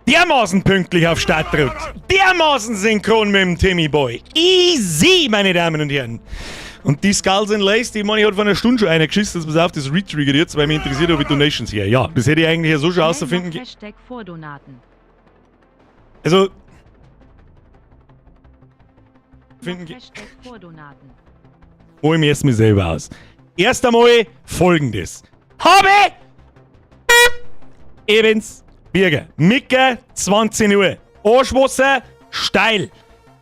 Dermaßen pünktlich auf Start drückt. Dermaßen synchron mit dem Timmy Boy. Easy, meine Damen und Herren. Und die Skulls and Lace, die meine ich, hat vor einer Stunde schon einer geschissen, pass auf, das retriggert jetzt, weil mich interessiert, ob ich Donations her. Ja, das hätte ich eigentlich ja so schon rausfinden. Hashtag Vordonaten. Also. Finden. Hashtag Vordonaten. Hol ich mir erstmal selber aus. Erst einmal Folgendes. Habe Evans Birger. Micke, 20 Uhr. Arschwasser, steil.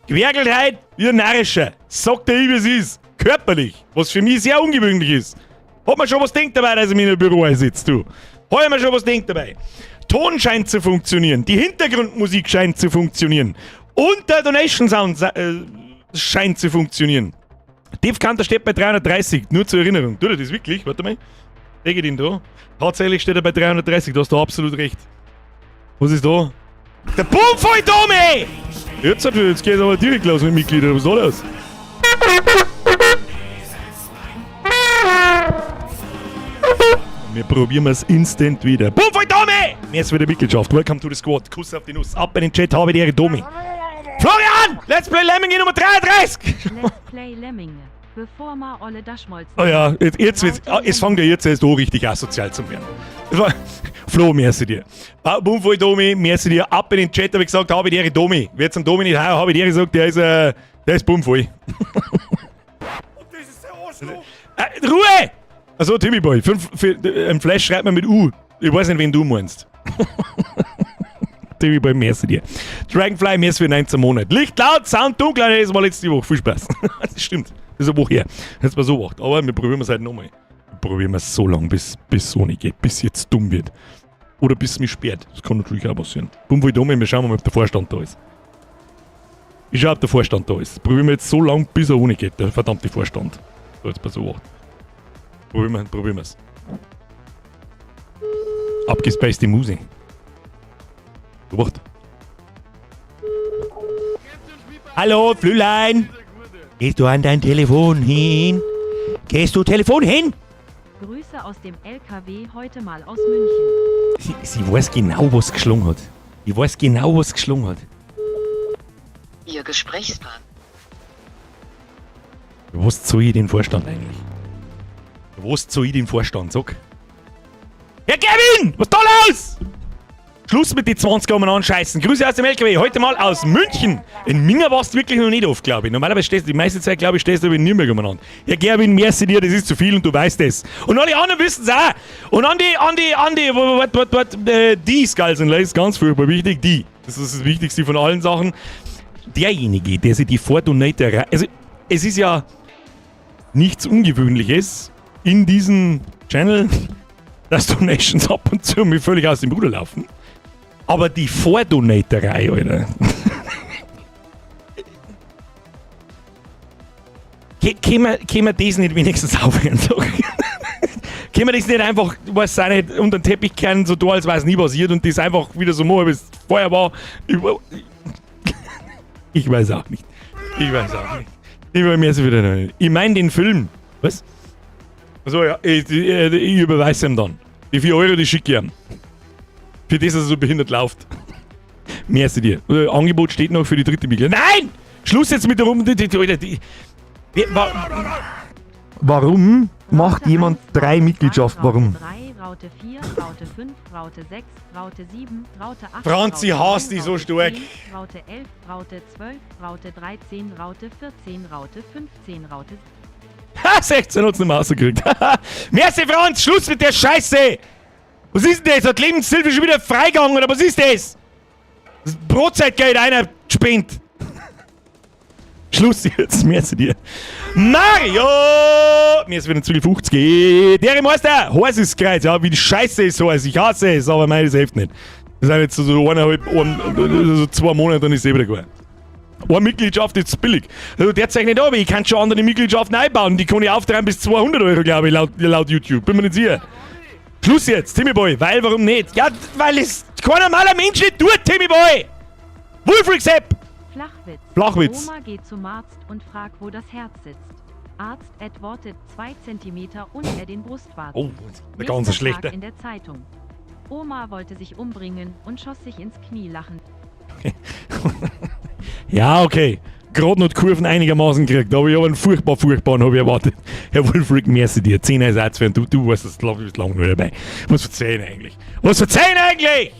Gewerkelt heute wie ein Narrischer. Sagt der ich, wie es ist. Körperlich. Was für mich sehr ungewöhnlich ist. Hat man schon was denkt dabei, dass ich mich in einem Büro einsitze, du. Hab ich mir schon was denkt dabei. Ton scheint zu funktionieren. Die Hintergrundmusik scheint zu funktionieren. Und der Donation Sound scheint zu funktionieren. Death Counter steht bei 330, nur zur Erinnerung. Tut er das wirklich? Warte mal. Lege den da. Tatsächlich steht er bei 330, da hast du absolut recht. Was ist da? Der Boom voll Domi! Jetzt geht es aber direkt los mit Mitgliedern. Was ist da los? Wir probieren es instant wieder. Boom voll Domi! Mir ist wieder Mitgliedschaft. Welcome to the squad. Kuss auf die Nuss. Ab in den Chat, habe die Ehre, Domi. Florian! Let's Play Lemminge Nummer 33! Let's Play Lemminge. Bevor ma olle Daschmolzen. Oh ja, es fängt ja jetzt erst an, richtig asozial zu werden. Flo, merci dir. Boom, voll Domi, merci dir. Ab in den Chat habe ich gesagt, habe die Ehre, Domi. Wer zum Domi nicht habe ich die Ehre gesagt, der ist bummvoll. Und das ist der Arschloch. Ruhe! Also Timmy Boy, fünf, für, ein Flash schreibt man mit U. Ich weiß nicht, wen du meinst. Timmy Boy, merci dir. Dragonfly, merci für 19 Monate. Licht laut, Sound dunkel, das war letzte Woche. Viel Spaß. Das stimmt. Das ist eine Woche her. Jetzt mal so gemacht. Aber wir probieren es halt nochmal. Wir probieren es so lange, bis es so nicht geht, bis jetzt dumm wird. Oder bis es mich sperrt. Das kann natürlich auch passieren. Bumm, dumm, wir schauen mal, ob der Vorstand da ist. Ich schau, ob der Vorstand da ist. Probieren wir jetzt so lange, bis er ohne geht, der verdammte Vorstand. So, jetzt pass auf. Probieren wir's. Abgespacede Musik. Beobacht. Hallo, Flülein. Gehst du an dein Telefon hin? Gehst du Telefon hin? Grüße aus dem LKW, heute mal aus München. Sie weiß genau, was geschlungen hat. Ich weiß genau, was geschlungen hat. Ihr Gesprächspartner. Was soll ich den Vorstand eigentlich? Was soll ich den Vorstand? Sag. Herr Kevin! Was ist da los? Schluss mit den 20 umeinander scheißen. Grüße aus dem LKW. Heute mal aus München. In Minga warst du wirklich noch nicht oft, glaube ich. Normalerweise stehst du die meiste Zeit, glaube ich, stehst du in Nürnberg umeinander. Herr Gerwin, merci dir, das ist zu viel und du weißt es. Und alle anderen wissen es auch. Und an die, warte, warte, warte, die Skulls and Lace, ganz furchtbar wichtig, die. Das ist das Wichtigste von allen Sachen. Derjenige, der sich die Vordonator, also, es ist ja nichts Ungewöhnliches in diesem Channel, dass Donations ab und zu mir völlig aus dem Ruder laufen. Aber die Vordonaterei, Alter. Können wir das nicht wenigstens aufhören? So? Können wir das nicht einfach, weiß auch nicht, unter den Teppich kehren, so da, als wäre es nie passiert und das einfach wieder so machen, wie es vorher war? Ich weiß auch nicht. Ich weiß auch nicht. Ich weiß mir wieder nicht. Ich meine den Film. Was? Also ja, ich überweise ihm dann. Die 4 Euro, die schicke ich ihm. Für das, dass er so behindert läuft. Merci dir. Angebot steht noch für die dritte Mitglied. Nein! Schluss jetzt mit der Rum. Warum macht Raute jemand 1, 3 Raute Mitgliedschaften? 2, Warum? Raute 3, Raute 4, Raute 5, Raute 6, Raute 7, Raute 8, Franzi Raute hasst 9, dich so Raute stark. 10, Raute 11, Raute 12, Raute 13, Raute 14, Raute 15, Raute Ha, 16 hat's nicht mehr rausgekriegt. Merci, Franz! Schluss mit der Scheiße! Was ist denn das? Hat Lebenshilfe schon wieder freigegangen, oder was ist das? Das Brotzeitgeld einer spinnt. Schluss jetzt, merci dir. Mario! Mir ist wieder zu viel 50. Der Meister! Heiß ist Kreuz, ja, wie die Scheiße ist heiß. Ich hasse es, aber meine, das hilft nicht. Das sind jetzt so eineinhalb, ein, so 2 Monate, dann ist es eh wieder gut. Eine Mitgliedschaft ist billig. Also der zeigt nicht ab, ich kann schon andere Mitgliedschaften einbauen. Die kann ich auftreiben bis 200 Euro, glaube ich, laut YouTube. Bin mir nicht sicher. Schluss jetzt, Timmy Boy. Weil, warum nicht? Ja, weil es kein normaler Mensch nicht tut, Timmy Boy! Wolfric Sepp! Flachwitz. Flachwitz. Oma geht zum Arzt und fragt, wo das Herz sitzt. Arzt antwortet 2 Zentimeter unter den Brustwarzen. Oh, der ganz Nächster schlechte. Tag in der Zeitung. Oma wollte sich umbringen und schoss sich ins Knie lachen. Ja, okay. Gerade noch die Kurven einigermaßen gekriegt, aber ich habe einen furchtbar, furchtbaren habe ich erwartet. Herr Wolfric, merci dir. 10 Ersatz für du weißt es, du bist lange nur dabei. Was verzeihen eigentlich? Was verzeihen eigentlich?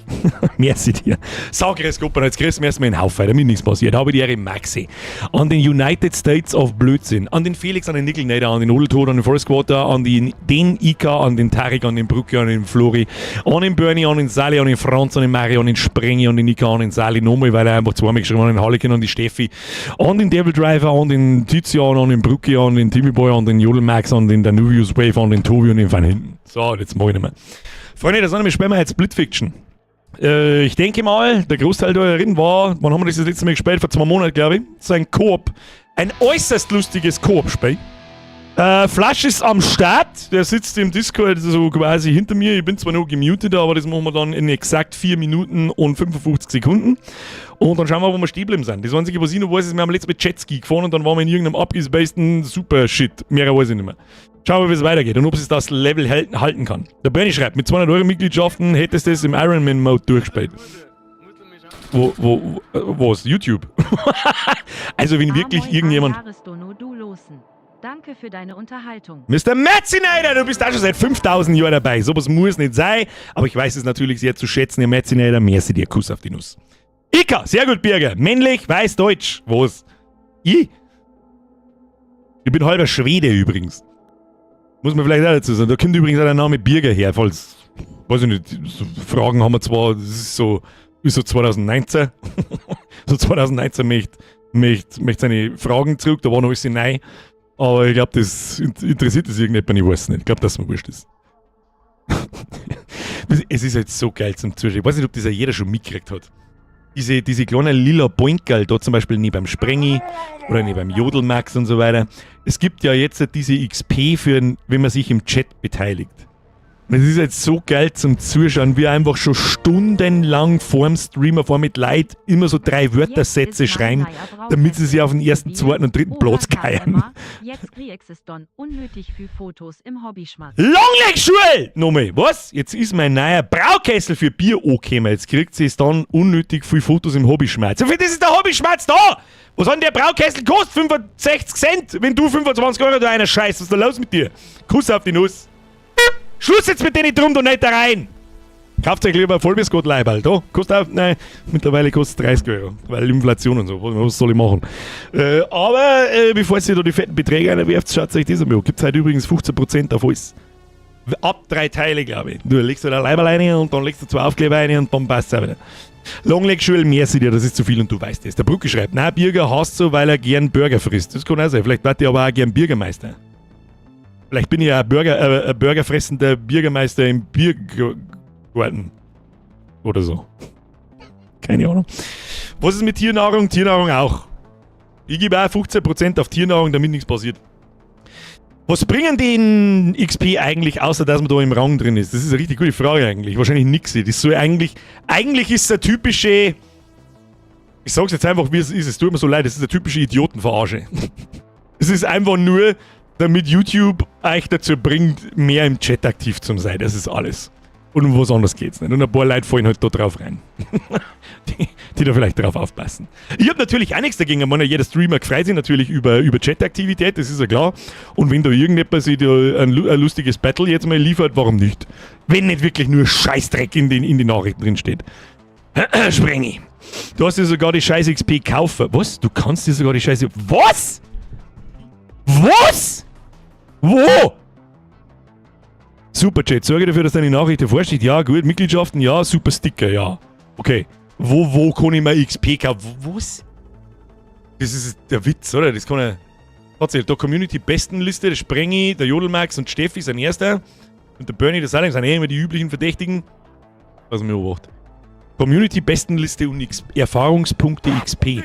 Merci dir. So, grüß Gott, jetzt grüßen wir erstmal einen Haufen, damit nichts passiert. Habe die Ehre Maxi. An den United States of Blödsinn. An den Felix, an den Nickel an den Odeltod, an den Forest Quarter, an den Ika, an den Tarik, an den Brücke, an den Flori, an den Bernie, an den Sally, an den Franz, an den Mario, an den Sprengi, an den Ika, an den Sally, nochmal, weil er einfach zweimal geschrieben hat, an den Harlequin, an die Steffi, an den Devil Driver, an den Tizian, an den Brücke, an den Timmy Boy, an den Jodelmax, an den Danuvius Wave, an den Tobi und den Van hinten. So, jetzt mach ich nicht mehr. Freunde, das wir spielen wir jetzt Split Fiction. Ich denke mal, der Großteil da drin war, wann haben wir das letzte Mal gespielt? Vor 2 Monaten, glaube ich. So ein Koop. Ein äußerst lustiges Koop-Spiel. Flash ist am Start. Der sitzt im Discord so quasi hinter mir. Ich bin zwar noch gemutet, aber das machen wir dann in exakt 4 Minuten und 55 Sekunden. Und dann schauen wir, wo wir stehen geblieben sind. Das Einzige, was ich noch weiß, ist, wir haben letztes mit Jetski gefahren und dann waren wir in irgendeinem abgespaceden Super-Shit. Mehr weiß ich nicht mehr. Schauen wir, wie es weitergeht und ob es das Level halten kann. Der Bernie schreibt, mit 200 Euro Mitgliedschaften hättest du es im Ironman-Mode durchgespielt. Wo, was? YouTube? Also, wenn wirklich irgendjemand. Danke für deine Unterhaltung. Mr. Metzinator, du bist auch schon seit 5000 Jahren dabei. Sowas muss nicht sein, aber ich weiß es natürlich sehr zu schätzen, Herr Metzinator. Merci dir, Kuss auf die Nuss. Ika, sehr gut, Birger. Männlich, weiß, deutsch. Was? Ich? Ich bin halber Schwede übrigens. Muss man vielleicht auch dazu sagen. Da kommt übrigens auch der Name Birger her, falls, weiß ich nicht, so Fragen haben wir zwar, das ist so 2019. So 2019 möchte seine Fragen zurück, da war noch alles neu. Aber ich glaube, das interessiert das irgendjemand, ich weiß nicht. Ich glaube, dass mir wurscht ist. Es ist halt so geil zum Zuschauen. Ich weiß nicht, ob das ja jeder schon mitgekriegt hat. Diese kleinen lila Poinkerl, da zum Beispiel nie beim Sprengi oder nie beim Jodelmax und so weiter. Es gibt ja jetzt diese XP für, wenn man sich im Chat beteiligt. Und es ist jetzt so geil zum Zuschauen, wie einfach schon stundenlang vorm Streamer, vor mit Leid immer so drei Wörtersätze schreiben, damit sie sich auf den ersten, zweiten und dritten Platz geiern. Jetzt kriegst es dann unnötig für Fotos im Hobbyschmatz. Longleg-Schul! Nochmal, was? Jetzt ist mein neuer Braukessel für Bier angekommen. Jetzt kriegt sie es dann unnötig viel Fotos im Hobbyschmatz. Für das ist der Hobbyschmatz da! Was hat denn der Braukessel kostet? 65 Cent! Wenn du 25 Euro da einer scheißt, was ist da los mit dir? Kuss auf die Nuss! Schluss jetzt mit denen drum und nicht da rein! Kauft euch lieber ein Vollbier-Leiberl. Da, kostet auch, nein, mittlerweile kostet es 30 Euro, weil Inflation und so. Was soll ich machen? Aber bevor ihr da die fetten Beträge einwerft, schaut euch das einmal an. Gibt es heute übrigens 15% auf alles. Ab drei Teile, glaube ich. Du legst du da Leiberl rein und dann legst du zwei Aufkleber rein und dann passt es auch wieder. Longleg Schule, merci dir, das ist zu viel und du weißt es. Der Brücke schreibt, na, Birger hasst so, weil er gern Burger frisst. Das kann auch sein. Vielleicht wird er aber auch gern Bürgermeister. Vielleicht bin ich ja ein burgerfressender Bürgermeister im Biergarten. Oder so. Keine Ahnung. Was ist mit Tiernahrung? Tiernahrung auch. Ich gebe auch 15% auf Tiernahrung, damit nichts passiert. Was bringen den XP eigentlich, außer dass man da im Rang drin ist? Das ist eine richtig gute Frage eigentlich. Wahrscheinlich nix. Das ist so eigentlich, eigentlich ist es eine typische. Ich sag's jetzt einfach, wie es ist. Es tut mir so leid, es ist eine typische Idiotenverarsche. Es ist einfach nur, damit YouTube euch dazu bringt, mehr im Chat aktiv zu sein. Das ist alles. Und um was anderes geht's nicht. Und ein paar Leute fallen halt da drauf rein, die da vielleicht drauf aufpassen. Ich habe natürlich auch nichts dagegen. Ich meine, jeder Streamer freut sich natürlich über Chat-Aktivität, das ist ja klar. Und wenn da irgendjemand sich da ein lustiges Battle jetzt mal liefert, warum nicht? Wenn nicht wirklich nur Scheißdreck in den Nachrichten drin steht. Sprengi. Du hast dir sogar die scheiß XP kaufen. Was? Du kannst dir sogar die scheiß. Was? Was? Wo? Superchat, sorge dafür, dass deine Nachricht hervorsteht. Ja, gut. Mitgliedschaften, ja. Super Sticker, ja. Okay. Wo kann ich mir XP kaufen? Was? Das ist der Witz, oder? Das kann ja. Tatsächlich, da Community Bestenliste, der Sprengi, der Jodelmax und Steffi sind Erster. Und der Bernie, der Salim sind eh immer die üblichen Verdächtigen. Was mir beobacht. Community Bestenliste und X Erfahrungspunkte XP.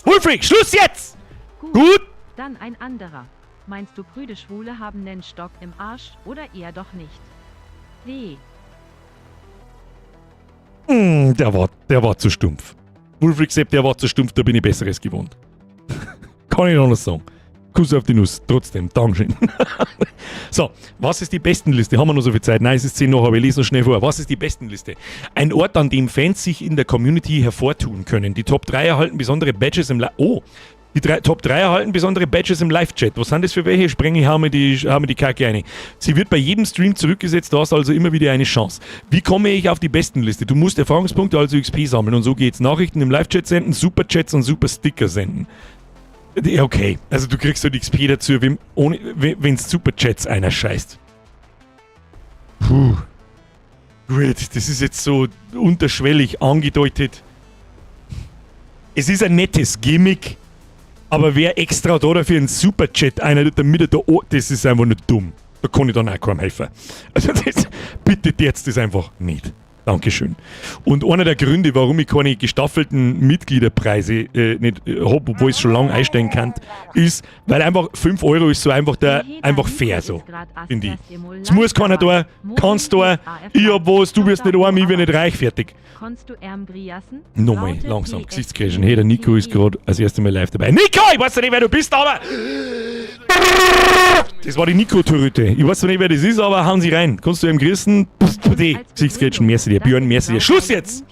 Wolfric, Schluss jetzt! Gut. Gut! Dann ein anderer. Meinst du, prüde Schwule haben nen Stock im Arsch oder eher doch nicht? D. Der war zu stumpf. Wolfric Sepp, der war zu stumpf, da bin ich Besseres gewohnt. Kann ich anders sagen. Kuss auf die Nuss. Trotzdem, Dankeschön. So, was ist die Bestenliste? Haben wir noch so viel Zeit? Nein, es ist 10 noch, aber ich lese noch schnell vor. Was ist die Bestenliste? Ein Ort, an dem Fans sich in der Community hervortun können. Die Top 3 erhalten besondere Badges im Oh! Die Top 3 erhalten besondere Badges im Live-Chat. Was sind das für welche? Spreng ich, hau mir die Kacke rein. Sie wird bei jedem Stream zurückgesetzt, du hast also immer wieder eine Chance. Wie komme ich auf die Bestenliste? Du musst Erfahrungspunkte, also XP sammeln und so geht's. Nachrichten im Live-Chat senden, Superchats und Super-Sticker senden. Ja, okay. Also du kriegst halt XP dazu, wenn's Superchats einer scheißt. Puh. Gut, das ist jetzt so unterschwellig angedeutet. Es ist ein nettes Gimmick, aber wer extra da dafür einen Superchat einer, damit er da, oh, das ist einfach nur dumm. Da kann ich dann auch keinem helfen. Also das, bitte jetzt das einfach nicht. Dankeschön. Und einer der Gründe, warum ich keine gestaffelten Mitgliederpreise nicht hab, obwohl ich es schon lange einstellen kann, ist, weil einfach 5 Euro ist so einfach der, einfach fair so, finde ich. Es muss keiner da, kannst du, ich hab was, du wirst nicht arm, ich bin nicht reich, fertig. Kannst du erm griassen? Nochmal, langsam, Gesichtscrashen. Hey, der Nico ist gerade als erstes Mal live dabei. Nico, ich weiß ja nicht, wer du bist, aber... Das war die Nico-Torhüte. Ich weiß zwar nicht, wer das ist, aber hauen sie rein. Kannst du ihm grüßen? Die Gesichtscrashen, merci dir. Björn, merci dir. Schluss jetzt!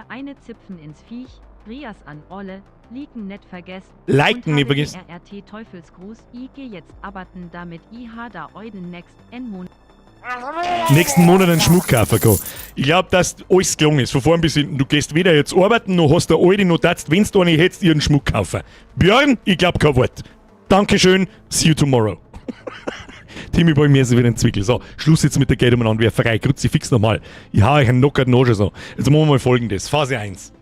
Eine Zipfen ins Viech, Rias an Olle, Liken net vergessen. Liken nicht vergessen. RRT Teufelsgruß, I geh jetzt arbeiten, damit IH da Euden next N Mon nächsten Monat einen Schmuck kaufen kann. Ich glaub, dass alles gelungen ist, von vorn bis hinten. Du gehst weder jetzt arbeiten, noch hast du alte, noch darfst, wenn du eine hättest, ihren Schmuck kaufen. Björn, ich glaub kein Wort. Dankeschön, see you tomorrow. Timmy Boy, mir ist wieder ein Zwickel. So, Schluss jetzt mit der Geld umeinander, wer frei. Kruzifix nochmal. Ich hau euch einen Knockout noch schon so. Jetzt machen wir mal Folgendes. Phase 1.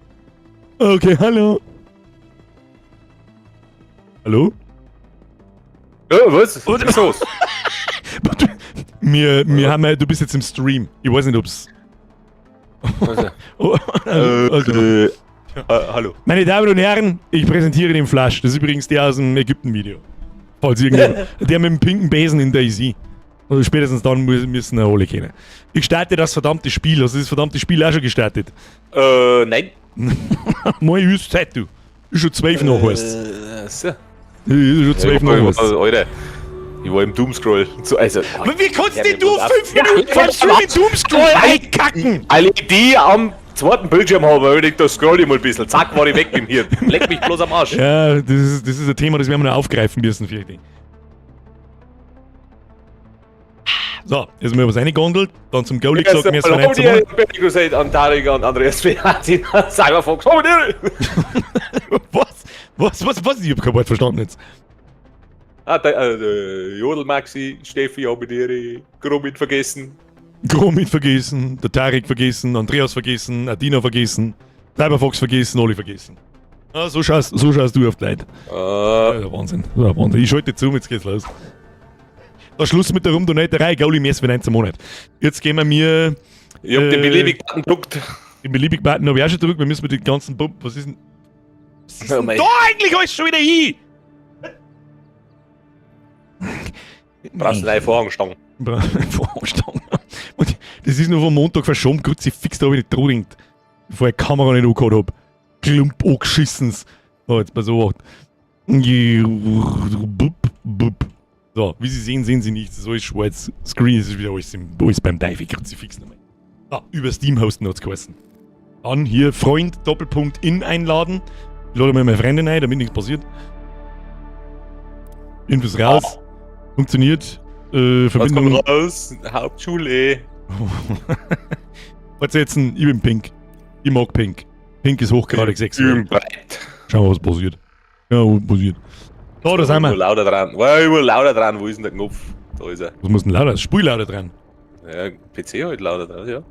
Okay, hallo. Hallo? Ja, was? Was ist los? Wir haben ja, du bist jetzt im Stream. Ich weiß nicht, ob's. Also. Oh, also. Hallo. Meine Damen und Herren, ich präsentiere den Flash. Das ist übrigens der aus dem Ägypten-Video. Falls irgendjemand. Der mit dem pinken Besen in DayZ. Also spätestens dann müssen wir alle kennen. Ich starte das verdammte Spiel. Hast du das verdammte Spiel auch schon gestartet? Nein. Moi, ist Zeit, du. Ist schon 12 noch, heißt's. So. Ist schon 12 noch, heißt's. Also, Alter, ich war im Doomscroll. So, also, Aber wie kannst Ja, denn du mir muss 5 Minuten vor Stream im Doomscroll einkacken? Weil ich die am zweiten Bildschirm habe, weil ich da scroll ich mal ein bisschen. Zack, war ich weg mit dem Hirn. Leck mich bloß am Arsch. Ja, das ist ein Thema, das werden wir noch aufgreifen müssen, vielleicht. So, jetzt haben wir was reingegondelt, dann zum Goalie gesagt, wir sind Hallo, zu die Bernie Crusade an Tarek und Andreas Beatin, Cyberfox. Oh, ne. Was? Was? Was? Was? Ich hab kein Wort verstanden jetzt. Ah, der Jodel Maxi, Steffi haben ihre Gromit vergessen. Gromit vergessen, der Tarek vergessen, Andreas vergessen, Adina vergessen, Cyberfox vergessen, Oli vergessen. Ah, so schaust du auf die Leute. Ja, Wahnsinn. Ja, Wahnsinn. Ich schalte zu, jetzt geht's los. Da Schluss mit der Rumdonaterei, Goalie, mir ist für 19 Monat. Jetzt gehen wir mir. Ich hab den beliebig-Button gedruckt. Den beliebig-Button hab ich auch schon gedrückt, wir müssen mit den ganzen Bub. Was ist denn. Was ist Oh denn mein da eigentlich alles schon wieder hin? Brauchst du eine Vorhangstange? Vorhangstange. Und das ist nur vom Montag verschoben, Kruzifix, da hab ich nicht dran gedacht. Bevor ich die Kamera nicht angehabt hab. Klump angeschissens. So, jetzt pass auf. So, wie Sie sehen, sehen Sie nichts. Das ist alles schwarz. Screen ist wieder alles beim Teufel. Kruzifix nochmal. Ah, über Steam hosten hat's geheißen. Dann hier Freund, Doppelpunkt, in einladen. Ich lade mal meine Freundin ein, damit nichts passiert. Infos raus. Funktioniert. Was Verbindung. kommt raus? Hauptschule. Fortsetzen, ich bin pink. Ich mag pink. Pink ist hochgradig sexuell. Ich bin breit. Schauen wir, was passiert. Ja, was passiert. So, da sind wir. Nur lauter dran. Wow, nur lauter dran. Wo ist denn der Knopf? Da ist er. Was muss denn lauter? Spul lauter dran. Ja, PC halt lauter dran, ja.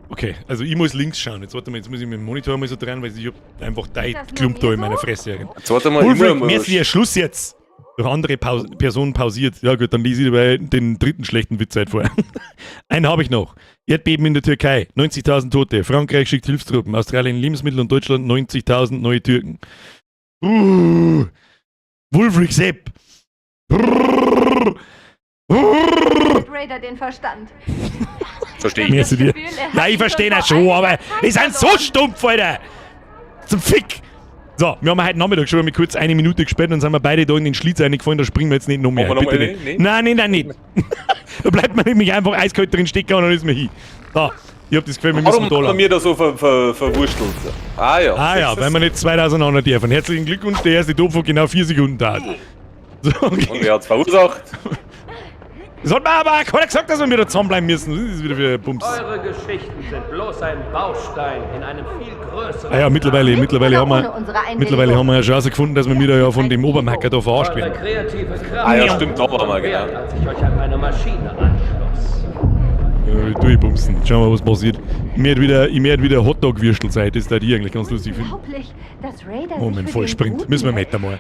Okay, also ich muss links schauen. Jetzt warte mal, jetzt muss ich mit dem Monitor mal so dran, weil ich hab einfach dein das nur Klump da mir in meiner so? Fresse. Herin. Jetzt warte mal, Ulfric, immer merci, Schluss jetzt! Durch andere Person pausiert. Ja gut, dann lese ich dabei den dritten schlechten Witz halt vor. Einen habe ich noch. Erdbeben in der Türkei, 90.000 Tote. Frankreich schickt Hilfstruppen, Australien Lebensmittel und Deutschland 90.000 neue Türken. Wulfric Sepp. Brrr. Brrr. Raider den Verstand. Verstehe ich. Merci dir. Gefühl, er Ja, hat ich ihn verstehe schon das vor schon, einiger aber Zeit die sind so verloren. stumpf, Alter. Zum Fick. So, wir haben heute Nachmittag schon einmal kurz eine Minute gespielt und sind wir beide da in den Schlitz reingefallen, da springen wir jetzt nicht noch mehr. Machen wir noch Bitte mal nicht. eine? Nee? Nein, nein, nein, nicht. Da bleibt man nämlich einfach eiskalt drin stecken und dann ist man hin. So, ich hab das Gefühl, wir müssen Warum da haben lang. wir da so verwurstelt? Ah ja. Ah ja, weil wir nicht zwei auseinander dürfen. Herzlichen Glückwunsch, der erste Tod von genau 4 Sekunden dauert. So, okay. Und wer hat's verursacht? Das hat mir aber auch keiner gesagt, dass wir wieder zusammenbleiben müssen. Das ist wieder für ein Bums. Eure Geschichten sind bloß ein Baustein in einem viel größeren. Ah ja, mittlerweile, mittlerweile, haben Ohne wir, unsere Einwilligung. mittlerweile haben wir ja schon herausgefunden, dass wir wieder ja von dem Obermacker da verarscht Eure werden. kreative Kraft. Ah ja, stimmt, da waren wir, Wert, genau. als ich euch an meine Maschine anschloss. Ja, durchbumsen. Schauen wir mal, was passiert. Ich möchte wieder, ich möchte wieder Hotdog-Würstel sein. Das würde ich eigentlich ganz lustig finden. Unglaublich, dass Raider Oh, sich mein für voll den springt. Guten Müssen wir hält. mit einmal. Hat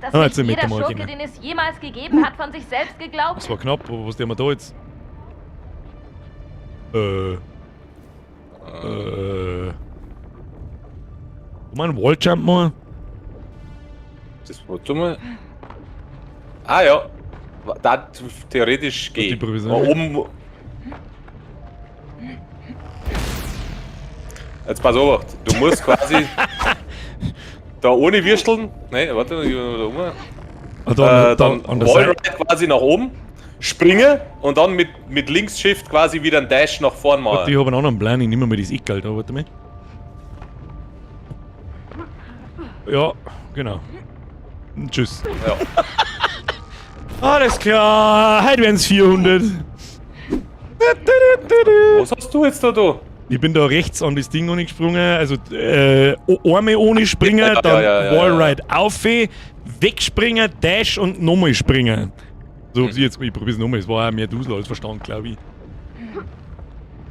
das Ah, jetzt nicht sind wir jeder mal Schurke, genau. den es jemals gegeben hat, von sich selbst geglaubt? Das war knapp, aber was tun wir da jetzt? Kann man einen Walljump machen? Das warte mal. Ah ja. Da theoretisch Die geht. probier's Da auch. oben. Jetzt pass auf, du musst quasi da ohne Würsteln. Ne, warte, ich da oben. Ah, da, da, Dann an der Seite. Wallride quasi nach oben, springe und dann mit links Shift quasi wieder einen Dash nach vorn Warte, machen. ich habe einen anderen Plan, ich nehme mal das Eckerl da, warte mal. Ja, genau. Tschüss. Ja. Alles klar, heute werden es 400. Was hast du jetzt da da? Ich bin da rechts an das Ding gesprungen, also Arme ohne springen, Ja, ja, dann ja, ja, Wallride auf, wegspringen, Dash und nochmal springen. So, ich jetzt, ich probier's nochmal, es war auch mehr Dusel als Verstand, glaube ich.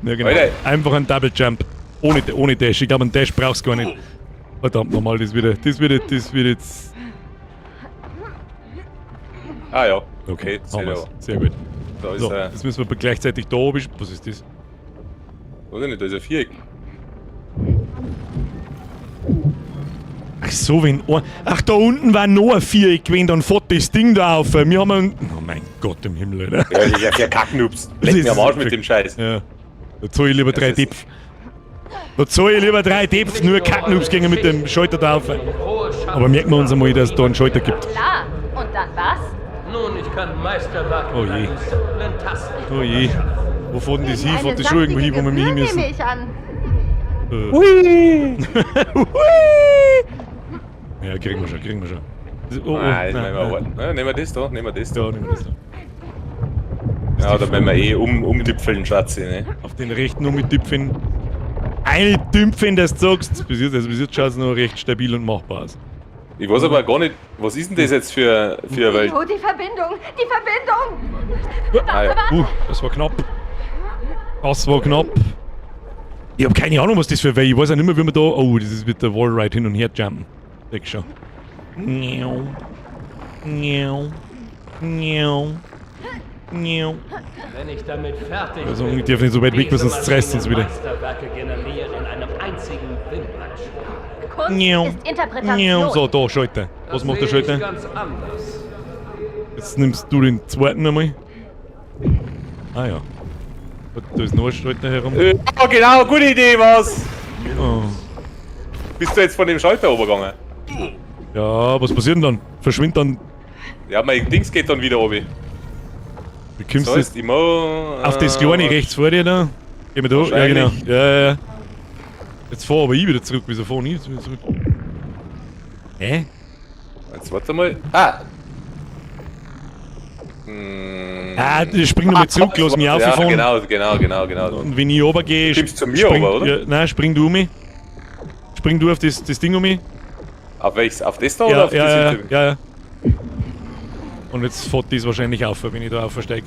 Ja, genau. Alter. Einfach ein Double Jump. Ohne Dash. Ich glaube, einen Dash brauchst du gar nicht. Verdammt nochmal, das wird, das wird, das wird jetzt. Ah ja. Okay, Okay, haben sehr wir's. ja. Sehr gut. Da ist So, ein, jetzt müssen wir gleichzeitig da oben. Was ist das? weiß ich nicht, da ist ein Viereck. Ach so, wenn. Ach, da unten war noch ein Viereck gewesen, dann fährt das Ding da auf. Wir haben ein. Oh mein Gott im Himmel, Alter. Ja, das ist ja für Kacknoobs. Leck mir am Arsch mit dem Scheiß. Ja. Da zahle ich lieber drei ist- Dipf. Da zahle ich lieber drei Dipf, nur Kacknoobs gingen mit dem Schalter da auf. Aber merken wir uns einmal, dass es da einen Schalter gibt. Klar. Und dann was? Nun, ich kann Meisterwerke Oh mit je. einem simplen Tasten. Oh je. Wo fährt denn das hin? Eine Fährt das schon irgendwo hin, wo wir saftige hin Gebühr müssen? nehme ich an. Hui! Ja, kriegen wir schon, kriegen wir schon. Oh, oh, Nein, das nein, nehmen wir nein. warten. Ja, nehmen wir das da, nehmen wir das da. Ja, nehmen wir das da. Ja, da werden wir eh umtüpfeln, Schatzi, ne? Auf den rechten umtüpfen. Eine Tümpfen, dass du sagst. Bis jetzt, also bis jetzt schaut es noch recht stabil und machbar aus. Ich weiß aber gar nicht, was ist denn das jetzt für eine Welt? Oh, die Verbindung, die Verbindung! Ah, ja. Das war knapp. Das war knapp. Ich hab keine Ahnung, was das für Welt. Ich weiß auch nicht mehr, wie man da. Oh, das ist mit der Wallride hin und her jumpen. Sag schon. Miau. Miau. Miau. Miau. Wenn ich damit fertig Also, bin, ich darf nicht so weit weg, weil diese sonst zerreißt uns Maschine wieder. Meisterwerke generiert in einem einzigen Wimpernschlag. Kunst Miau. ist Interpretation. Miau. So, da, Schalter. Was Das macht der sehe ich Schalter? ganz anders. Jetzt nimmst du den zweiten einmal. Ah ja. Da ist noch ein Schalter herum. Ja, genau, gute Idee, was? Oh. Bist du jetzt von dem Schalter runtergegangen? Ja, was passiert denn dann? Verschwindet dann. Ja, mein Dings geht dann wieder runter. Wie kommst So du ist jetzt immer. auf das kleine rechts vor dir da? Geh mal da. Ja, genau. Wahrscheinlich. Ja, ja, ja. Jetzt fahr aber ich wieder zurück. Wieso fahr ich jetzt wieder zurück? Hä? Jetzt warte mal. Ah! Hm. Ah, spring nochmal zurück, lass mich Ja, auffahren. genau. Und wenn ich runtergehe, Stimmst zu mir spring, runter, oder? Ja, nein, spring du um mich. Spring du auf das Ding um mich. Auf welches? Auf das da oder Ja, auf ja, das ja, hinter mir? ja, ja. Und jetzt fährt das wahrscheinlich auf, wenn ich da aufsteige.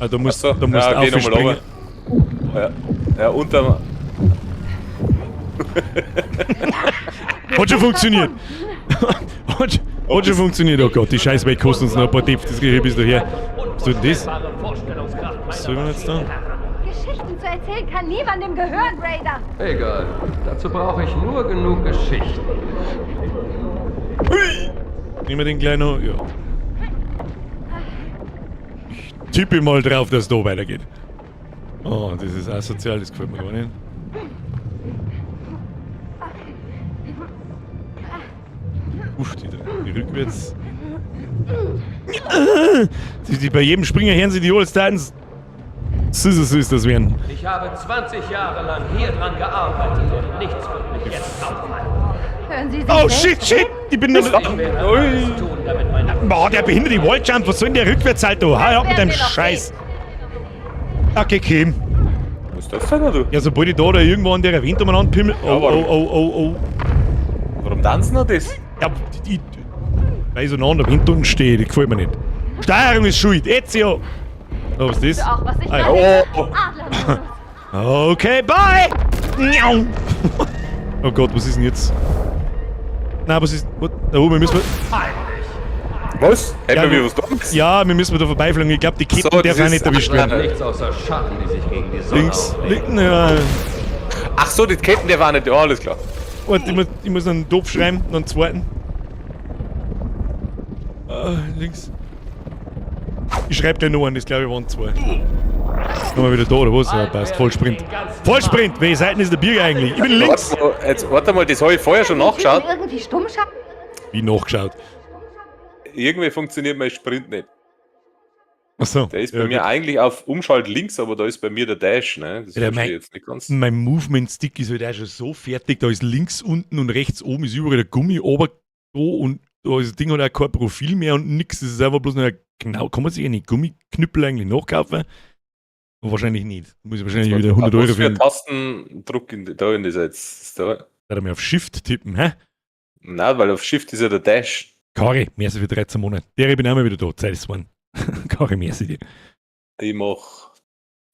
Ah, da musst Ach so. da musst Ja, du geh nochmal aufspringen. runter. Ja, ja unter. Hat schon funktioniert. Hat schon funktioniert. Oh Gott, die Scheißwelt kostet uns noch ein paar Tipps. Das kriege ich bis daher. Was tut denn das? Was soll man jetzt da? Geschichten zu erzählen kann niemandem gehören, Raider. Egal, dazu brauche ich nur genug Geschichten. Nehmen wir den gleich noch. Ja. Ich tippe mal drauf, dass da weitergeht. Oh, das ist asozial, das gefällt mir gar nicht. Uff, die rückwärts. Die bei jedem Springer hören sie die Old Titans. Süß, süß das werden. Ich habe 20 Jahre lang hier dran gearbeitet und nichts wird mich jetzt aufhalten. Hören Sie sich Oh selbst shit, shit! Ich bin nur. Ich werde alles tun, damit meine Boah, der behinderte Walljump, was soll denn der Rückwärtssalto? Hau ab mit deinem werden wir noch Scheiß. Okay, Kim. Was ist das denn, du? Ja, sobald ich da oder irgendwo an der Wind umeinander pimmel. Oh, Ja, oh, warum? oh, oh, oh. Warum tanzen noch das? Ja, weil ich so nah an der Wind unten stehe, das gefällt mir nicht. Steuerung ist schuld, Ezio! Oh, was ist das? Auch was ich Ah, ja. meine. Oh, Adlermodus. Okay, bye! Miau. Oh Gott, was ist denn jetzt? Na, was ist. What? Da oben müssen wir. Was? Hätten Ja, wir was da? Ja, wir müssen da vorbeifliegen. Ich glaube, die Ketten So, das dürfen auch ist- nicht erwischt werden. Nichts außer Schatten, die sich gegen die Sonne Links, auflegen. links, ja. Ach so, die Ketten, der war nicht. Ja, alles klar. Warte, ich muss noch einen Topf schreiben, noch einen zweiten. Links. Ich schreib gleich noch einen, das glaube ich waren zwei. Sind wir wieder da, oder was? Ja, passt. Vollsprint. Vollsprint! Welche Seiten ist der Birger eigentlich? Ich bin links! Warte mal, jetzt, warte mal, das habe ich vorher schon nachgeschaut. Irgendwie stumm schalten? Wie nachgeschaut? Irgendwie funktioniert mein Sprint nicht. Achso. Der ist ja, bei mir gut. eigentlich auf Umschalt links, aber da ist bei mir der Dash, ne? Das Ja, der verstehe ich jetzt nicht ganz. Mein Movement Stick ist halt auch schon so fertig. Da ist links unten und rechts oben ist überall der Gummi ober da und da ist das Ding hat auch kein Profil mehr und nix. Das ist einfach bloß noch ein, genau. Kann man sich eine Gummiknüppel eigentlich nachkaufen? Wahrscheinlich nicht. Muss ich wahrscheinlich wieder 100 Euro Was für für einen, Tastendruck da in dieser jetzt? Da. da mir auf Shift tippen, hä? Nein, weil auf Shift ist ja der Dash. Kari, merci für 13 Monate. Der, ich bin auch mal wieder da. Zeit ist geworden. Kari, merci dir. Ich mach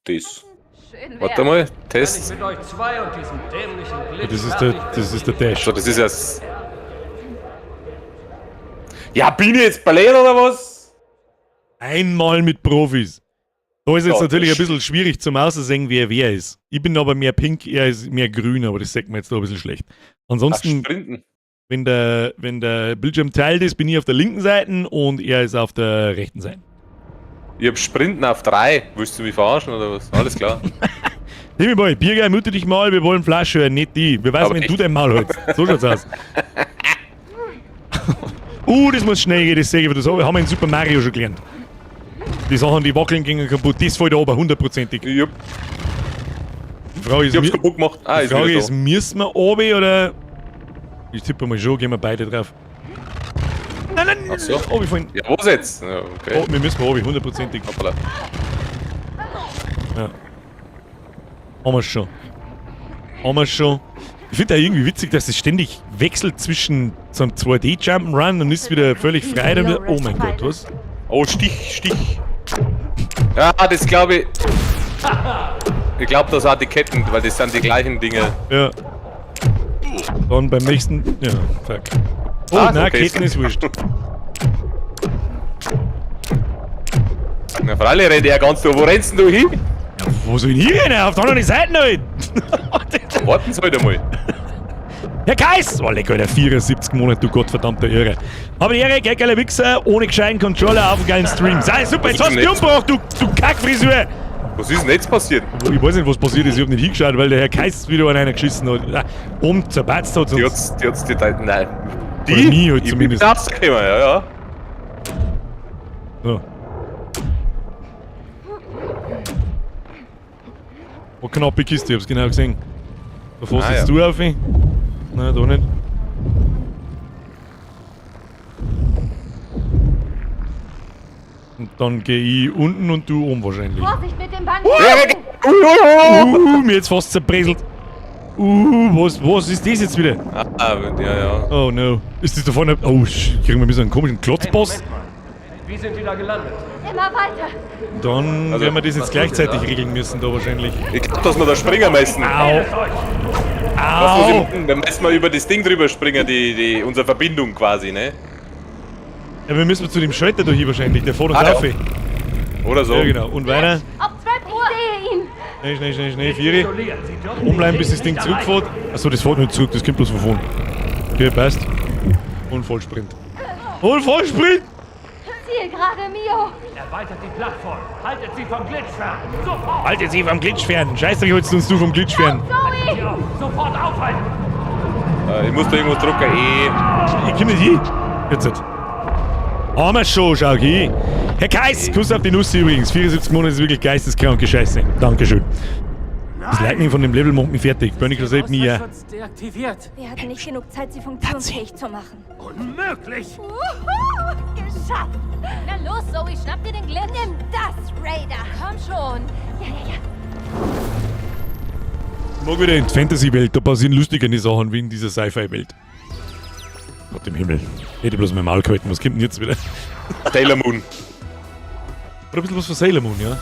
das. Schön Warte wär's. mal, Wenn ich Test. mit euch zwei und diesem dämlichen Glitch Das ist der, fertig das ist der Dash. So, das ist ja. Ja, bin ich jetzt blöd oder was? Einmal mit Profis. Da ist jetzt Ja, natürlich ein das- bisschen schwierig zum Aussehen, wer wer ist. Ich bin aber mehr pink, er ist mehr grün, aber das sagt man jetzt da ein bisschen schlecht. Ach, Ansonsten, Sprinten. wenn der Bildschirm teilt ist, bin ich auf der linken Seite und er ist auf der rechten Seite. Ich hab Sprinten auf 3. Willst du mich verarschen oder was? Alles klar. Timmy Boy, Biergeil, mute dich mal, wir wollen Flasche hören, nicht die. Wir wissen, wenn du dein Maul hältst. So schaut's aus. Das muss schnell gehen, das sehe ich. Das haben wir in Super Mario schon gelernt. Die Sachen, die wackeln, gingen kaputt. Das fällt aber hundertprozentig. Jupp. Die Frage ist, Ich hab's kaputt gemacht. Ah, die ist Frage wieder ist, da. müssen wir oben oder. Ich tippe mal schon, gehen wir beide drauf. Nein, nein, Ach so. Oben fallen. Ja, was jetzt? Ja, okay. Oh, wir müssen oben, hundertprozentig. Hoppala. Ja. Haben wir schon. Haben wir schon. Ich finde auch irgendwie witzig, dass es ständig wechselt zwischen so einem 2D-Jump'n'Run und ist wieder völlig frei. Dann wieder, oh mein Gott, was? Oh, Stich, Stich. Ja, das glaube ich. Ich glaube, das sind die Ketten, weil das sind die gleichen Dinge. Ja. Dann beim nächsten. Ja, fuck. Oh, Ah, nein, okay. Ketten ist wurscht. Na, freilich rennt er ganz durch. Wo rennst denn du hin? Ja, wo soll ich hin rennen? Auf der anderen Seite halt! Warten Sie halt einmal. Herr Kais! Oh, leck, Alter, 74 Monate, du gottverdammter Irre. Aber die Ehre, gell, geiler Wichser, ohne gescheiten Controller auf dem geilen Stream. Sei super, jetzt hast du mich umgebracht, du Kackfrisur! Was ist denn jetzt passiert? Ich weiß nicht, was passiert ist, ich hab nicht hingeschaut, weil der Herr Kais wieder an einer geschissen hat. Um, zerbatzt hat Die uns. hat's, die hat's die, nein. Die? Oder mich halt ich zumindest. bin rausgekommen, ja, ja. So. Oh, knappe Kiste, ich hab's genau gesehen. Da fährst Ah, jetzt ja. du auf. Nein, da nicht. Und dann geh ich unten und du oben wahrscheinlich. Vorsicht mit dem Band. Mir jetzt fast zerbröselt. Was ist das jetzt wieder? Ah, ja, ja. Oh no. Ist das da vorne? Oh, kriegen wir so einen komischen Klotzboss? Hey, Moment mal. Wie sind die da gelandet? Immer weiter. Dann Also, werden wir das jetzt was gleichzeitig tut ihr da? regeln müssen da wahrscheinlich. Ich glaub, dass wir da springen müssen. Au! Was muss ich Au! machen? Dann müssen wir über das Ding drüber springen, die unsere Verbindung quasi, ne? Ja, wir müssen zu dem Schalter da hier wahrscheinlich, der fährt uns Ah, ja. auf. Oder so. Ja, genau. Und weiter. Auf 12 Uhr. Ich sehe ihn. Schnell, schnell, schnell, schnell. Vieri. Isoliert. Sie dürfen Umbleiben, die bis das nicht Ding erreichen. zurückfährt. Achso, das fährt nicht zurück, das kommt bloß von vorn. Okay, passt. Und Vollsprint. Und Vollsprint! Ziel gerade, Mio. Erweitert die Plattform. Haltet sie vom Glitch fern. Sofort. Haltet sie vom Glitch fern. Scheiße, holst uns du vom Glitch fern. Zoe! Sie auf. Sofort aufhalten. Ich muss da irgendwas drücken. E. Ich komm nicht hin. Jetzt. Halt. Haben wir schon, schau hin. Herr Kais, Kuss auf die Nuss übrigens. 74 Monate ist wirklich geisteskranke Scheiße. Dankeschön. Das Lightning von dem Level macht mich fertig. Burning Crusade nie. Ja. Deaktiviert. Wir hatten nicht genug Zeit, sie funktionsfähig zu machen. Unmöglich! Uhu, geschafft! Na los, Zoe, schnapp dir den Glitch. Nimm das, Raider! Komm schon. Ja, ja, ja. Ich mag wieder in die Fantasy-Welt, da passieren lustigere Sachen wie in dieser Sci-Fi-Welt. Gott im Himmel. Hätte bloß mein Maul gehalten, was kommt denn jetzt wieder? Sailor Moon. Oder ein bisschen was von Sailor Moon, ja?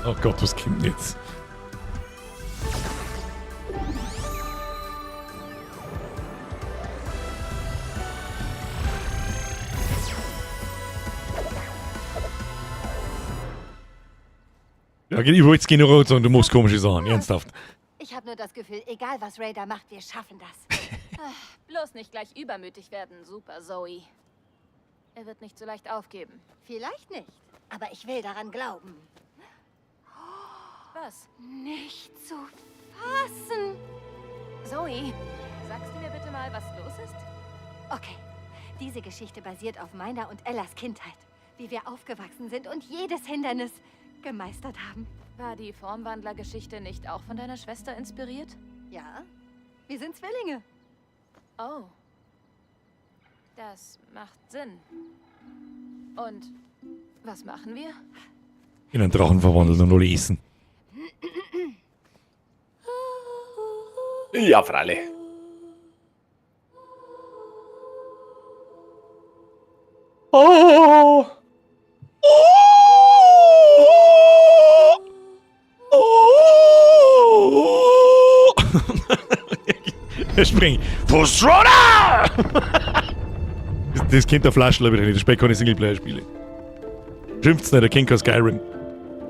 Oh Gott, was kommt denn jetzt? Ja, ich wollte es genau sagen, du machst komische Sachen, ernsthaft. Ich habe nur das Gefühl, egal was Raider macht, wir schaffen das. Bloß nicht gleich übermütig werden, Super Zoe. Er wird nicht so leicht aufgeben. Vielleicht nicht, aber ich will daran glauben. Was? Nicht zu fassen. Zoe, sagst du mir bitte mal, was los ist? Okay, diese Geschichte basiert auf meiner und Ellas Kindheit. Wie wir aufgewachsen sind und jedes Hindernis gemeistert haben. War die Formwandler-Geschichte nicht auch von deiner Schwester inspiriert? Ja, wir sind Zwillinge. Oh. Das macht Sinn. Und was machen wir? In einen Drachen verwandeln und alle essen. Ja, freilich. Oh! Oh! Er springt. Fußroller! Das kennt der Flaschler wieder nicht. Das spielt keine Singleplayer-Spiele. Schimpft's nicht, er kennt kein Skyrim.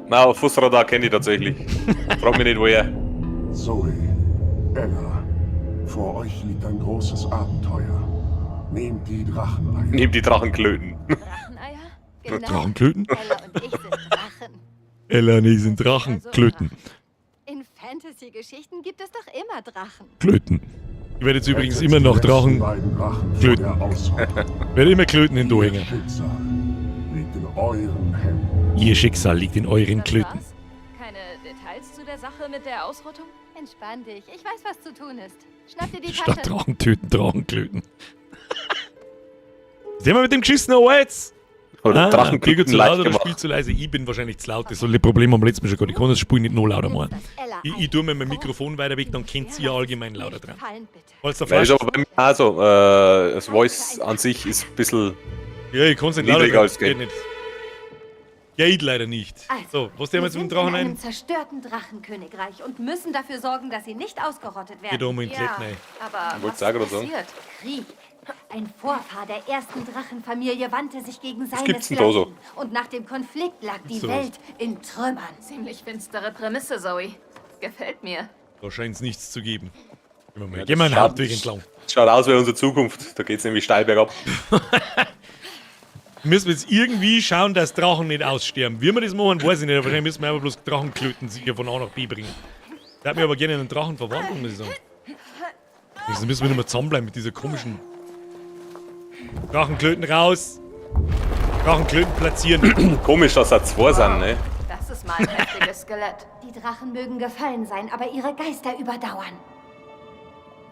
Na, Fußradar kenne ich tatsächlich. Frag mich nicht woher. Zoe, Ella, vor euch liegt ein großes Abenteuer. Nehmt die Dracheneier. Nehmt die Drachenklöten. Dracheneier? Genau. Drachenklöten? Ella und ich sind Drachen. Ella und ich sind Drachen. Also Klöten. In Fantasy-Geschichten gibt es doch immer Drachen. Klöten. Ich werde jetzt übrigens Rettet immer die noch letzten Drachen. beiden Drachen vor Klöten. der Ausrottung. Werde immer Klöten Ihr hinterhängen. Schicksal liegt in euren Händen. Ihr Schicksal liegt in euren Das Klöten. war's? Keine Details zu der Sache mit der Ausrottung? Entspann dich, ich weiß, was zu tun ist. Schnapp dir die Statt Tasche. Drachen töten, Drachenklöten. Sehen wir mit dem geschissenen Ohr jetzt? Oder Ah, Drachenklöten Gregor zu laut leicht oder gemacht. spielt zu leise? Ich bin wahrscheinlich zu laut. Das soll Problem am letzten Mal schon gehabt. Ich kann das Spiel nicht noch lauter machen. Das Ella Ich tue mir mein Mikrofon weiter weg, dann kennt ihr allgemein lauter Nicht dran. fallen, bitte. Falls der Ja, ist Flasch. aber bei mir auch so. Das Voice an sich ist ein bisschen. Ja, ich kann's nicht lauter niedriger drehen. als Geht nicht. Geht leider nicht. Also, So, was tun wir jetzt wir mit dem sind Drachen in einem ein? zerstörten Drachenkönigreich und müssen dafür sorgen, dass sie nicht ausgerottet werden. Geht um in den Kletten rein. aber Ich wollte was sagen oder so. passiert? Krieg. Ein Vorfahr der ersten Drachenfamilie wandte sich gegen gibt's denn da so? seinesgleichen. Und nach dem Konflikt lag die Sowas. Welt in Trümmern. Ziemlich finstere Prämisse, Zoe. Gefällt mir. Da scheint es nichts zu geben. Gehen wir mal, Ja, gehen wir einen das schaut- Hauptweg entlang. Schaut aus wie unsere Zukunft. Da geht's nämlich steil bergab. Müssen wir jetzt irgendwie schauen, dass Drachen nicht aussterben. Wie wir das machen, weiß ich nicht. Wahrscheinlich müssen wir einfach bloß Drachenklöten sicher von A nach B bringen. Da hat mir aber gerne in einen Drachen verwandeln, muss ich sagen. Jetzt müssen wir nicht mehr zusammenbleiben mit dieser komischen Drachenklöten raus. Drachenklöten platzieren. Komisch, dass da zwei sind, ne? Das ist mal ein heftiges Skelett. Die Drachen mögen gefallen sein, aber ihre Geister überdauern.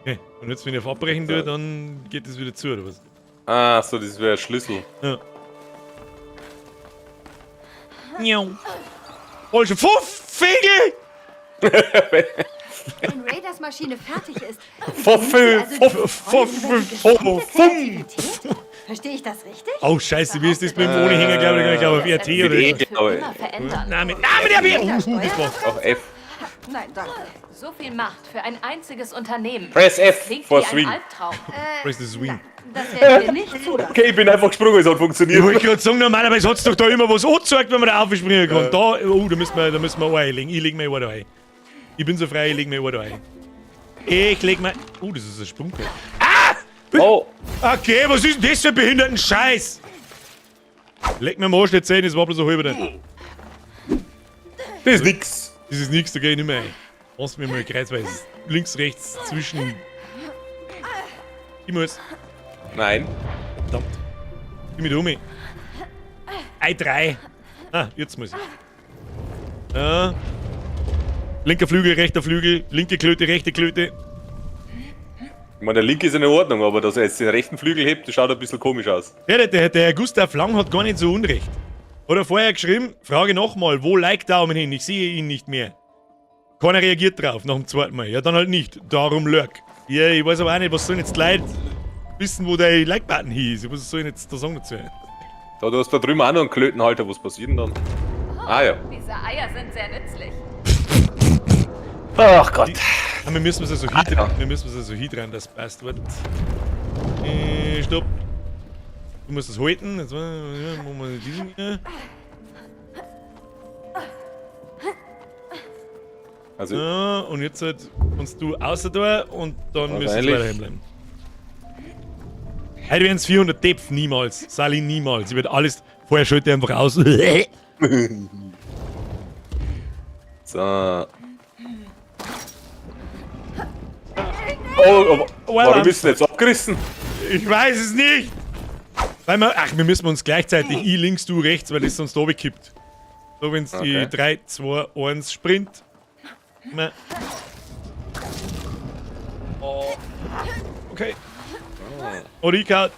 Okay. Und jetzt, wenn ich auf Abbrechen tue, dann geht das wieder zu, oder was? Ah, so, das wäre Schlüssel. Ja. Miau. Falsche Fuff, Fegel! Wenn Raiders Maschine fertig ist, Foffel, übernimmt sie also die Foff, Kontrolle über die Foff, gesamte Foff, Kreativität? Verstehe ich das richtig? Oh, scheiße, wie ist das mit dem ohne Hänger, glaube ich, ich glaube auf RT Mit oder E, so. glaube Immer ich. verändern. Nein, mit RB! Das war. Auf F. Nein, danke. So viel Macht für ein einziges Unternehmen. Press F Klingt for wie ein Swing. Albtraum. Press the Swing. Das werden wir nicht zulassen. Okay, ich bin einfach gesprungen, es hat Ich funktioniert. wollte gerade sagen, normalerweise hat es doch da immer was angezeigt, wenn man da aufspringen kann. Da, oh, da müssen wir einlegen. Ich leg mir da ein. Ich bin so frei, ich leg mir da ein. Ich leg mir. Oh, das ist ein Sprungbrett. Ah! Oh, Okay, was ist denn das für ein behinderten Scheiß? Leck mir am Arsch nicht sehen, das war bloß ein halber. das ist nix. Das ist nix, da geh ich nicht mehr ein. Lass mir mal kreuzweise. Links, rechts, zwischen. Ich muss. Nein. Verdammt. Ich mit um. Ei, 3. Ah, jetzt muss ich. Ja. Linker Flügel, rechter Flügel, linke Klöte, rechte Klöte. Ich meine, der linke ist in Ordnung, aber dass er jetzt den rechten Flügel hebt, das schaut ein bisschen komisch aus. Ja, der Gustav Lang hat gar nicht so unrecht. Hat er vorher geschrieben, Frage nochmal, wo Like-Daumen hin? Ich sehe ihn nicht mehr. Keiner reagiert drauf nach dem zweiten Mal. Ja, dann halt nicht. Darum Lurk. Ja, ich weiß aber auch nicht, was sollen jetzt die Leute wissen, wo der Like-Button hieß. Was soll ich jetzt da sagen dazu? Da, du hast da drüben auch noch einen Klötenhalter, was passiert denn dann? Ah ja. Diese Eier sind sehr nützlich. Ach Gott. Ah, wir müssen es also Ah, ja. wir müssen es also hindrehen, das passt. Warte. Stopp. Du musst das halten. Jetzt machen wir diesen hier. Also, Ja, und jetzt halt kannst du außer da und dann müssen wir Wahrscheinlich. daheim bleiben. Heute werden es 400 Depf, niemals. Sali, niemals. Ich werde alles. Vorher schalte ich einfach aus. so. Oh, oh, Well, warum I'm bist du denn jetzt abgerissen? Ich weiß es nicht! Weil wir, ach, wir müssen uns gleichzeitig ich links, du rechts, weil das sonst runterkippt. So, wenn's die Okay. 3, 2, 1 Sprint. Na. Oh. Okay. Oh, Rika.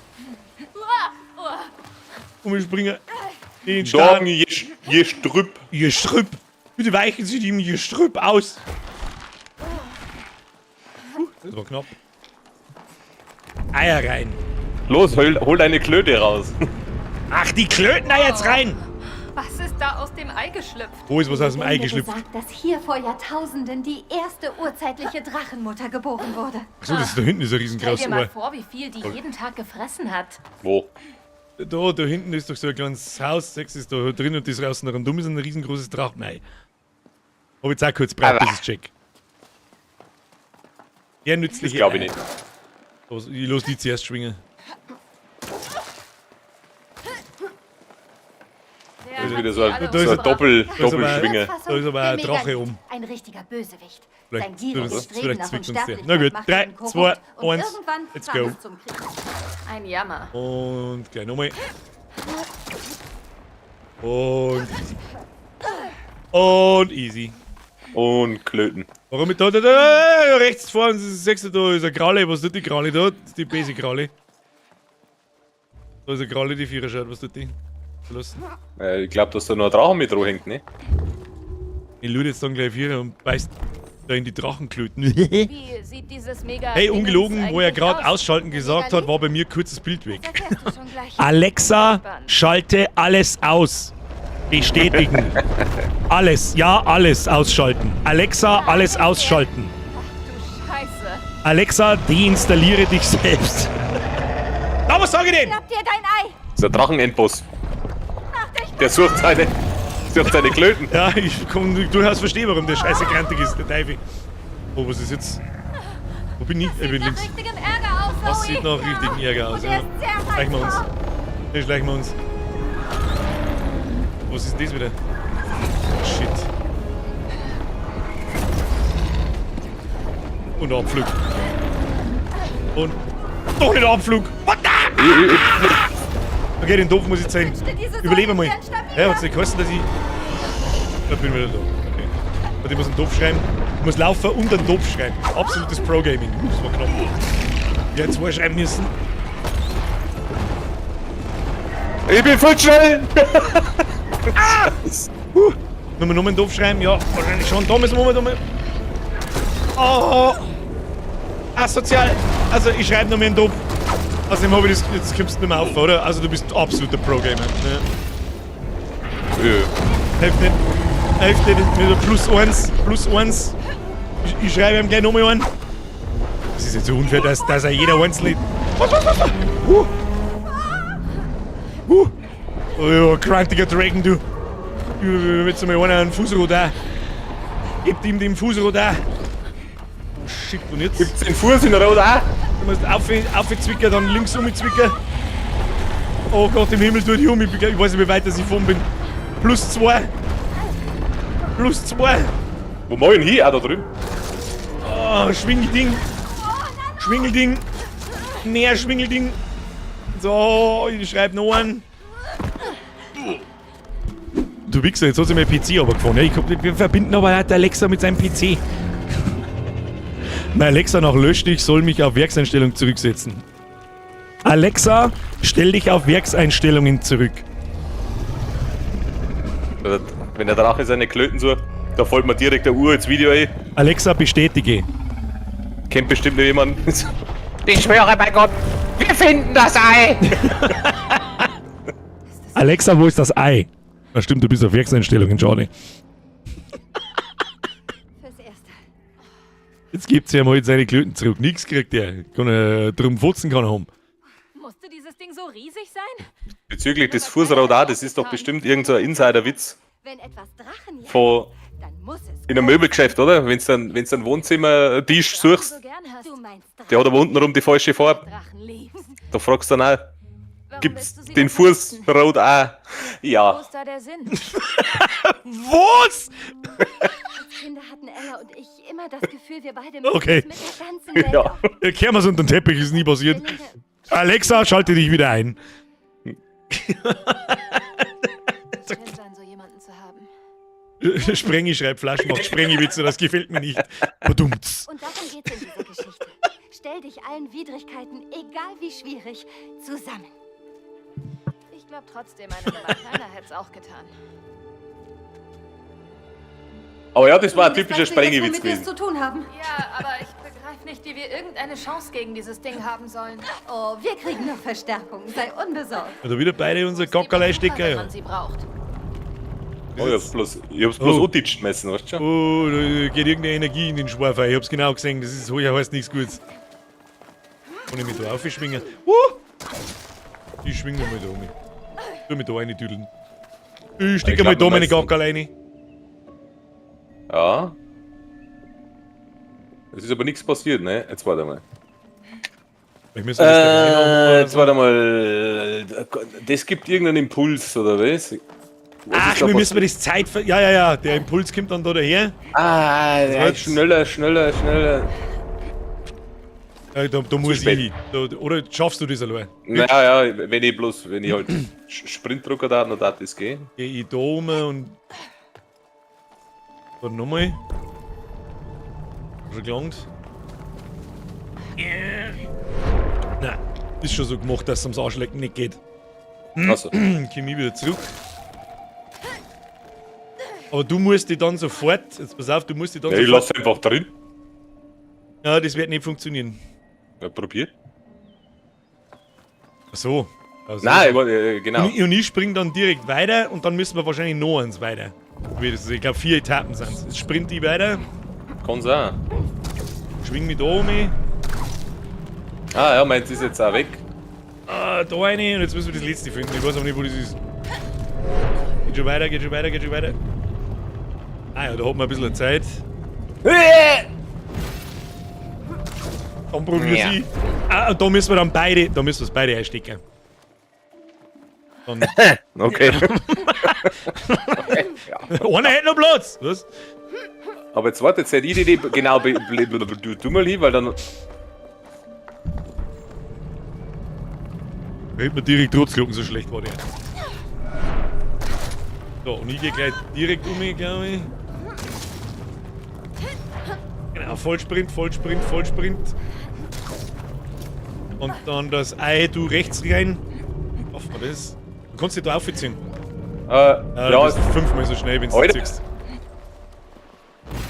Und wir springen. Den Dorn, Start. je Strüpp. Gestrüpp. Bitte weichen Sie dem Gestrüpp aus. Das war knapp. Eier rein. Los, hol deine Klöte raus. Ach, die Klöten da jetzt rein. Was ist da aus dem Ei geschlüpft? Wo ist was aus dem Ei Legende geschlüpft? besagt, dass hier vor Jahrtausenden die erste urzeitliche Drachenmutter geboren wurde. Achso, das ist da hinten ist ein Stell riesengroßes dir mal Ohr. vor, wie viel die jeden Tag gefressen hat. Wo? Da hinten ist doch so ein kleines Haus, sechs ist da drin und das draußen rundum ist ein riesengroßes Drachenei. Hab jetzt auch kurz breit, dieses Check. Ja, nützliche Das glaube ich Eier. nicht. Los, ich los die zuerst schwingen. Wer Das ist hat wieder sie so ein, alle Da ist so ein ein- Doppelschwinger. Da ist aber ein Der Drache Megalith, um. Ein richtiger Bösewicht. Vielleicht- Sein gieriges vielleicht Streben nach zwickt uns der. Unsterblichkeit Na gut, machte 3, ihn korrupt 2, und 1, irgendwann let's kam go. es zum Krieg. Ein Jammer. Und gleich nochmal. Und easy. Und easy. Und Klöten. Warum mit da, rechts vorne, das ist sechste, da ist eine Kralle. Was tut die Kralle da? Das ist die basic Kralle. Da ist eine Kralle, die Vierer schaut. Was tut die? Verlassen. Ich glaube, dass da noch ein Drachen mit dran hängt, ne? Ich lade jetzt dann gleich Vierer und beißt da in die Drachenklöten. Wie sieht dieses Mega. Hey, ungelogen, wo er Dingens gerade eigentlich aus? ausschalten gesagt hat, war bei mir kurzes Bild weg. Das erfährst du schon gleich. Alexa, schalte alles aus. Bestätigen. Alles, ja, alles ausschalten. Alexa, alles ausschalten. Ach du Scheiße. Alexa, deinstalliere dich selbst. Da, was sag ich denn? Schnapp dir dein Ei! Das ist ein Drachenendboss. Der sucht seine Klöten. Ja, ich kann durchaus verstehen, warum der scheiße krantig ist, der Teufel. Oh, was ist jetzt? Wo bin ich? Ich Sieht bin nach links. richtigem Ärger aus, Zoe. Das sieht nach richtigem Ärger aus, Und er ja. ist sehr Schleichen wir uns. reizbar. Hier schleichen wir uns. Was ist denn das wieder? Shit. Und Abflug. Und. Doch nicht Abflug! What the? Okay, den Doof muss ich zeigen. Diese Überlebe mal. Säule wären stabiler. Ja, hat's nicht geheißen, dass ich. Da bin ich wieder da. Okay. Warte, ich muss einen Doof schreiben. Ich muss laufen und einen Doof schreiben. Absolutes Pro-Gaming. Das war knapp. Ich hätte zwei schreiben müssen. Ich bin voll schnell! Wenn wir noch einen Doof schreiben? Ja, wahrscheinlich schon. Da müssen wir nochmal. Oh! Asozial! Also, ich schreibe noch mehr einen Doof. Außerdem habe ich das. Jetzt kommst du nicht mehr auf, oder? Also, du bist absoluter Pro-Gamer. Ne? Hilft nicht. Hilft nicht. Mit der +1. +1. Ich schreibe ihm gleich nochmal einen. Das ist jetzt so unfair, dass er jeder einzelne. Was? Oh ja, krantiger Dragon, du. Jetzt mal einer einen Fußrot auch. Gebt ihm den Fußrot auch. Oh shit, und jetzt? Gibt's den Fuß in der Rot auch? Du musst aufzwicken, dann links umzwicken. Oh Gott, im Himmel tut die um. Ich weiß nicht, wie weit dass ich vorn bin. +2. +2. Wo mach ich denn hin? Ah, da drüben. Oh, Schwingelding. Schwingelding. Mehr Schwingelding. So, ich schreibe noch einen. Du Wichser, jetzt hat sich mein PC aber gefahren. Ja, wir verbinden aber halt Alexa mit seinem PC. Mein Alexa nach lösch dich, soll mich auf Werkseinstellung zurücksetzen. Alexa, stell dich auf Werkseinstellungen zurück. Wenn der Drache seine Klöten sucht, da fällt mir direkt der Uhr ins Video ein. Alexa, bestätige. Kennt bestimmt noch jemand. Ich schwöre bei Gott, wir finden das Ei! Alexa, wo ist das Ei? Na stimmt, du bist auf Werkseinstellungen, schade. Fürs Erste. Jetzt gibt's ja mal seine Klöten zurück. Nix kriegt er. Kann er drum fotzen kann er haben. Musste dieses Ding so riesig sein? Bezüglich des Fußrad auch, das ist doch bestimmt irgend so ein Insider-Witz Wenn etwas Drachen von dann muss es. in einem Möbelgeschäft, oder? Wenn du dann, wenn's einen Wohnzimmertisch suchst, So gern hast. Du meinst Drachen. der hat aber untenrum die falsche Farbe. Drachen liebst. Da fragst du dann auch, Warum gibt's willst du sie den denn vernichten? Fußrad auch? Wo Ja. ist da der Sinn? Was? Als Kinder hatten Ella und ich immer das Gefühl, wir beide müssen Okay. es mit der ganzen Welt Ja. auf. Ja, kehren wir's unter den Teppich, ist nie passiert. Zwillinge. Alexa, schalte dich wieder ein. Schön sein, so jemanden zu haben. Sprengi schreibt Flaschenmacht, Sprengi-Witze, das gefällt mir nicht. Badumts. Und darum geht's in dieser Geschichte. Stell dich allen Widrigkeiten, egal wie schwierig, zusammen. Ich glaube trotzdem, eine Nummer kleiner hätte es auch getan. Aber ja, das war ein typischer Weißt du jetzt, Sprengi-Witz womit wir es gewesen. zu tun haben? Ja, aber ich begreife nicht, wie wir irgendeine Chance gegen dieses Ding haben sollen. Oh, wir kriegen noch Verstärkung. Sei unbesorgt. Da wieder beide unser Wo ist die Gockerlei-Stecker. Wenn Ja. man sie braucht. Oh, ich hab's bloß Oh. utitschen müssen, weißt du schon? Oh, da geht irgendeine Energie in den Schwarf rein. Ich hab's genau gesehen, das ist ja heißt nichts Gutes. Kann ich mich da aufschwingen? Ich schwinge mich mal da um. Tu mich da rein tüdeln. Ich stecke Ich mal glaub, da man meine weiß- Gockerl rein. Ja. Es ist aber nichts passiert, ne? Jetzt warte mal. Vielleicht müssen wir das da reinhauen oder Jetzt so. warte mal. Das gibt irgendeinen Impuls, oder was? Was Ach, ist da wir müssen passiert? wir das Zeit... ver Ja, ja, ja. Der Impuls kommt dann da daher. Ah, ja, wird's. schneller, schneller, schneller. Ja, da muss spät. ich hin. Da, oder schaffst du das allein? Naja, ja, wenn ich bloß, wenn ich halt Sprintdrucker da, dann darf das gehen. Geh ich da um und... Warte nochmal. Schon gelangt. Nein, ist schon so gemacht, dass es ums Arschlecken nicht geht. Also, Komm ich wieder zurück. Aber du musst dich dann sofort, jetzt pass auf, du musst dich dann ja, ich sofort... lass einfach drin. Ja, das wird nicht funktionieren. Ja, probier. Ach so. Also, Nein, ich, wollte, genau. Und ich spring dann direkt weiter und dann müssen wir wahrscheinlich noch eins weiter. Wie das ist. Ich glaube, 4 Etappen sind es. Jetzt sprint ich weiter, Kann sein. schwing mich da um. Ah, ja, meins ist jetzt auch weg. Ah, da eine und jetzt müssen wir das letzte finden. Ich weiß aber nicht, wo das ist. Geht schon weiter, geht schon weiter, geht schon weiter. Ah ja, da hat man ein bisschen Zeit. Dann probier Ja. sie. Ah, und da müssen wir dann beide, da müssen wir es beide einstecken. Dann, Okay. einer hätte noch Platz! Was? Aber jetzt warte, jetzt hätte ich die Idee, genau, du mal hin, weil dann. Da hätte man direkt Rotzglocken, so schlecht war der. So, und ich gehe gleich direkt um, glaube ich. Genau, Vollsprint, Vollsprint, Vollsprint. Und dann das Ei, du rechts rein. Hoffen wir das. Du kannst dich da aufziehen. Ja, Ja, du bist fünfmal so schnell, wenn du Alter. ziehst.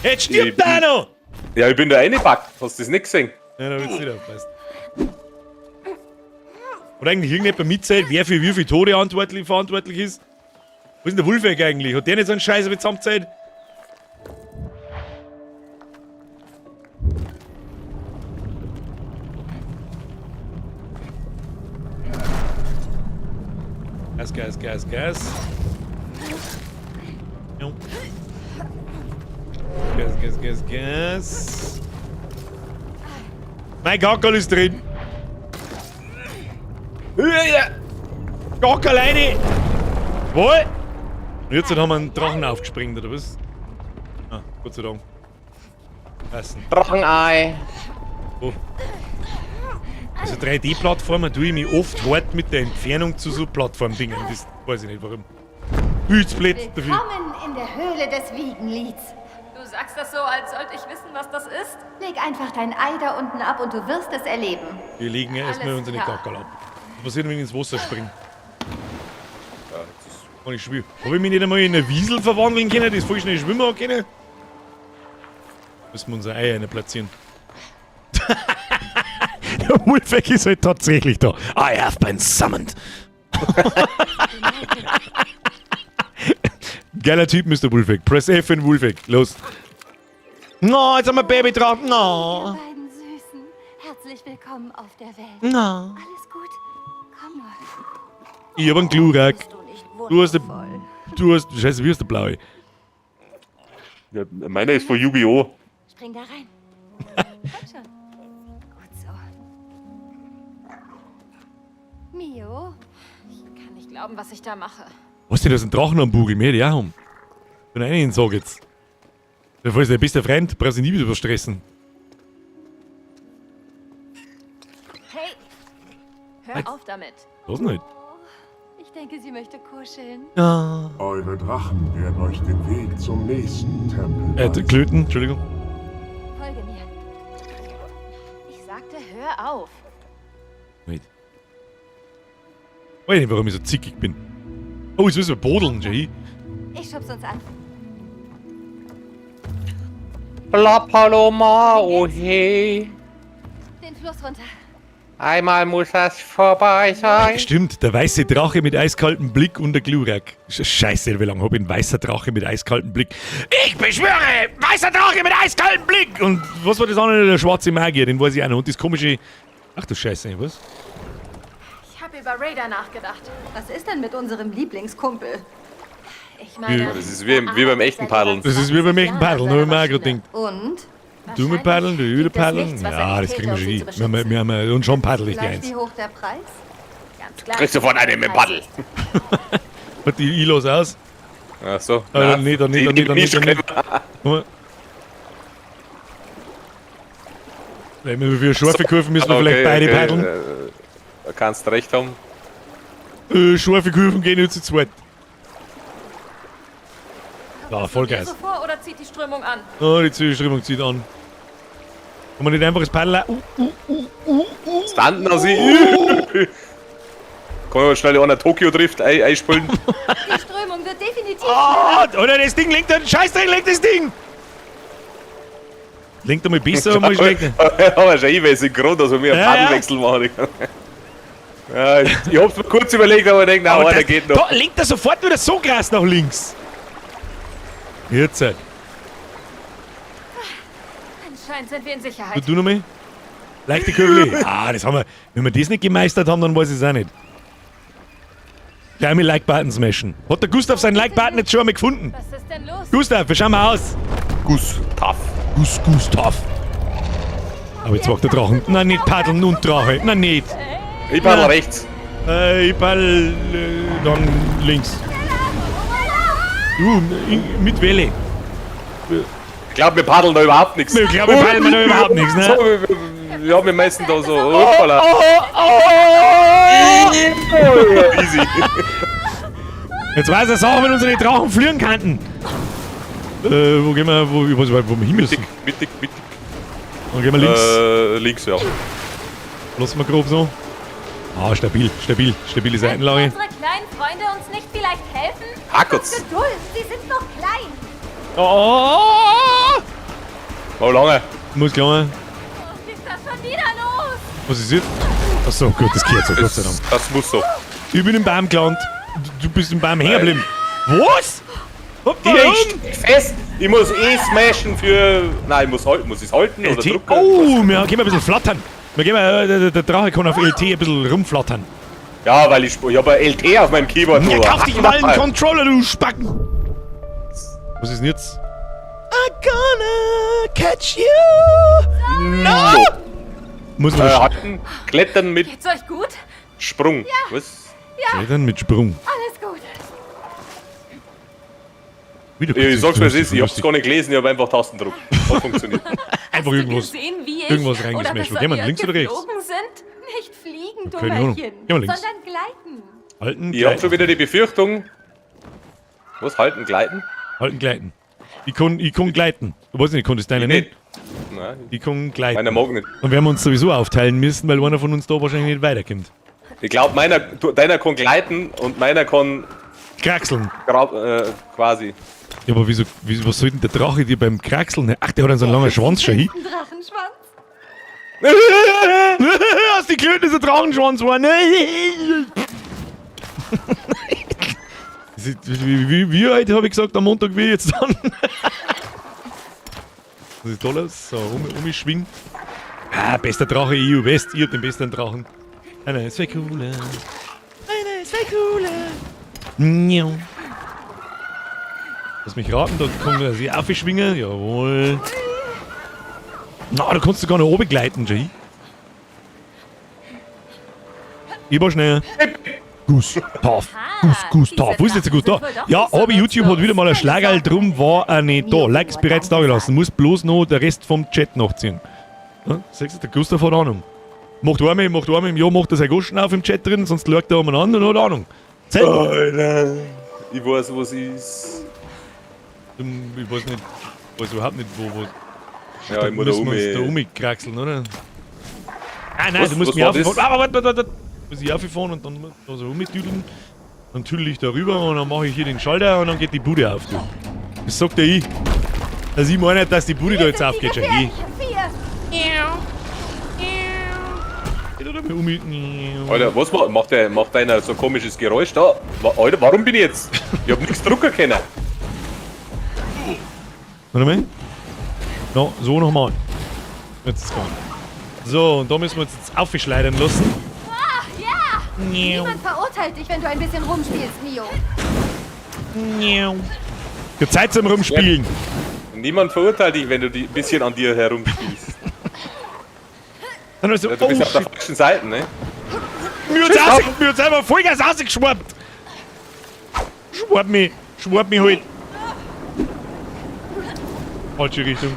Jetzt stirbt da noch! ja, ich bin da reingepackt. Hast du das nicht gesehen? Ja, da wird's nicht aufpassen. Hat eigentlich irgendjemand mitzählt, wer für wie viele Tode verantwortlich ist? Wo ist denn der Wolfegg eigentlich? Hat der nicht so einen Scheiß mit zusammengezählt? Gas, Gas, Gas, Gas. Jo. Gas, Gas, Gas, Gas. Mein Gackerl ist drin. Gackerl rein. Wohl. Und jetzt haben wir einen Drachen aufgesprengt, oder was? Ah, Gott sei Dank. Passen. Drachenei. Oh. Also 3D-Plattformer tue ich mich oft hart mit der Entfernung zu so Plattformdingen. Das weiß ich nicht warum. Blöd dafür. Willkommen in der Höhle des Wiegenlieds. Du sagst das so, als sollte ich wissen, was das ist. Leg einfach dein Ei da unten ab und du wirst es erleben. Wir legen ja erstmal Alles unsere klar. Gackerl ab. Was passiert, wenn ich ins Wasser springe? Kann ich schwimmen? Hab ich mich nicht einmal in eine Wiesel verwandeln können, das voll schnell schwimmen hat können? Müssen wir unser Ei eine platzieren. Der Wolfpack ist halt tatsächlich da. I have been summoned. Geiler Typ, Mr. Wolfpack. Press F in Wolfpack. Los. No, jetzt haben wir Baby drauf. No. Ihr beiden Süßen, herzlich willkommen auf der Welt. No. Alles gut? Komm nur. Ich hab einen Glurak. Bist du nicht Du hast wundervoll? Du hast. Scheiße, wie ist der blaue? Ja, meiner ist von Yu-Gi-Oh! Spring da rein. Komm schon. Gut so. Mio, Ich kann nicht glauben, was ich da mache. Was denn, da ist ein Drachen am Bugel? Mir hätte ich auch haben. Wenn ich einen sag jetzt. Der ist dein bester Freund, brauchst dich nie wieder überstressen. Hey! Hör Was? auf damit. Was nicht? ich denke, sie möchte kuscheln. Eure Drachen werden euch den Weg zum nächsten Tempel weisen. Klöten, Entschuldigung. Folge mir. Ich sagte, hör auf. Wait. Weiß nicht, warum ich so zickig bin. Oh, jetzt müssen wir bodeln, Jay. Ich schub's uns an. La Paloma, oh hey. Den Fluss runter. Einmal muss das vorbei sein. Stimmt, der weiße Drache mit eiskaltem Blick und der Glurak. Scheiße, wie lange hab ich einen weißer Drache mit eiskaltem Blick? Ich beschwöre! Weißer Drache mit eiskaltem Blick! Und was war das andere? Der schwarze Magier, den weiß ich auch noch. Und das komische. Ach du Scheiße, was? Ich habe über Raider nachgedacht. Was ist denn mit unserem Lieblingskumpel? Ich meine, Das ist wie beim echten Paddeln. Das ist wie beim echten Paddeln, hab ich mir auch gerade gedacht. Und? Du mit Paddeln, du wieder gibt es Paddeln. nichts, was Ja, er das nicht kriegen wir täte, schon um sie hin. zu beschützen. Wir haben, und schon paddel ich die Gleich eins. wie hoch der Preis? Ganz klar. Kriegst sofort eine mit dem Paddel. Warte, ich los aus. Ach so. Ah, nee, dann nicht, dann nicht, dann nicht, dann nicht. Guck mal. Wenn wir für scharfe Kurven müssen wir vielleicht beide paddeln. Da kannst du recht haben. Scharfe Kurven gehen nur zu zweit. Ja, Vollgas. So vor oder zieht die Strömung an? Oh, die Strömung zieht an. Kann man nicht einfach das Paddel. Standen aus sie. Kann man schnell einer Tokio trifft, einspülen. Die Strömung wird definitiv. Oh, oder das Ding lenkt, den Scheißdreck lenkt das Ding! Lenkt einmal besser, mal schlechter. Aber schon ich weiß synchron, dass wir einen Ja, ja. Paddelwechsel machen. Ja, ich hab's mir kurz überlegt, aber ich denk, na, Aber einer das, geht noch. Da lenkt er sofort wieder so krass nach links. Jetzt. halt. Anscheinend sind wir in Sicherheit. Du, du noch mal? Leichte Kurve. Ah, das haben wir. Wenn wir das nicht gemeistert haben, dann weiß ich es auch nicht. Gleich mal Like-Button smashen. Hat der Gustav seinen Like-Button jetzt schon einmal gefunden? Was ist denn los? Gustav, wie schauen wir aus? Gustav. Gustav. Aber jetzt macht der Drachen. Nein, nicht paddeln und Drache. Nein, nicht. Ich paddel rechts. Ich paddel dann links. Du, mit Welle. Ich glaube, wir paddeln da überhaupt nichts. Ich glaube, wir paddeln da überhaupt nichts, ne? So, wir haben ja meistens da so. Hoppala. Oh, oh! Easy. Jetzt weiß er auch, wenn unsere Drachen fliegen könnten. Wo gehen wir, wo, ich weiß nicht, wo wir hin müssen. Mittig, mittig, mittig. Dann gehen wir links. Links, ja. Lassen wir grob so. Ah, stabil, stabil, stabile Seitenlage. Unsere kleinen Freunde uns nicht vielleicht helfen? Hakert's. Geduld, sie sind noch klein. Oh! Oh, lange. Muss klar. Was ist das schon wieder los? Was ist jetzt? Achso, gut, das gehört so, Gott sei Dank. Das muss so. Ich bin im Baum gelandet. Du bist im Baum hängen geblieben. Was? Hopp, Ich steck fest. Ich muss eh smashen für. Nein, ich muss halten. Muss ich's halten oder LT? drücken? Oh, wir können ein bisschen flattern. Wir gehen mal, der Drache kann auf LT ein bisschen rumflattern. Ja, weil ich hab ein LT auf meinem Keyboard. Ja, nur. kauf dich mal einen Controller, du Spacken! Was ist denn jetzt? I'm gonna catch you! No. Muss man Halten, klettern mit Geht's euch gut? Sprung. Was? klettern mit Sprung. Alles gut. Wieder Ich sag's mir, es ist. Ich hab's gar nicht gelesen, ich hab einfach Tastendruck. Hat funktioniert. Einfach irgendwas. Gesehen, wie ich irgendwas oder reingesmashed. Wo besser gehen wir? wir Links oder rechts? geflogen sind? fliegen, Keine Ahnung. Dummerchen, Geh mal links. sondern gleiten. Halten, Ich hab gleiten. schon wieder die Befürchtung. Was? Halten, gleiten? Halten, gleiten. Ich kann gleiten. Du weißt nicht, ich kann das deine nicht. Nein. Ich kann gleiten. Meiner mag nicht. Und werden wir uns sowieso aufteilen müssen, weil einer von uns da wahrscheinlich nicht weiterkommt. Ich glaube, deiner kann gleiten und meiner kann Kraxeln. Quasi. Ja, aber wieso, was soll denn der Drache dir beim Kraxeln? Ach, der hat so einen langen Schwanz schon hin. Ein Drachenschwanz. Aus die Klöten ist ein Drachenschwanz geworden. Wie alt habe ich gesagt am Montag, wie jetzt dann? Was ist da los? So, umschwingen. Ah, bester Drache EU West. Ich hab den besten Drachen. Einer ist viel cooler. Einer ist viel cooler. Njau. Lass mich raten, da kommt er sich aufschwingen. Jawohl. Na, da kannst du gar nicht oben gleiten, Jay. Ich war schnell. Gustav, Gustav. Wo ist jetzt der Gustav? Ja, aber YouTube hat wieder mal ein Schlagerl, drum war er nicht da. Likes bereits da gelassen. Muss bloß noch der Rest vom Chat nachziehen. Ja, siehst du, der Gustav hat Ahnung. Macht einmal im Jahr, macht er sein Goschen auf im Chat drin, sonst schaut er umeinander und hat Ahnung. Zählt. Alter, ich weiß, was ist. Ich weiß nicht, weiß überhaupt nicht, wo. Ja, Da ich muss da müssen wir uns da um. umkraxeln, oder? Ah nein, Was- du musst was mich war das? auffahren. Ah, warte, warte, warte. Muss ich auffahren und dann muss ich da so rumtüdeln. Dann tüdel ich da rüber und dann mache ich hier den Schalter und dann geht die Bude auf, du. Das sagt ja ich. Also ich meine nicht, dass die Bude da jetzt aufgeht, schon. Ich. Alter, was macht einer so ein komisches Geräusch da? Alter, warum bin ich jetzt? Ich hab nichts drucken können. Warte mal. No, so nochmal. Jetzt ist es gegangen. So, und da müssen wir uns jetzt aufschleudern lassen. Ah, ja! Niemand verurteilt dich, wenn du ein bisschen rumspielst, Mio. Ja, Zeit zum Rumspielen. Ja. Niemand verurteilt dich, wenn du ein bisschen an dir herumspielst. Dann also, ja, du bist oh, auf der falschen Seite, ne? Mir hat's einfach Vollgas rausgeschwappt. Schwapp mich halt. Falsche Richtung.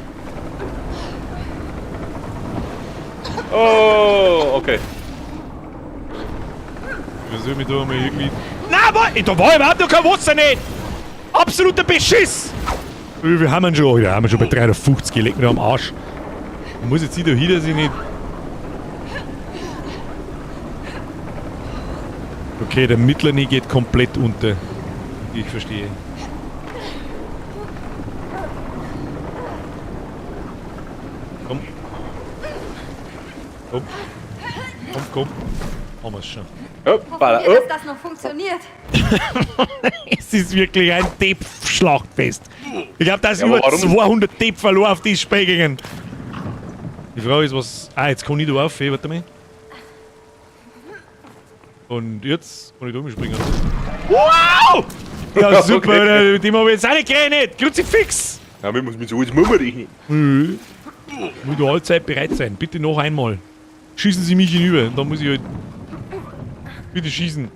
Oh, okay. Ich versuche mich da mal irgendwie. Nein, warte! Da war überhaupt noch kein Wasser nicht! Absoluter Beschiss! Wie viel haben wir schon? Ja, haben wir schon bei 350, leck mich am Arsch. Ich muss jetzt hier da hin, dass ich nicht. Okay, der mittlere geht komplett unter. Ich verstehe. Komm. Komm. Komm, komm. Haben wir's schon. Hoffen wir, dass das noch funktioniert. Es ist wirklich ein Depp-Schlachtfest. Ich glaube, da ist Ja, über aber warum? 200 Depp verloren auf die Spiel gegangen. Die Frage ist, was... Ah, jetzt kann ich da auf, warte mal. Und jetzt kann ich da umspringen. Wow! Ja, super, Okay. Alter, mit dem habe ich jetzt auch nicht gerechnet. Kruzifix! Ja, wir müssen mit so alles rechnen. Mhm. Muss da allzeit bereit sein. Bitte noch einmal. Schießen Sie mich hinüber. Dann muss ich halt... Bitte schießen.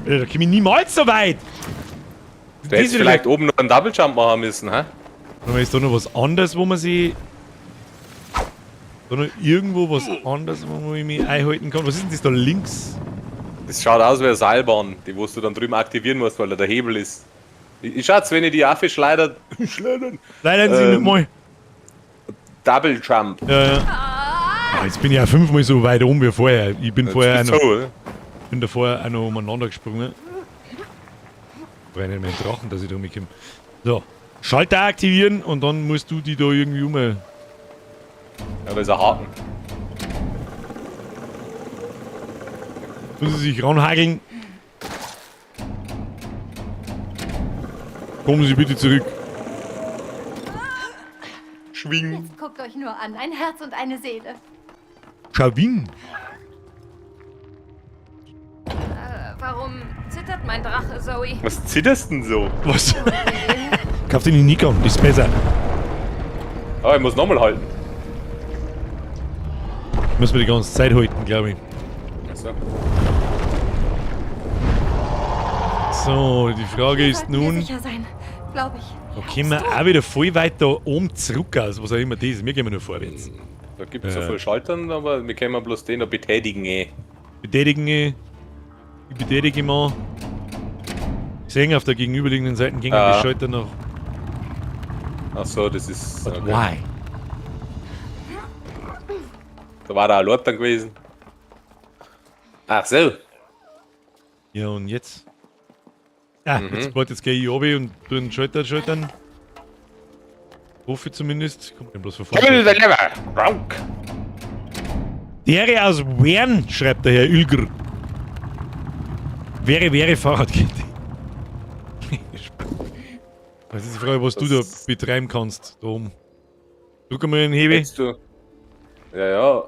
Alter, da komme ich niemals so weit. Du hättest vielleicht oben noch einen Double Jump machen müssen, hä? Aber ist da noch was anderes, wo man sich... Da noch irgendwo was anderes, wo man mich einhalten kann? Was ist denn das da links? Das schaut aus wie eine Seilbahn, die wo du dann drüben aktivieren musst, weil da der Hebel ist. Ich schatz, wenn ich die Affe schleudert. Schleudern. Schleudern Sie nicht mal. Double Jump. Ja, ja. Ah, jetzt bin ich ja fünfmal so weit oben wie vorher. Ich bin Jetzt vorher auch bist noch, du so, oder? bin da vorher auch noch umeinander gesprungen. Ich brauche nicht mehr einen Drachen, dass ich da rumkomme. So, Schalter aktivieren und dann musst du die da irgendwie um. Ja, da ist ein Haken. Müssen Sie sich ranhageln. Kommen Sie bitte zurück. Schwing. Jetzt guckt euch nur an. Ein Herz und eine Seele. Schawing. Warum zittert mein Drache, Zoe? Was zitterst denn so? Was? Kauf den Nikon, das ist besser. Ah, ich muss nochmal halten. Müssen wir die ganze Zeit halten, glaube ich. Achso. So, die Frage ist nun... Sicher sein, glaube ich. Da kommen wir auch wieder voll weit da oben zurück aus, was auch immer das ist. Wir gehen nur vorwärts. Da gibt es so viel Schaltern, aber wir können bloß den da betätigen, eh. Betätigen, ich betätige mal. Ich sehe auf der gegenüberliegenden Seite gingen die Schalter noch. Ach so, das ist. But okay. why? Da war der Alert dann gewesen. Ach so. Ja, und jetzt? Ah, jetzt, warte, jetzt gehe ich runter und tu den Schalter schaltern. Hoffe zumindest. Kommt denn bloß von vorne. Kill the lever! Rauk! Dere aus Wern, schreibt der Herr Ülger. Wäre Fahrradkette. Das ist die Frage, was du da betreiben kannst, da oben. Drück mal den Hebel. Jetzt du. Ja, ja.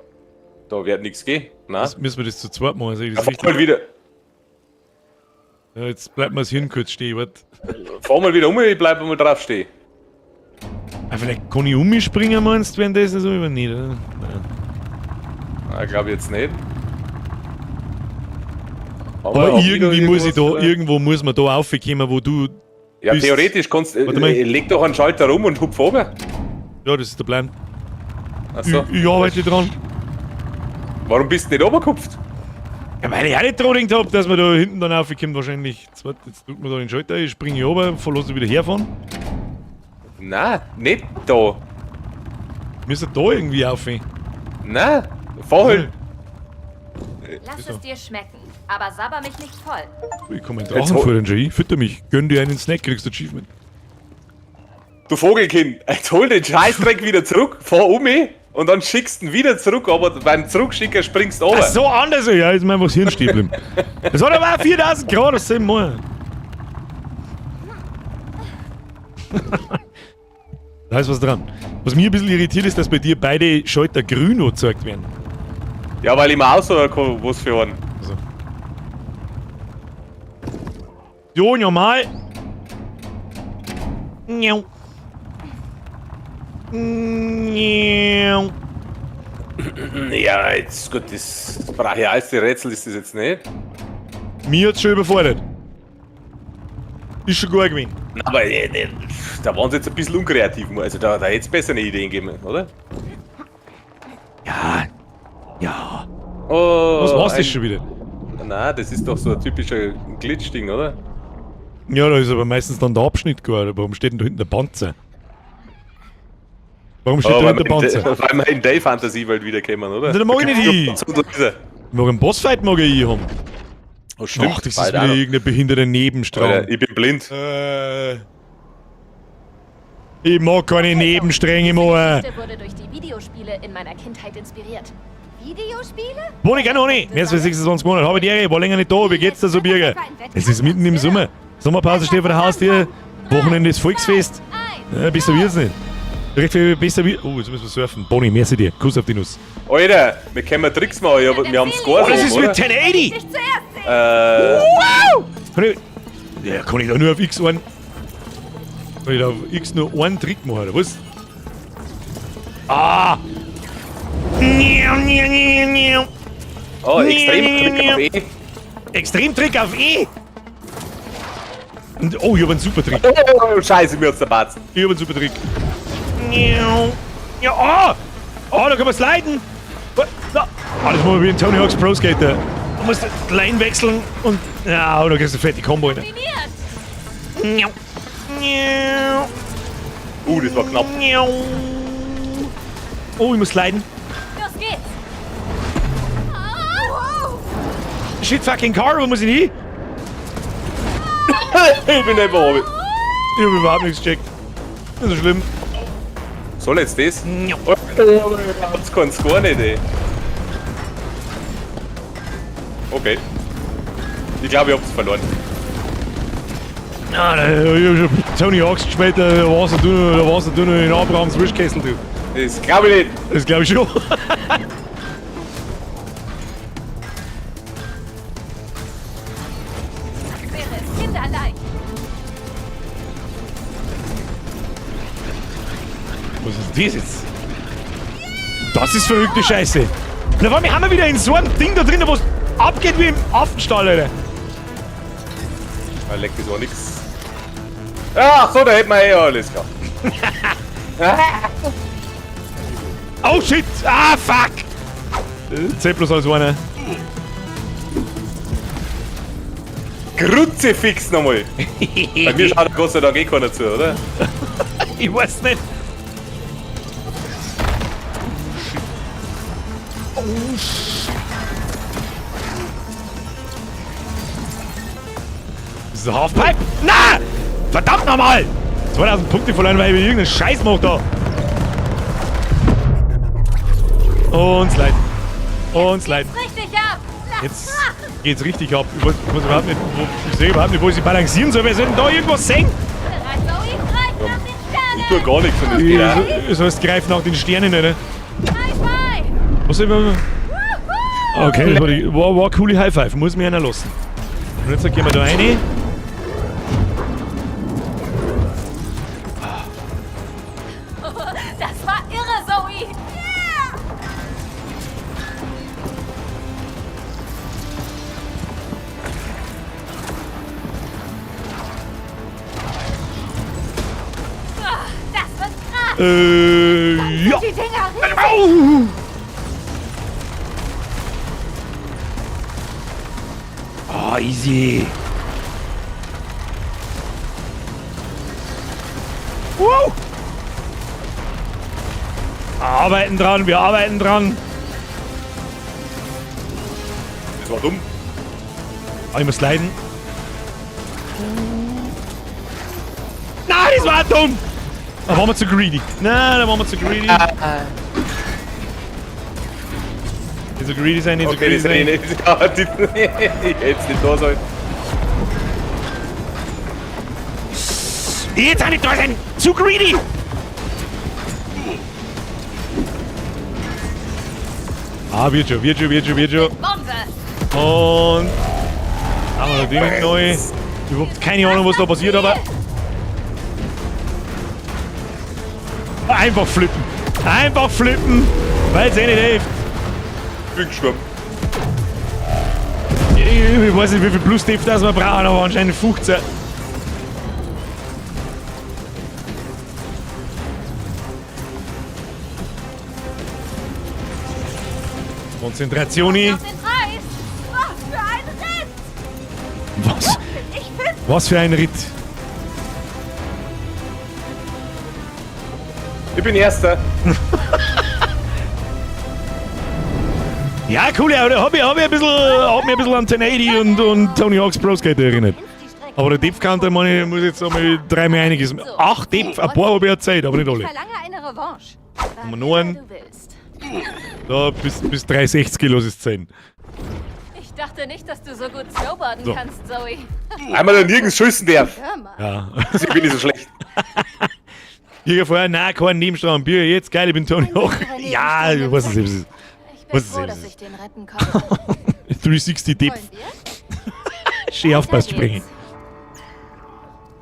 Da wird nichts gehen. Nein. Das müssen wir das zu zweit machen. Also ich das Ja, fahr mal wieder. Ja, jetzt bleibt mir das Hirn kurz stehen. Warte. Fahr mal wieder um, ich bleib mal drauf stehen. Ah, vielleicht kann ich um mich springen, meinst du, wenn das so über nicht, oder? Nein. Nein, glaube ich jetzt nicht. Aber auch irgendwie wieder muss ich da, irgendwas, irgendwo muss man da raufkommen, wo du. Ja, bist. theoretisch kannst du. Warte mal. Leg doch einen Schalter rum und hupf runter. Ja, das ist der Plan. Ach so. Ich arbeite dran. Warum bist du nicht runtergehupft? Ja, weil ich auch nicht dran gedacht hab, dass man da hinten dann raufkommt, wahrscheinlich. Jetzt, warte, jetzt drückt man da den Schalter, ich springe runter, verlasse wieder herfahren. Nein, nicht da. Müssen da irgendwie rauf. Nein, fahr halt. Lass es dir schmecken, aber sabber mich nicht voll. Ich kann meinen Jetzt Drachen hol- fordern schon. Ich fütter mich. Gönn dir einen Snack, kriegst du Achievement. Du Vogelkind, jetzt hol den Scheißdreck wieder zurück, fahr um mich und dann schickst du ihn wieder zurück, aber beim Zurückschicken springst du runter. Ach so, anders. Ja, ist mir einfach das Hirn stehen geblieben. Das hat aber auch 4000 Grad, das sind wir. Da ist was dran. Was mich ein bisschen irritiert ist, dass bei dir beide Schalter grün angezeigt werden. Ja, weil ich mir aussuchen kann, was für einen. Also. Jo, normal. Njau. Njau. Ja, jetzt gut, das brachialste Rätsel ist das jetzt nicht. Mir hat's schon überfordert. Ist schon gut gewesen. Na, aber da waren sie jetzt ein bisschen unkreativ. Also da hätte es besser eine Idee gegeben, oder? Ja. Ja. Oh, Was war's das schon wieder? Nein, das ist doch so ein typischer Glitch-Ding, oder? Ja, da ist aber meistens dann der Abschnitt geworden. Warum steht denn da hinten der Panzer? Warum steht Oh, da weil hinten der wir in Panzer? Weil wir in Day-Fantasie-Welt wiederkommen, oder? Na, da mag ich nicht hin. hin. Mag einen Bossfight mag ich haben. Oh, stimmt. Ach, das ist bald wieder auch noch. irgendein behinderter Nebenstrang. Alter, ich bin blind. Ich mag keine Nebenstränge mehr. Diese wurde durch die Videospiele in meiner Kindheit inspiriert. Videospiele? Wohne ich auch noch nicht. Mehr als 26 Monate. Habe die Ehre, war länger nicht da. Wie geht's dir so, Birger? Es ist mitten im Sommer. Sommerpause steht vor der Haustür. Wochenende ist Volksfest. Ja, besser wird's nicht. Recht viel besser wie. Oh, jetzt müssen wir surfen. Bonnie, merci dir. Kuss auf die Nuss. Alter, wir können Tricks machen, aber wir haben Scores Oh, das ist oben, mit oder? 1080! Dich zuerst sehen. Wow! Kann ich, ja, kann ich da nur auf X einen. Kann ich da auf X nur einen Trick machen, oder was? Ah! Oh, Extremtrick auf E. Extremtrick auf E! Und, oh, ich hab einen super Trick. Oh, scheiße, mir hat's der Batzen. Ich hab einen super Trick. Ja, oh! Oh, da kann man sliden! Ah, das machen wir wie ein Tony Hawk's Pro Skater. Du musst die Line wechseln und. Ja, da kriegst du eine fette Combo rein. Das war knapp. Oh, ich muss sliden. Los geht's! Shit fucking car, wo muss ich hin? Ich bin einfach oben. Ich hab überhaupt nichts gecheckt. Das ist so schlimm. Soll jetzt das? Habt's keinen Score nicht, ey. Okay. Ich glaube, ich hab's verloren. Ah, da, ich hab schon Tony Hawk's gespielt, da warst du noch, da warst du noch in Abrahams Wischkessel, du. Das glaube ich nicht. Das glaube ich schon. Wäre es kinderleicht. Was ist das jetzt? Das ist verrückte Scheiße. Na, warum haben wir wieder in so einem Ding da drin, wo es abgeht wie im Affenstall, Alter. Ah, leck, das war nix. Ach so, da hätten wir eh alles klar. Oh shit! Ah, fuck! C plus als einer. Kruzifix nochmal. Bei mir schaut Gott sei Dank eh keiner zu, oder? Ich weiß nicht. Oh shit. Das ist ein Halfpipe? Na! Verdammt nochmal! 2000 Punkte verloren, weil ich irgendeinen Scheiß mache da. Und Slide. Und Slide. Richtig ab! Lass Jetzt geht's richtig ab. Ich weiß überhaupt nicht, ich sehe überhaupt nicht, wo ich sie balancieren soll. Wer soll denn da irgendwas sehen? Bereit, Zoe? Greif nach den Sternen! Ich tue gar nichts und das geht auch. Das heißt, greif nach den Sternen, oder? High Five! Was soll ich Okay, das war, war eine coole High Five. Muss mir einer lassen. Und jetzt gehen wir da rein. Das war irre, Zoe! Yeah! Ah, das wird krass! Ja. Die Dinger riesig. Au! Ah, easy. Wow. Arbeiten dran, wir arbeiten dran. Das war dumm. Ah, ich muss sliden. Nein, das war dumm. Da waren wir zu greedy. Nein, da waren wir zu greedy. Nicht so greedy sein, nicht so Okay, greedy das hätte sein. ich nicht. Ja, ich hätte es nicht da sollen. Jetzt auch nicht da sein! Zu greedy! Ah, wird schon, wird schon, wird schon, wird schon. Bombe! Und haben wir das Ding neu. Überhaupt keine Ahnung, was da passiert, aber einfach flippen. Einfach flippen, weil es eh nicht hilft. Ich bin gestorben. Ich weiß nicht, wie viel Plus-Depth das wir brauchen, aber anscheinend 15. Konzentration. Auf den Preis! Was für ein Ritt! Was? Ich bin Was für ein Ritt. Ich bin Erster. Ja, cool, ja, da hab ich, hab ich ein bisschen, hab mich ein bisschen an 1080 und Tony Hawk's Pro Skater erinnert. Aber der Depth Counter, meine ich, muss jetzt einmal dreimal einiges. 8 Depth, ein paar habe ich ja Zeit, aber nicht alle. Ich verlange eine Revanche. Haben wir noch einen? Du willst. Da bis 360 Kilo ist 10. Ich dachte nicht, dass du so gut snowboarden So. kannst, Zoe. Einmal da nirgends schießen darf. Hör mal. Ja. Deswegen bin ich so schlecht. Jäger vorher, nein, kein Nebenstrang. Bier, jetzt geil, ich bin Tony Hawk. Ja, ich weiß es nicht. Ich bin Was ist froh, das? dass ich den retten konnte. 360 Depth. Wollen wir? Schön aufpasst, springen.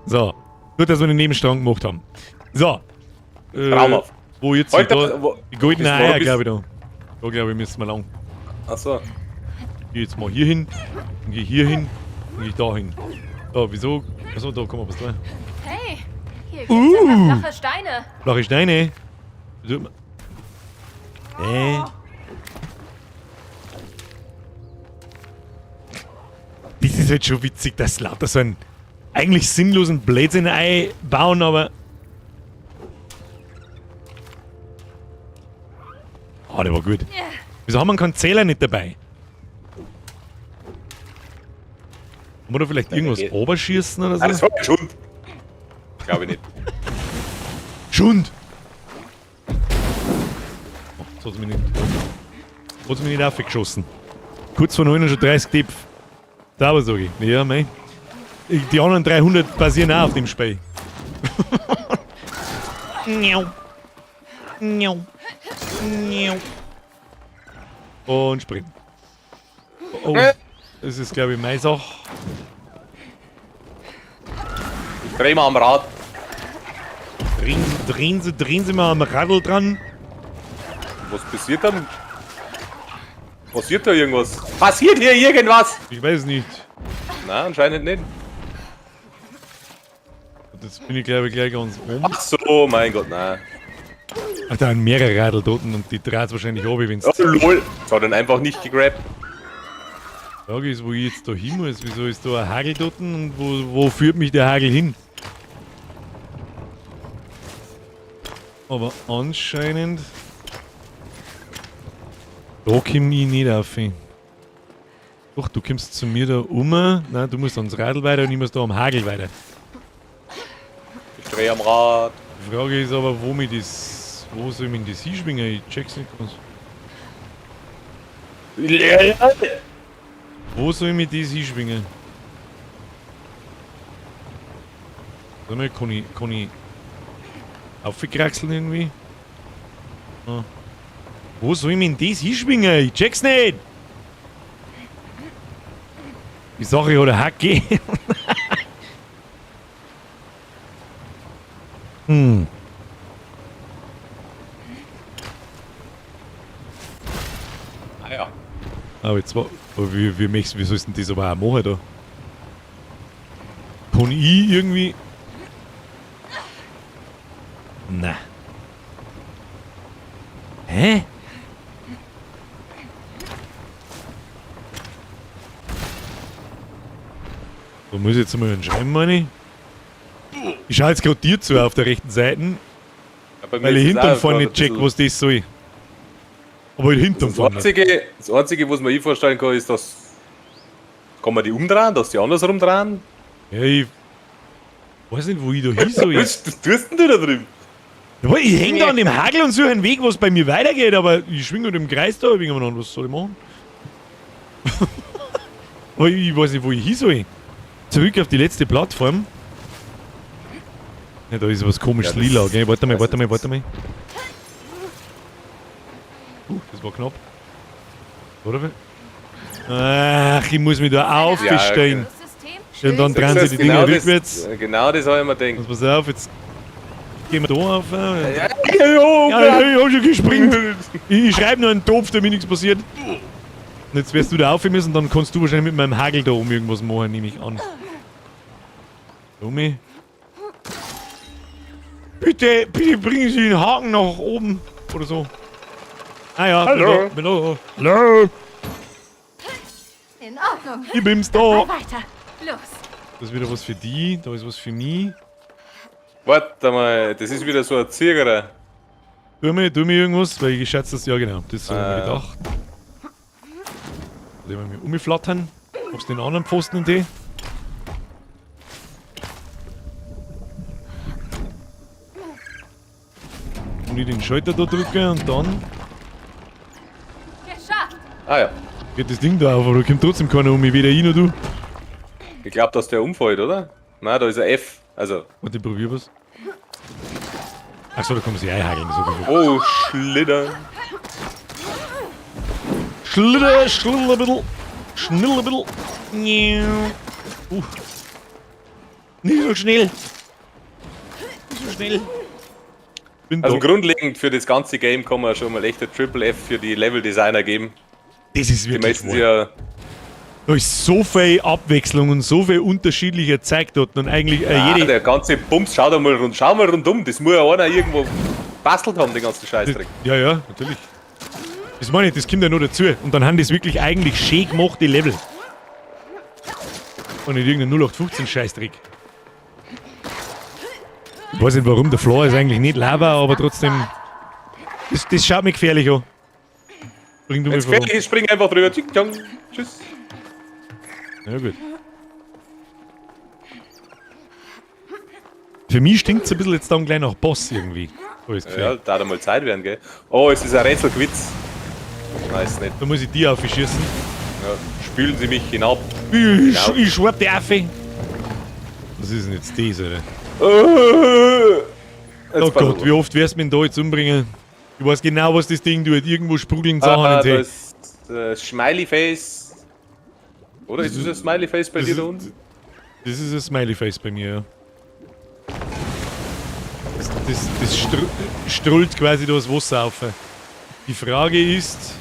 So. Gut, dass wir den Nebenstrang gemacht haben. So. Traumhaft. Wo jetzt? Heute- da, wo- die goldenen bist du Eier, noch glaube ich, da. Da, glaube ich, müssen wir lang. Achso. Geh jetzt mal hier hin. Dann geh hier hin. Dann geh ich da hin. Da, wieso? Achso, da kommen wir was dran. Hey, hier gibt's uh. flache Steine. Flache Steine. Das ist halt schon witzig, dass lauter so einen eigentlich sinnlosen Blödsinn einbauen, aber... Ah, der war gut. Wieso haben wir keinen Zähler nicht dabei? Haben wir da vielleicht irgendwas geht. oberschießen oder so? Ah, das war ein Schund. Glaube ich nicht. Schund! Oh, jetzt hat's mich nicht, hat's mich nicht aufgeschossen. Kurz vor 930 Depth. Da aber sag ich. Ja, mei. Die anderen 300 basieren auch auf dem Spiel. Und springen. Oh, das ist, glaube ich, meine Sache. Ich dreh mal am Rad. Drehen Sie mal am Radl dran. Was passiert dann? Passiert da irgendwas? Passiert hier irgendwas? Ich weiß nicht. Nein, anscheinend nicht. Das bin ich, glaube ich, gleich ganz oben. Ach so, mein Gott, nein. Ach, da sind mehrere Radl dort und die dreht wahrscheinlich runter, wenn's. Oh, lol. Das hat ihn einfach nicht gegrabt. Die Frage ist, wo ich jetzt da hin muss. Wieso ist da ein Hagel dort und wo führt mich der Hagel hin? Aber anscheinend. Da komm ich nicht auf. Doch, du kommst zu mir da um. Nein, du musst ans Radl weiter und ich muss da am Hagel weiter. Ich drehe am Rad. Die Frage ist aber, wo mich das. Wo soll ich mich das hinschwingen? Ich check's nicht ganz. Wo soll ich mich das hinschwingen? Warte mal, kann ich aufkraxeln irgendwie? Ah. Wo soll ich mich denn das hinschwingen? Ich check's nicht! Die Sache hat eine Hacke. Ah ja. Aber jetzt war. Aber wie sollst du denn das aber auch machen da? Kann ich irgendwie. Na. Hä? Da muss ich jetzt mal einen schreiben, meine ich. Ich schau jetzt gerade dir zu auf der rechten Seite, Ja, weil ich hinten vorne nicht check, bisschen- was das soll. Aber halt hinten Das vorne. Einzige, was man ich vorstellen kann, ist, dass. Kann man die umdrehen, dass die andersrum drehen? Ja, ich weiß nicht, wo ich da hin soll. Was tust denn du da drüben? Ja, aber ich häng da an dem Hagel und suche einen Weg, wo es bei mir weitergeht, aber ich schwinge halt im Kreis da irgendwann an. Was soll ich machen? Aber ich weiß nicht, wo ich hin soll. Zurück auf die letzte Plattform. Ja, da ist was komisches Ja, das- lila, gell? Warte mal, das warte mal, ist- warte mal. Das war knapp. Oder? Ach, ich muss mich da aufstellen. Ja, Und dann drehen sie die Dinger Genau das- rückwärts. Genau das habe ich mir gedacht. Also pass auf, jetzt gehen wir da auf. Ja, Ja, ja, ja, ich hab schon gespringt. Ich schreibe nur einen Topf, damit nichts passiert. Und jetzt wirst du da auf müssen, dann kannst du wahrscheinlich mit meinem Hagel da oben irgendwas machen, nehme ich an. Tommy. Bitte, bitte bringen Sie den Haken nach oben. Oder so. Ah ja, Hallo. Bin da, bin da. Hallo. In Ordnung. Ich bin's da. Mal weiter. Los. Das ist wieder was für die, da ist was für mich. Warte mal, das ist wieder so ein Zirgerer. Tu mir irgendwas, weil ich schätze das, ja genau, das habe ich mir gedacht. Soll ich mal umflattern? Ob's den anderen Pfosten in die? Und ich den Schalter da drücke und dann Geschafft! Ah ja. geht das Ding da auf, aber da kommt trotzdem keiner um mich, weder ich noch du. Ich glaube, dass der umfällt, oder? Nein, da ist ein F. Also. Warte, ich probier was. Achso, da kommen sie einhakeln. So. Oh, Schlitter. Schlitter, schlitter ein bisschen. Schnell ein bisschen. Nicht so schnell. Nicht so schnell. Bin Also da. grundlegend für das ganze Game kann man schon mal echt ein Triple F für die Level-Designer geben. Das ist Die wirklich meisten wahr. ja. Da ist so viel Abwechslung und so viel unterschiedlicher Zeug dort und eigentlich Ah, jede. der ganze Bums, schau da mal rund, schau mal rundum, das muss ja einer irgendwo bastelt haben, den ganzen Scheißdreck. Ja, ja, natürlich. Das meine ich, das kommt ja nur dazu. Und dann haben das wirklich eigentlich schön gemachte Level. Und nicht irgendein 0815 Scheißdreck. Ich weiß nicht warum, der Floor ist eigentlich nicht Lava, aber trotzdem. Das schaut mir gefährlich an. Bring du mich Wenn's voran. gefährlich ist, spring einfach drüber. Tsching, tschong. Tschüss. Ja, gut. Für mich stinkt's ein bisschen jetzt dann gleich nach Boss irgendwie. So ist Ja, da hat mal Zeit werden, gell? Oh, es ist ein Rätselquiz. Nein, ist nicht. Da muss ich die aufschießen. Ja, spülen Sie mich hinab. Ich schwab die Affe. Was ist denn jetzt das, Alter? Jetzt Oh pass Gott, auf. wie oft wirst du mich da jetzt umbringen? Ich weiß genau, was das Ding tut. Irgendwo sprudeln Sachen Ah, in da den ist Smiley Face. Oder ist das ein Smiley Face bei Das dir da ist- unten? Das ist ein Smiley Face bei mir, ja. Das strullt quasi da das Wasser auf. Die Frage ist.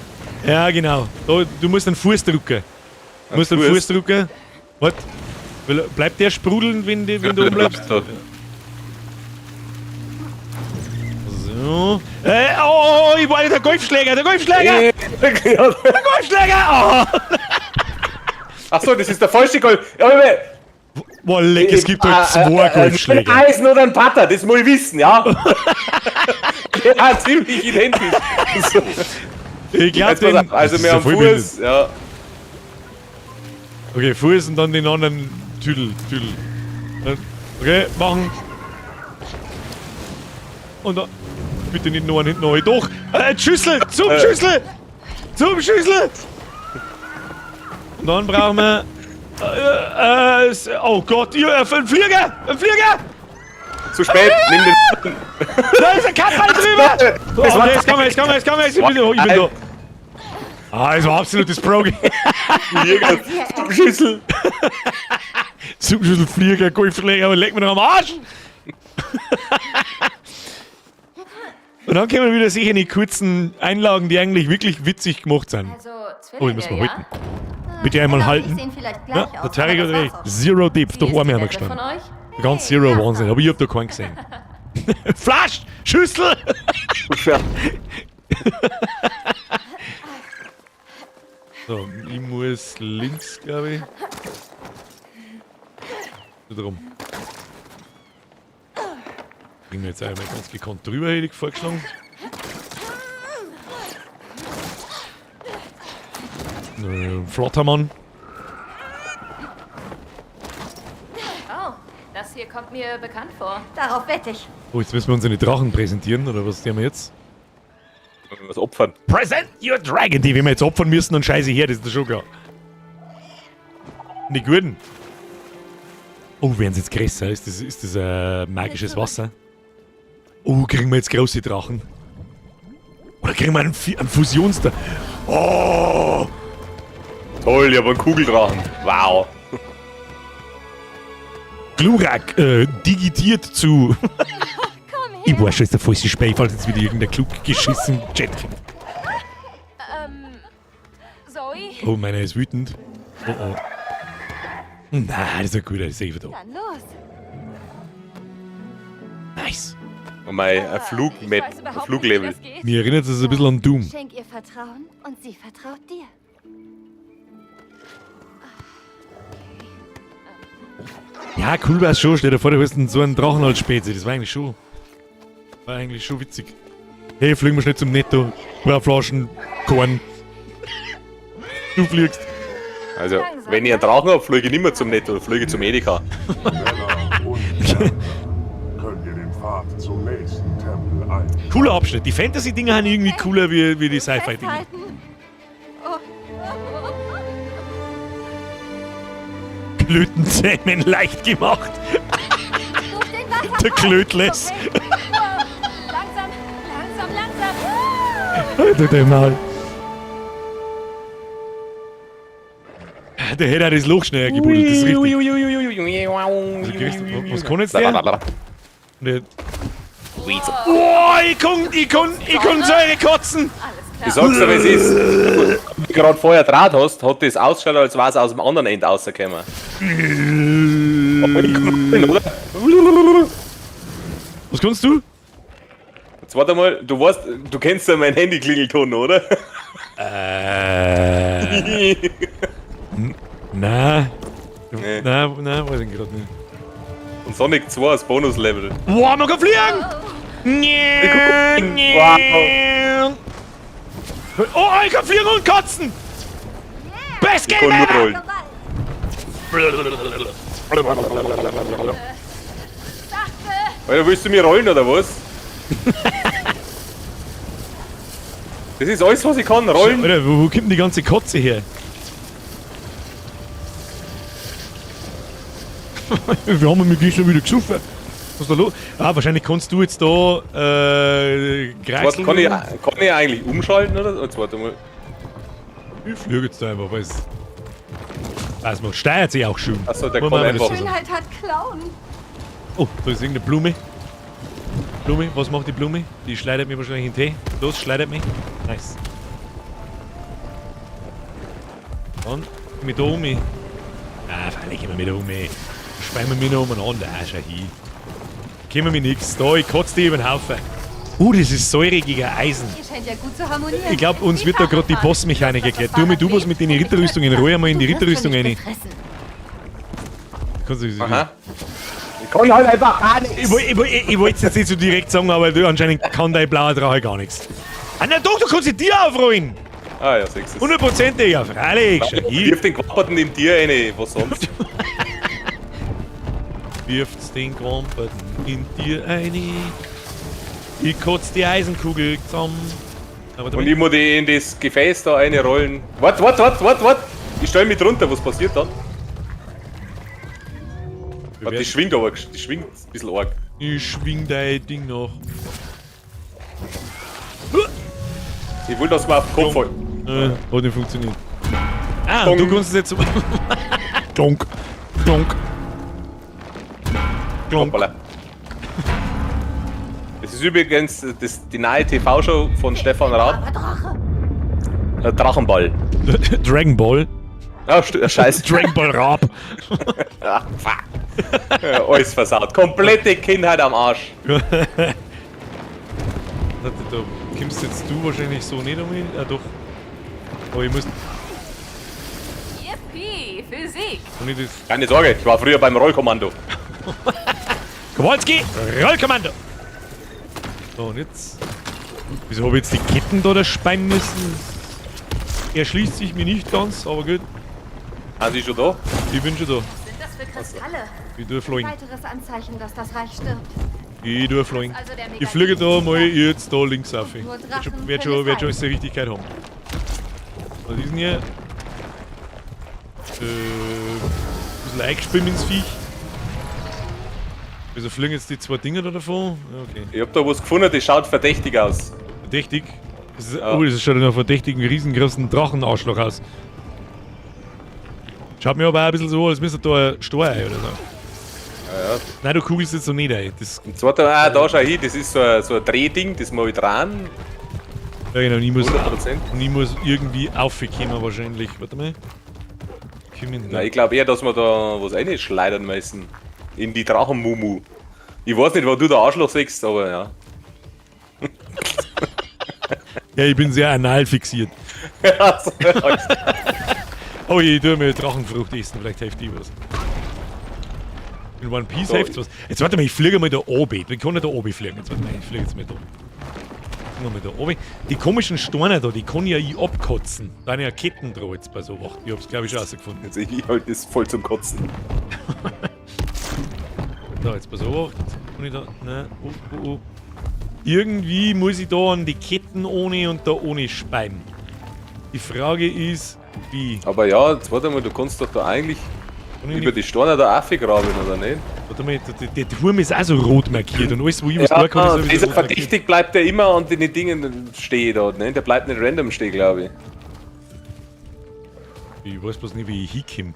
Ja, genau. Da, du musst einen Fuß drücken. Du musst einen Fuß. Fuß drücken. Warte. Bleibt der sprudeln, wenn du oben bleibst? Da. So. So. Oh, ich war der Golfschläger, der Golfschläger! Der Golfschläger! Oh. Achso, das ist der falsche Golf. Ja, aber, Boah, leck, es gibt halt zwei Golfschläger. Ein Eisen oder ein Putter, das muss ich wissen, ja? Ja, ziemlich identisch. So. Ich glaube, den. Also wir haben Fuß, ja. Okay, Fuß und dann den anderen Tüdel, Tüdel. Okay, machen. Und dann. Bitte nicht noch einen hinten noch. Doch! Schüssel! Zum Schüssel! Zum Schüssel! Und dann brauchen wir. Oh Gott, ein Flieger! Ein Flieger! Zu spät, nimm den. Da ist ein Kappball drüber! Oh, jetzt komm, jetzt komm, jetzt komm, jetzt ich bin da. Ah, das war absolutes Pro-Game. Flieger, zum Schüssel. Zum Schüssel, Flieger, Golfschläger, aber leck mir doch am Arsch! Und dann kommen wieder sicher die kurzen Einlagen, die eigentlich wirklich witzig gemacht sind. Also, Oh, ich muss mal ja? halten. Bitte einmal halten. Sehen vielleicht Ja, gleich der aus, Tarek aber hat das recht. war's auch. Zero Depth, doch Wie ist einmal die haben wir beste von gestanden. euch? Ganz Zero Wahnsinn, aber ich hab da keinen gesehen. Flasch! Schüssel! So, ich muss links, glaube ich. So drum. Bringen wir jetzt einmal ganz gekonnt drüber, hätte ich vorgeschlagen. Flotter Mann. Oh, das hier kommt mir bekannt vor. Darauf wette ich. Oh, jetzt müssen wir uns eine Drachen präsentieren, oder was tun wir jetzt? Was opfern. Present your dragon, die wir jetzt opfern müssen und scheiße her, das ist doch schon klar. Und die Guten. Oh, werden sie jetzt größer? Ist das magisches Wasser? Oh, kriegen wir jetzt große Drachen? Oder kriegen wir einen Fusionsdrachen? Oh! Toll, ich hab einen Kugeldrachen. Wow. Glurak, digitiert zu. Ich weiß schon, ist der falsche Spiel, falls jetzt wieder irgendein klug geschissen Chat kommt. Zoe? Oh, meiner ist wütend. Oh, oh. Na, das ist ein guter, das ist safe da. Dann los. Nice. Und mein Ich weiß überhaupt Fluglevel. nicht, wie das geht. Mir erinnert es ein bisschen an Doom. Schenk ihr Vertrauen und sie vertraut dir. Ja, cool wär's schon. Stell dir vor, du hast so einen Drachen als Spezi. Das war eigentlich schon. War eigentlich schon witzig. Hey, fliegen wir schnell zum Netto. Ein paar Flaschen Korn. Du fliegst. Also, wenn ich einen Drachen hab, fliege ich nicht mehr zum Netto, fliege ich zum Edeka. Ella und Leander könnt ihr den Pfad zum nächsten Tempel einschlagen. Cooler Abschnitt. Die Fantasy-Dinger sind irgendwie cooler wie die Sci-Fi-Dinger. Festhalten. Oh. Klötenzähmen leicht gemacht. Such den Wasserfall. Der Klötles. Okay. Wow. Langsam, langsam, langsam. Alter, der Maul. Der hätte auch das Loch schneller gebuddelt, das ist richtig. Also, kriegst du- was kann jetzt der? Der Oh, ich kann Säure kotzen! Ich sag's dir, wie es ist. Wenn du gerade vorher Draht hast, hat das ausgeschaut, als wär's aus dem anderen Ende rausgekommen. Aber ich kann rollen, oder? Was kannst du? Jetzt warte mal, du weißt, du kennst ja mein Handy-Klingelton, oder? Nein. Nee. Nein, nein, weiß ich gerade nicht. Und Sonic 2 als Bonus-Level. Boah, man kann fliegen! Nee, nee. Wow. Oh, ich kann fliegen und kotzen! Best Ich Game kann nur ever! rollen. Alter, willst du mir rollen oder was? Das ist alles, was ich kann, rollen. Alter, wo kommt denn die ganze Kotze her? Wir haben mich gestern wieder gesoffen. Was ist da los? Ah, wahrscheinlich kannst du jetzt da Warte, Kreiseln. kann ich eigentlich umschalten oder? Jetzt warte mal. Ich fliege jetzt da einfach, weil es. Also man steuert sich auch schön. Achso, der Muss kann man auch einfach. dazu sagen. Schönheit hat Klauen. Oh, da ist irgendeine Blume. Blume, was macht die Blume? Die schleudert mir wahrscheinlich in den Tee. Los, schleudert mich. Nice. Und mit da um. Ah, freilich gehen wir mit da um. Speimen wir noch umeinander. Ah, schau hin. Kommen wir nix. Da, ich kotze dich über den Haufen. Das ist Säure gegen Eisen. Ihr scheint ja gut zu harmonieren. Ich glaube, uns wird da gerade die Bossmechanik erklärt. Tu mir du was mit den Ritterrüstungen. Roll mal in die Du wirst schon Ritterrüstung nicht rein. gefressen. Kannst du, Aha. Ich kann halt einfach gar nichts. Ich wollte es jetzt nicht so direkt sagen, aber du, anscheinend kann dein blauer Drache gar nichts. Ah, na doch, du kannst die dir aufrollen. Ah ja, sechs ist. Hundertprozentig, ja, freilich. Schau hier. Wirf den Quapperten in dir rein, was sonst? Wirft's den Quamperten in dir eine. Ich kotz die Eisenkugel zusammen. Aber Und ich muss die in das Gefäß da reinrollen. Wart, wart, wart, wart, wart! Ich stell mich drunter, was passiert dann? Warte, die schwingt aber, die schwingt ein bisschen arg. Ich schwing dein Ding noch. Ich will, dass wir auf den Kopf fallen. Hat nicht funktioniert. Ah, und du kannst es jetzt so. Donk. Donk. Donk. Hoppala. Das ist übrigens die neue TV-Show von Stefan Raab. Drache. Drachenball. Dragon Ball. Ah, Scheiße. Dragon Ball Raab. Ah, fuck. Ja, alles versaut. Komplette Kindheit am Arsch. Warte, da kommst jetzt du wahrscheinlich so nicht um. Ah, doch. Aber ich muss. Yippie, Physik. Nicht das. Keine Sorge, ich war früher beim Rollkommando. Kowalski, Rollkommando! So, und jetzt. Wieso habe ich jetzt die Ketten da speien müssen? Er schließt sich mir nicht ganz, aber gut. Sind Sie schon da? Ich bin schon da. Was sind das für Kristalle? Ich tue fliegen. Weiteres Anzeichen, dass das Reich stirbt. Ich tue fliegen. Also der Ich fliege da mal jetzt da links auf. Nur Wird Drachen schon, können wird schon es alles die Richtigkeit haben. Was ist denn hier? Ein bisschen eingeschwimmt ins Viech. Wieso fliegen jetzt die zwei Dinger da davon? Okay. Ich hab da was gefunden, das schaut verdächtig aus. Verdächtig? Das ist, Ja. Oh, das schaut nach verdächtigen, riesengroßen Drachenarschloch aus. Schaut mir aber auch ein bisschen so, als müsste da ein Stor ein oder so. Ja, ja. Nein, du kugelst jetzt so nicht ein. Das, Und zweiter, ah, da schau hin, das ist so ein Drehding, das muss ich dran. ja, genau, und ich muss, 100%. und ich muss irgendwie aufkommen wahrscheinlich. Warte mal. Kommen da? Nein, ich glaube eher, dass wir da was reinschleudern müssen. In die Drachenmumu. Ich weiß nicht, wo du da Arschloch siehst, aber ja. Ja, ich bin sehr anal fixiert. Also, Oh, ich tue mir Drachenfrucht essen, vielleicht hilft die was. In One Piece So. hilft was. Jetzt warte mal, ich fliege mal da oben. Ich kann nicht da oben fliegen. Jetzt warte mal, ich fliege jetzt mal da. Fliegen wir mal da oben. Die komischen Steine da, die kann ja ich abkotzen. Da sind ja Ketten dran jetzt bei so was. Ich hab's, glaube ich, schon rausgefunden. Jetzt ich halt das voll zum Kotzen. So, jetzt pass auf. Jetzt kann ich da. Nein, oh, oh, oh. Irgendwie muss ich da an die Ketten ohne und da ohne speien. Die Frage ist, wie? Aber ja, jetzt warte mal, du kannst doch da eigentlich Kann ich über nicht, die Steine da aufgraben, oder nicht? warte mal, der Turm ist auch so rot markiert und alles, wo ich was Ja, da kann, ist sowieso dieser rot markiert. verdächtig bleibt der immer an den Dingen stehen da, ne? Der bleibt nicht random stehen, glaube ich. Ich weiß bloß nicht, wie ich hinkomme.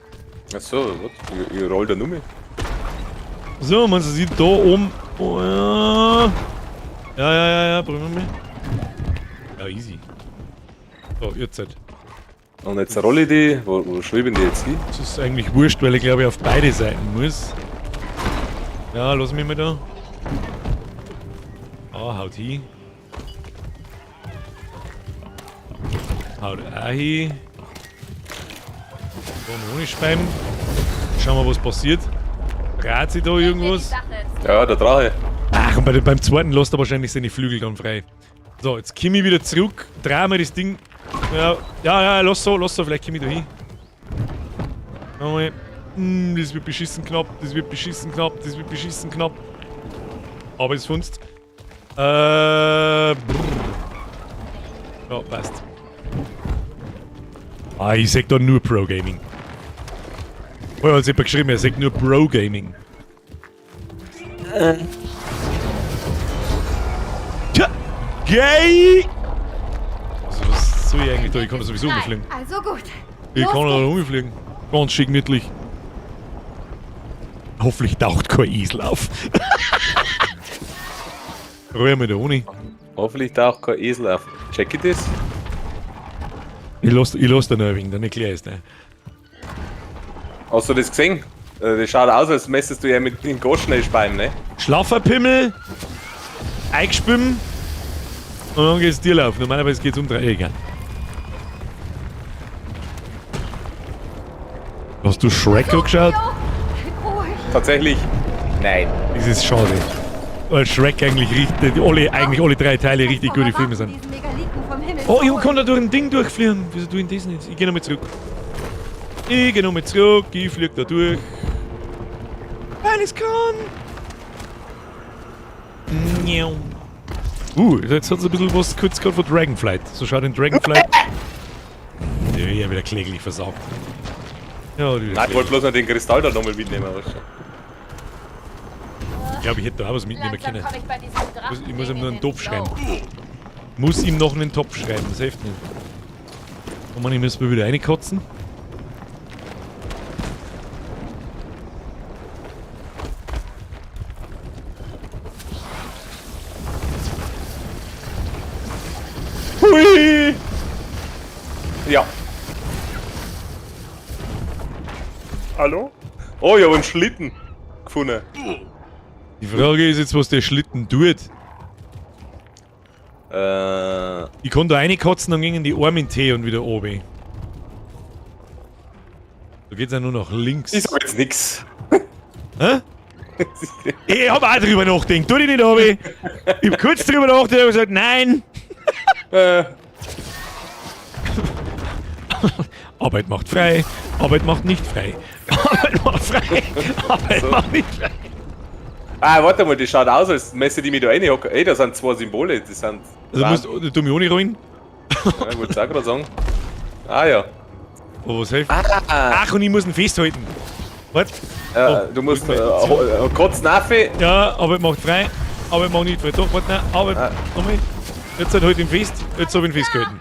Achso, was? Ich roll da nur mit. So, man sieht da oben. Oh, ja. Ja, ja, ja, ja, probieren wir mal. Ja, easy. So, ihr seid. Und jetzt rolle ich die. Wo schreiben die jetzt hin? Das ist eigentlich wurscht, weil ich glaube ich auf beide Seiten muss. Ja, lass mich mal da. Ah, haut hin. Haut auch hin. Da mal ohne speiben. Schauen wir, was passiert. Dreht sich da irgendwas? Ja, der Drache. Ach, und beim zweiten lässt er wahrscheinlich seine Flügel dann frei. So, jetzt komme ich wieder zurück. Dreh mir das Ding. Ja, ja, ja, lass so, vielleicht komme ich da hin. Nochmal. Das wird beschissen knapp, das wird beschissen knapp, das wird beschissen knapp. Aber es funzt. Brrr. Ja, passt. Ah, ich sag da nur Pro Gaming. Oh, hat jemand geschrieben, er sagt nur Pro Gaming. Tja, gay! Also, was soll ich eigentlich da? Ich kann da sowieso umfliegen. Also gut. Ich Los kann da geht's. umfliegen. Ganz schick gemütlich. Hoffentlich taucht kein Esel auf. Rühr mich da ohne. Hoffentlich taucht kein Esel auf. Check ich das? Ich lass da noch ein wenig, dann erklär ich's dir. Hast du das gesehen? Das schaut aus, als müsstest du ja mit dem Goschnell speien, ne? Schlafferpimmel, Eichspümmen. Und dann geht's dir laufen. Normalerweise geht's um drei. Egal. Hast du Shrek angeschaut? Tatsächlich? Nein. Das ist schade. Weil Shrek eigentlich richtig, alle drei Teile richtig gute Filme sind. Oh, ich kann da durch ein Ding durchfliegen. Wieso tue ich denn das nicht? Ich geh nochmal zurück. Ich geh nochmal zurück. Ich flieg da durch. Weil ich's kann. Jetzt hat's ein bisschen was kurz gehabt von Dragonflight. So schaut in Dragonflight. Ja, ich hab wieder kläglich versagt. Ja, die Nein, ich wollte bloß noch den Kristall da nochmal mitnehmen, weißt du. Ich glaube, ich hätte da auch was mitnehmen Langsam können. komm ich bei diesem Ich muss ihm Drachending nur in einen den Topf Flow. schreiben. Muss ihm noch einen Topf schreiben, das hilft nicht. Oh Mann, ich muss mir wieder reinkotzen. Hui! Ja. Hallo? Oh, ich hab einen Schlitten gefunden. Die Frage ist jetzt, was der Schlitten tut. Ich kann da reinkotzen, dann gingen die Arme in den Tee und wieder oben. Da geht's ja nur nach links. Ich sag jetzt nix. Hä? Ich hab auch drüber nachgedacht. Tu dich nicht, Obi. Ich hab kurz drüber nachgedacht und gesagt, nein. Arbeit macht frei. Arbeit macht nicht frei. Arbeit macht frei. Arbeit So. macht nicht frei. Ah, warte mal, das schaut aus, als müsste die mich da reinhocken. Ey, da sind zwei Symbole, das sind. Also musst du mich auch nicht rollen? Ja, ich wollte es auch gerade sagen. Ah ja. Oh, was hilft? Ah. Ach, und ich muss ihn festhalten. Was? Du musst kurz nerven. Ja, Arbeit macht frei. Arbeit macht nicht frei. Doch, warte, nein, Arbeit. Ah. Nochmal. Jetzt halt ihn fest. Jetzt hab ich ihn festgehalten.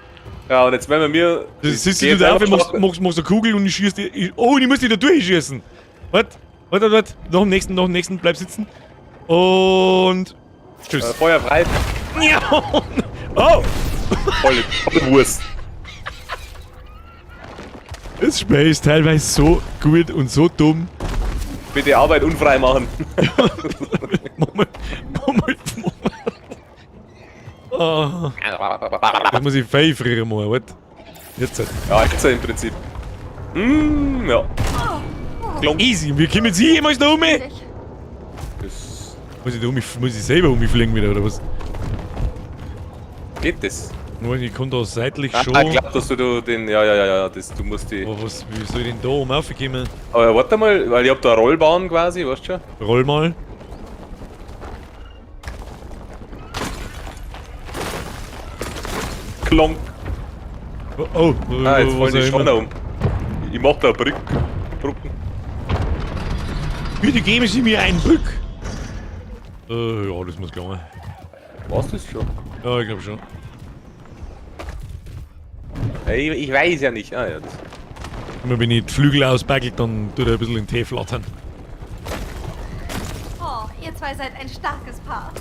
Ja, und jetzt wenn wir mir. Das sitzt du da auf, machst eine Kugel und ich schieß die. Oh, und ich muss die da durchschießen. Warte, warte, warte. Noch im nächsten, bleib sitzen. Und. Tschüss. Feuer frei. Ja. Oh! Volle Wurst. Das Spiel ist teilweise so gut und so dumm. Bitte Arbeit unfrei machen. Moment, Moment, Moment. Oh. Das muss ich fein frieren machen, warte. Jetzt halt. Ja, jetzt im Prinzip. Ja. Easy, wir kommen jetzt hier jemals da um? Das Muss ich da um, muss ich selber umfliegen wieder, oder was? Geht das? Nur, ich kann da seitlich Ah, schon. ich glaub, dass du da den. Ja, ja, ja, ja, das, du musst die. Aber was, wie soll ich denn da oben raufkommen? Aber warte mal, weil ich hab da eine Rollbahn quasi, weißt du schon? Roll mal. Klonk. Oh, oh, Ah, jetzt was fallen die auch schon immer. um. Ich mach da Brücken. Brücken. Bitte geben Sie mir einen Brück. Ja, das muss gelangen. War's das schon? Ja, ich glaub schon. Ey, ich weiß ja nicht. Ah, ja, das. Immer wenn ich die Flügel auspackelt, dann tut er ein bisschen in den Tee flattern. Oh, ihr zwei seid ein starkes Paar.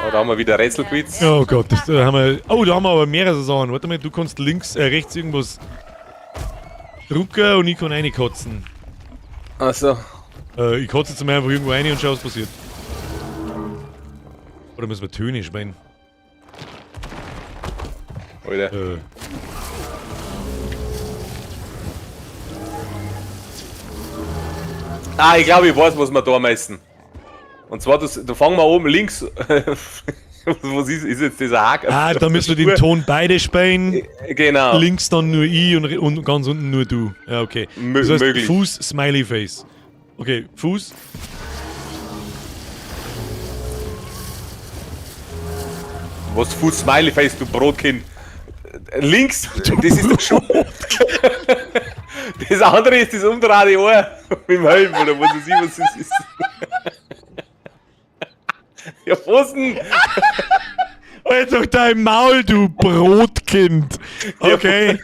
Oh, da haben wir wieder Rätselquiz. Oh Gott, das, da haben wir. Oh, da haben wir aber mehrere Sachen. Warte mal, du kannst links, rechts irgendwas drucken und ich kann reinkotzen. Ach so. Ich kotze jetzt mal einfach irgendwo rein und schau, was passiert. Oder müssen wir Töne spielen? Alter. Ah, ich glaube, ich weiß, was wir da messen. Und zwar, da fangen wir oben links. Was ist jetzt dieser Haken? Ah, da müssen wir den Ton beide spielen. Genau. Links dann nur ich und ganz unten nur du. Ja, okay. Das heißt, möglich. Fuß, Smiley Face. Okay, Fuß. Was Fuß, Smiley Face, du Brotkind. Links, das ist der Schuh. Das andere ist das umdrehte Ohr mit dem Helm, oder was weiß ich, was das ist. Ja, was denn? Halt doch dein Maul, du Brotkind. Okay.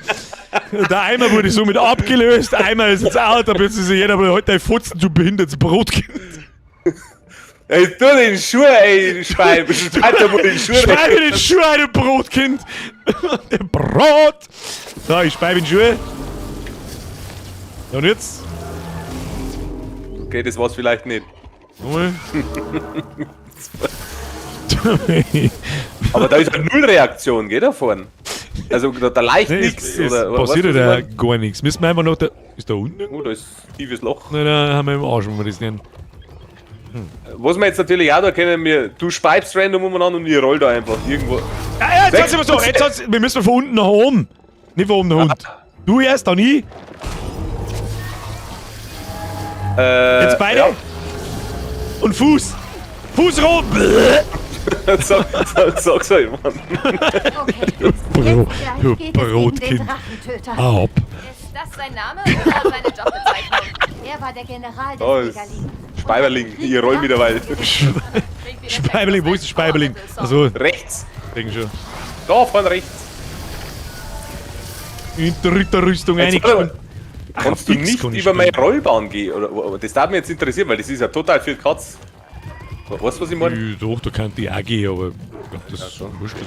Der Eimer wurde somit abgelöst, Eimer ist jetzt out, aber jetzt ist jeder, aber heute dein Fotzen, du behindertes Brotkind. Ey, tu den Schuh, ey, Schwein. Schwein dir mal den Schuh Speib rein. mir den Schuh ein, du Brotkind. Der Brot. So, ich speib den Schuh. Ja, und jetzt? Okay, das war's vielleicht nicht. Nochmal. Aber da ist halt null Reaktion, geht da vorne. Also da leicht Nee, nichts. es Oder passiert was ja ich da gar nichts. Müssen wir einfach noch da. Ist da unten? Oh, da ist ein tiefes Loch. Nein, da haben wir im Arsch, wenn wir das nennen. Was wir jetzt natürlich auch da kennen, wir, du speibst random umeinander und ich roll da einfach irgendwo. Ja, ja, jetzt hat's immer so, jetzt hat's, wir müssen von unten nach oben. Nicht von oben nach unten. Du erst, dann ich. Jetzt beide. Ja. Und Fuß. Fuß rum. Sag's halt, Mann. Okay. Bro, Jetzt gleich geht du es gegen den Brotkind. Drachentöter. Hau ab. Ist das sein Name oder seine Jobbezeichnung? Er war der General des Da ist Megaliten. Speiberling, ich roll wieder weit. Speiberling, wo ist der Speiberling? Also, Rechts. denk schon. Da von rechts. In der Ritterrüstung Jetzt, warte mal. eingespannt. Kannst du Fix nicht kann ich über meine springen. Rollbahn gehen? Oder, das darf mich jetzt interessieren, weil das ist ja total viel Katz. Weißt du, was ich meine? Ja, doch, da kann die auch gehen, aber ich glaub, das ist wurscht.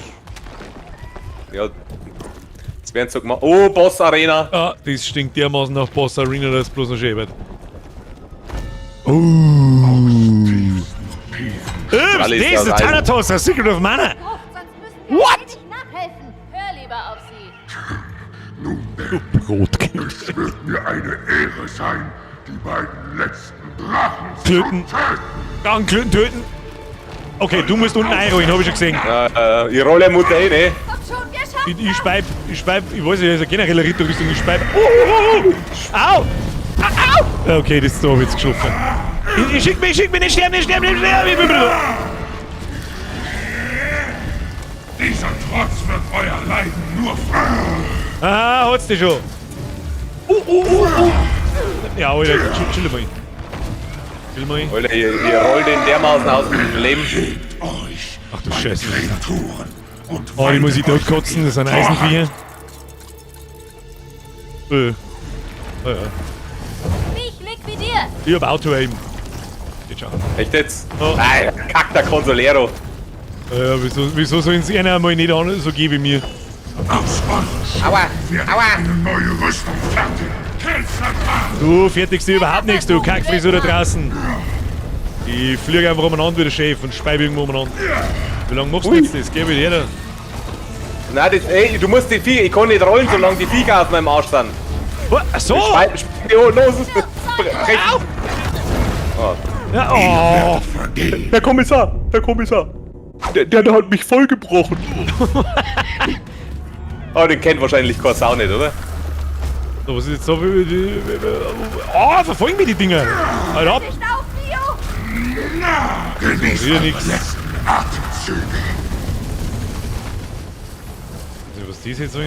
Ja. Das werden so gemacht. Oh, Boss Arena. Ah, das stinkt dermaßen nach Boss Arena, dass es bloß noch schön wird. Oh. Ups, Alle ist das ist aus der Eisen. Thanatos, der Secret of Mana. Sonst müssen wir What? ewig nachhelfen. Hör lieber auf sie. Du Brotkind. Es wird mir eine Ehre sein, die beiden letzten Drachen Klöten. zu töten. Drachenklöten töten. Okay, du musst unten einrollen, hab ich schon gesehen. Ich rolle Mutter eh, ne? Komm schon, wir schaffen Ich speib, ich weiß nicht, das ist ja generell eine Ritterrüstung, ich speib. Oh. Au! Au! Au! Okay, das da hab ich jetzt geschlafen. Ich schick mich, nicht sterben, nicht sterben, nicht sterben! Ich bin wieder da. Dieser Trotz wird euer Leiden nur verärgern. Ah, hat's dich schon. Ja, Alter, chill mal. Chill mal. Alter, ihr rollt den dermaßen aus dem Leben. Gebt euch, Ach du meine Scheiße. Kreaturen, und Oh, die muss ich weidet tot kotzen, das sind euch in Eisenviecher. Oh ja. Mich liquidiert. Ich hab Auto-Aim. Geht schon. Echt jetzt? Oh. Nein, kack der Consolero. Ja, wieso sollen sie einer einmal nicht an, so gehen wie mir? Aus euren Aua, werde aua. ich eine neue Rüstung fertigen. Kelzertan! Du fertigst dir überhaupt nichts, du Kackfrisur da draußen. Ich fliege einfach umeinander wie der Chef und speibe irgendwo umeinander. Wie lange machst du jetzt das? Geh wieder her. Nein, das, ey, du musst die Viecher, ich kann nicht rollen, solange die Viecher auf meinem Arsch sind. Oh, ach so! Speib, oh, los! Rechts. Oh. Ja, oh. Vergehen! Herr Kommissar, Herr Kommissar. Der hat mich vollgebrochen. Oh, den kennt wahrscheinlich keine Sau nicht, oder? So, was ist jetzt so? Oh, verfolgen mich die Dinger! Halt ab! Nicht auf, Mio! Genießt Wieder eure nix. letzten Atemzüge! Also, was das jetzt soll,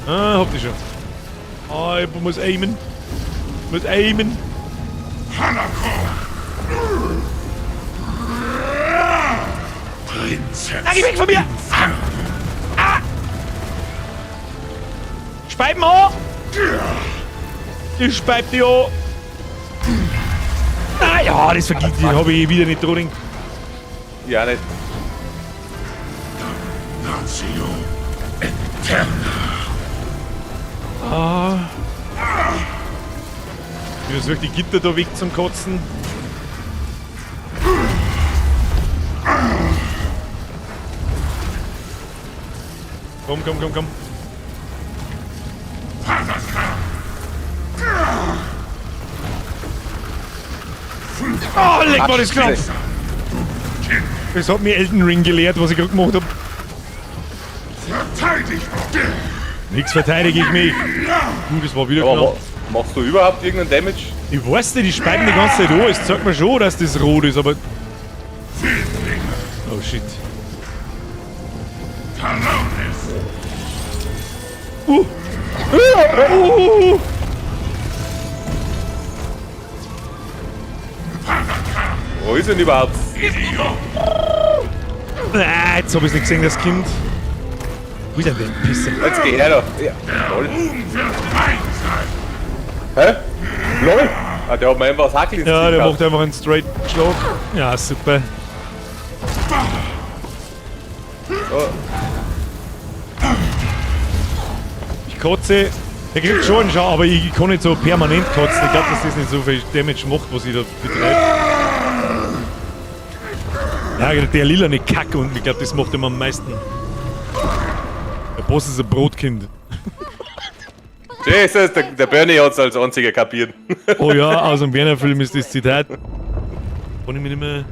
aber. Ah, hab die schon. Ah, ich muss aimen. Muss aimen. Hanako! Prinzessin! Ah, geh weg von mir! Ah! Speiben an! Ich speib die an! Ah, ja, das vergibt den hab ich wieder nicht drin. Ja, nicht. Natio Eterna! Ah. Ich versuche die Gitter da weg zum Kotzen. Komm, komm, komm, komm. Oh, leck mal, das knapp. Das hat mir Elden Ring gelehrt, was ich gerade gemacht hab. Verteidigt dich! Nix verteidige ich mich. Du, das war wieder Aber knapp. machst du überhaupt irgendeinen Damage? Ich weiß nicht, die speiben die ganze Zeit an. Es zeigt mir schon, dass das rot ist, aber. Oh shit. Talonis! Wo ist denn überhaupt? Ah, jetzt hab ich's nicht gesehen, das Kind. Wo ist denn der Pisser? Jetzt geh her da. Ja. Lol. Ruhm wird mein sein! Hä? Lol? Ah, der hat mir einfach das Hackel ins Ja, Gesicht der gehauen. macht einfach einen straight Schlag. Ja, super. Oh. Ich kotze. Der kriegt schon einen Schau, aber ich kann nicht so permanent kotzen. Ich glaube, dass das nicht so viel Damage macht, was ich da betreibe. Ja, der lilane Kack unten, ich glaube, das macht immer am meisten. Der Boss ist ein Brotkind. Jesus, der Bernie hat's als einziger kapiert. Oh ja, aus dem Werner-Film ist das Zitat. Kann ich mich nicht mehr,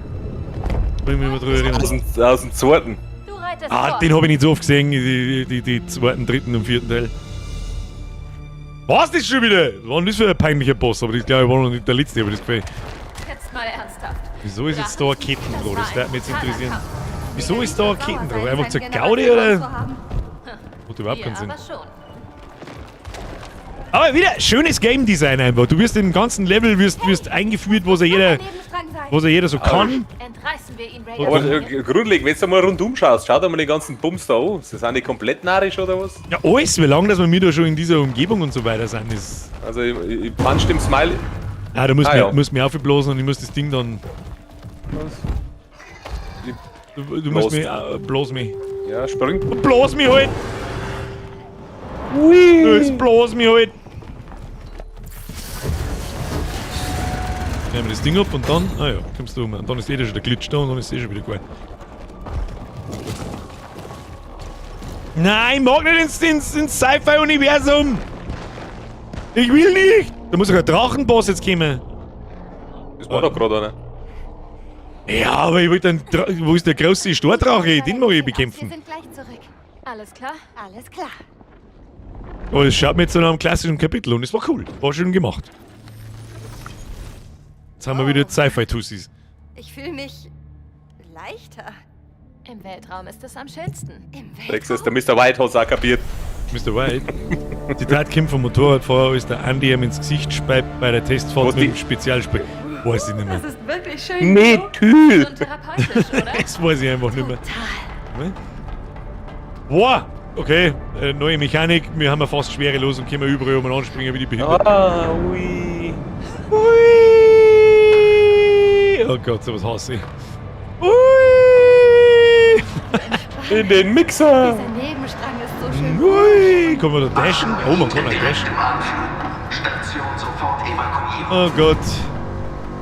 kann ich mich nicht mehr drüber erinnern. Aus dem zweiten. Du reitest Ah, vor. den habe ich nicht so oft gesehen, die zweiten, dritten und vierten Teil. Was das schon wieder? Was war denn das für ein peinlicher Boss? Aber das glaube ich war noch nicht der letzte, aber das gefällt. Jetzt mal ernsthaft. Wieso ist jetzt da ein Kettendraht? Das würde mich jetzt interessieren. Kampf. Wieso ist da ein Kettendraht? Sauer Einfach sein, zur seinen Gaudi Generation oder? zu haben. Macht überhaupt Wir keinen Sinn. aber schon. Aber wieder schönes Game Design einfach. Du wirst im ganzen Level wirst eingeführt, was ja jeder, Nebenstrang sein. was ja jeder so kann. Entreißen wir ihn, Raider. Aber grundlegend, wenn du mal rundum schaust, schau dir mal den ganzen Bums da an. Sind die komplett narrisch oder was? Ja, alles, wie lange, dass wir wieder schon in dieser Umgebung und so weiter sind, ist. Also ich punch dem Smiley. Ah, da muss Ah, mich, ja. muss mich aufblasen und ich muss das Ding dann. Du musst Bloß. mich. Blas mich. Ja, spring. Blas mich halt! Ui! Das blas mich halt! Nehmen wir das Ding ab und dann. Ah ja, kommst du um. Und dann ist eh schon der Glitch da und dann ist eh schon wieder geil. Nein, ich mag nicht ins Sci-Fi-Universum! Ich will nicht! Da muss doch ein Drachenboss jetzt kommen. Das war doch gerade einer. Ja, aber ich will dann. Wo ist der große Stordrache? Den mag ich Wir bekämpfen. sind gleich zurück. Alles klar? Alles klar. Oh, das schaut mir jetzt so nach einem klassischen Kapitel und es war cool. War schön gemacht. Jetzt haben wir wieder Sci-Fi-Tussis. Ich fühle mich leichter. Im Weltraum ist es am schönsten. Im Rex ist der Mr. White hat's auch kapiert. Mr. White. Zitat kommt vom Motorradfahrer, als der Andi ihm ins Gesicht speibt bei der Testfahrt Was mit dem die- Spezialspray. Weiß ich nicht mehr. Das ist wirklich schön. Methyl! Und therapeutisch, oder? Das weiß ich einfach nicht mehr. Ne? Boah! Okay, neue Mechanik. Wir haben ja fast schwerelos und können überall umeinander springen wie die Behinderten. Ah, ui. Ui! Oh Gott, sowas hasse ich. Ui! In den Mixer! Dieser Nebenstrang ist so schön. Ui! Kann man da dashen? Oh, man kann da dashen. Station sofort evakuieren. Oh Gott.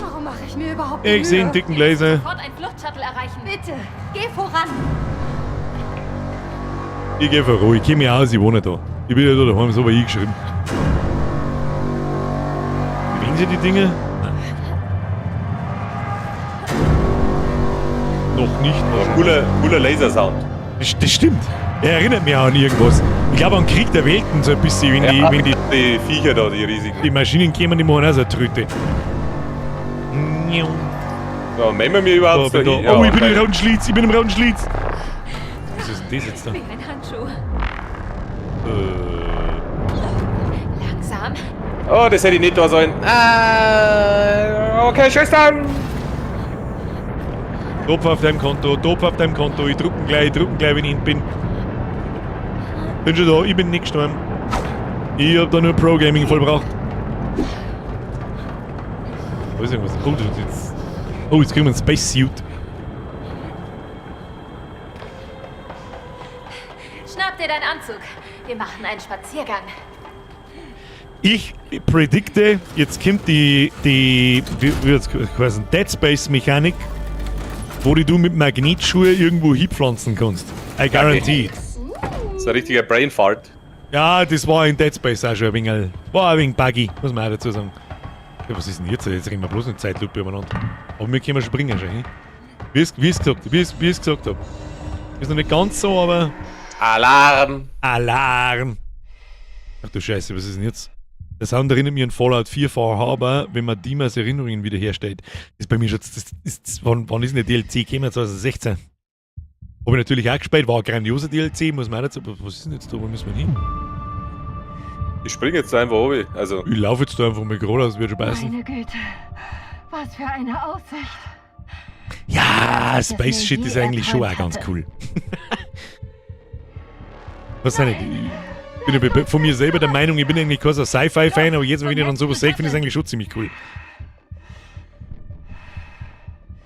Warum mache ich mir überhaupt Ich sehe einen Mühe? dicken Laser. Sofort ein Fluchtshuttle erreichen. Bitte, geh voran. Ich geh einfach ruhig. Ich kenn mich aus, ich wohne da. Ich bin ja da daheim, so war ich geschrieben. Bewegen sich die Dinge? Nein. Noch nicht. Cooler, cooler Lasersound. Das stimmt. Er erinnert mich auch an irgendwas. Ich glaube an Krieg der Welten so ein bisschen, wenn, Ja, die, wenn die, die Viecher da, die riesigen. die Maschinen kommen, die machen auch so eine Tröte. Ja, nehmen wir überhaupt Da, bin so da. hin? Ja, Oh, ich bin okay. im roten Schlitz, ich bin im roten Schlitz. Was ist denn das jetzt da? Wie ein Handschuh. Langsam. Oh, das hätte ich nicht da sollen. Ah, okay, Schwestern! Topf auf deinem Konto, Topf auf deinem Konto. Ich drucken gleich, ich drucken gleich, wenn ich hin bin. Bin schon da, ich bin nicht gestorben. Ich hab da nur Pro Gaming vollbracht. Da ist irgendwas. Oh, das ist jetzt. Oh, jetzt kriegen wir einen Space Suit. Schnapp dir deinen Anzug. Wir machen einen Spaziergang. Ich predikte, jetzt kommt die, wie wird's quasi Dead Space Mechanik, wo die du mit Magnetschuhe irgendwo hinpflanzen kannst. I guarantee. Das ist ein richtiger Brainfart. Ja, das war in Dead Space auch schon ein wenig, war ein wenig buggy, muss man auch dazu sagen. Ja, was ist denn jetzt? Jetzt reden wir bloß in Zeitlupe umeinander. Aber wir können springen schon, he? Wie ich's gesagt, wie ich's gesagt hab. Ist noch nicht ganz so, aber... Alarm! Alarm! Ach du Scheiße, was ist denn jetzt? Der Sound erinnert mich an Fallout 4 Far Harbor, wenn man Dimas Erinnerungen wiederherstellt. Das ist bei mir schon, das ist, wann ist denn der DLC gekommen? 2016. Hab ich natürlich auch gespielt, war ein grandioser DLC, muss man auch dazu, aber was ist denn jetzt da, wo müssen wir hin? Ich springe jetzt einfach runter. Also. Ich laufe jetzt da einfach mal geradeaus, wird schon passen. Meine Güte, was für eine Aussicht. Ja, Das Space mir Shit je ist eigentlich schon auch erträumt ganz hatte. cool. Was sind die? Ich bin ja von mir selber der Meinung, ich bin eigentlich kein so Sci-Fi-Fan, aber jetzt, wenn ich dann sowas sehe, finde ich es eigentlich schon ziemlich cool.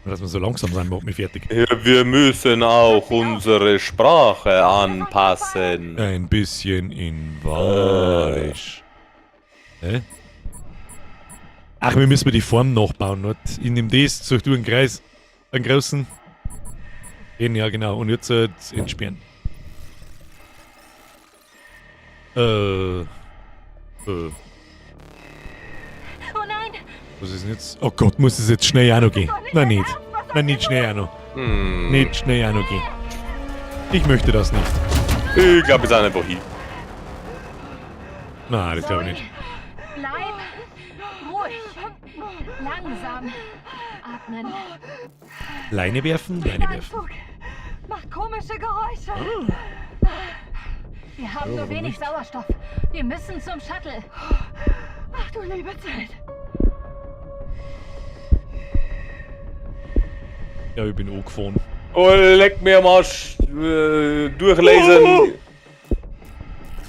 Nur, dass wir so langsam sind, macht mich fertig. Ja, wir müssen auch unsere Sprache anpassen. Ein bisschen in Walisch. Hä? Ach, wir müssen die Form nachbauen. Nicht? Ich nehme das, such du einen Kreis, einen großen. Den, ja genau. Und jetzt entsperren. Oh nein! Was ist denn jetzt? Oh Gott, muss es jetzt schnell auch noch gehen? Nein, nicht. Nein, nicht schnell auch noch. Hm. Nicht schnell auch noch gehen. Ich möchte das nicht. Ich glaube, wir sind einfach hin. Nein, das glaube ich nicht. Bleib ruhig. Langsam. Atmen. Leine werfen, Leine werfen. Anzug macht komische Geräusche. Wir haben Ja, nur warum wenig nicht? Sauerstoff. Wir müssen zum Shuttle. Ach du liebe Zeit. Ja, ich bin angefahren. Oh, leck mir am Arsch. Durchlesen. Oh.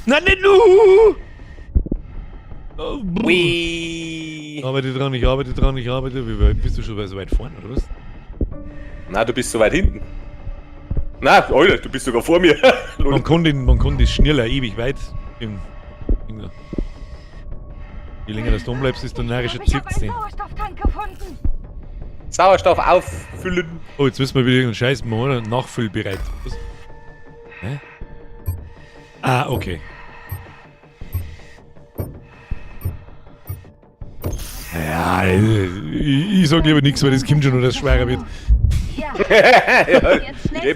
Nein, nicht nu! Oh, brr. Wee. Ich arbeite dran, ich arbeite dran, ich arbeite. Wie weit bist du schon so weit vorne, oder was? Na, du bist so weit hinten. Na, Alter, du bist sogar vor mir. Man kann, man kann das schneller ewig weit. Im. Je länger das da bleibst, desto närrischer Ich habe zirkt's einen den. Sauerstofftank gefunden. Sauerstoff auffüllen. Oh, jetzt müssen wir wieder irgendeinen Scheiß machen, oder? Nachfüllbereit. Was? Hä? Ah, okay. Ja, ich sag lieber nichts, weil das kommt schon noch, dass es schwerer wird. Ja.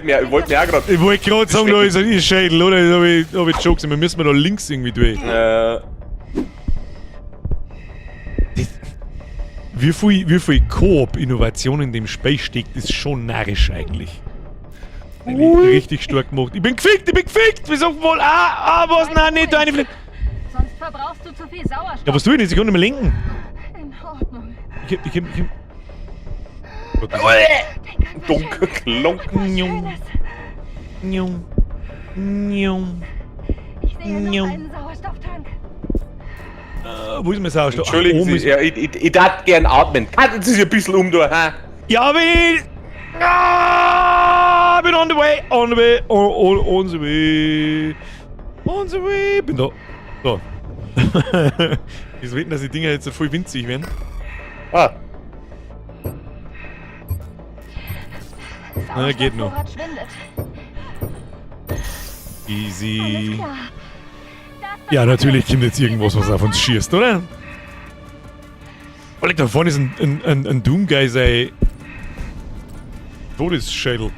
Ja, ich wollte mir auch gerade. Ich wollte gerade sagen, da ist ein Schädel, oder? Das hab ich schon gesehen. Wir müssen da links irgendwie durch. Wie viel Koop-Innovation in dem Spiel steckt, ist schon narrisch eigentlich. Richtig stark gemacht. Ich bin gefickt, ich bin gefickt! Wieso wohl? Ah, was? Nein, nicht da reinfliegen. Sonst verbrauchst du zu viel Sauerstoff. Ja, was tue ich denn? Ich kann nicht mehr lenken. In Ordnung. Ich hab. Gott, das Dunk, klonk. Njum. Njum. Njum. Ich sehe noch Njum. einen Sauerstofftank. Wo ist mein Sauerstoff? Entschuldigen oben Sie, ist- ja, ich darf gern atmen. Kannten Sie sich ein bisschen um, du, ha? Ja, aber ich... Ah, bin on the way, on the way, on the way. On the way. Bin da. So. Ich wetten, dass die Dinger jetzt so voll winzig werden. Ah. Na, geht noch. Schwindet. Easy. Ja, natürlich kommt jetzt irgendwas, was auf uns schießt, oder? Oh, da vorne ist ein Doomguy, sein Todesschädel.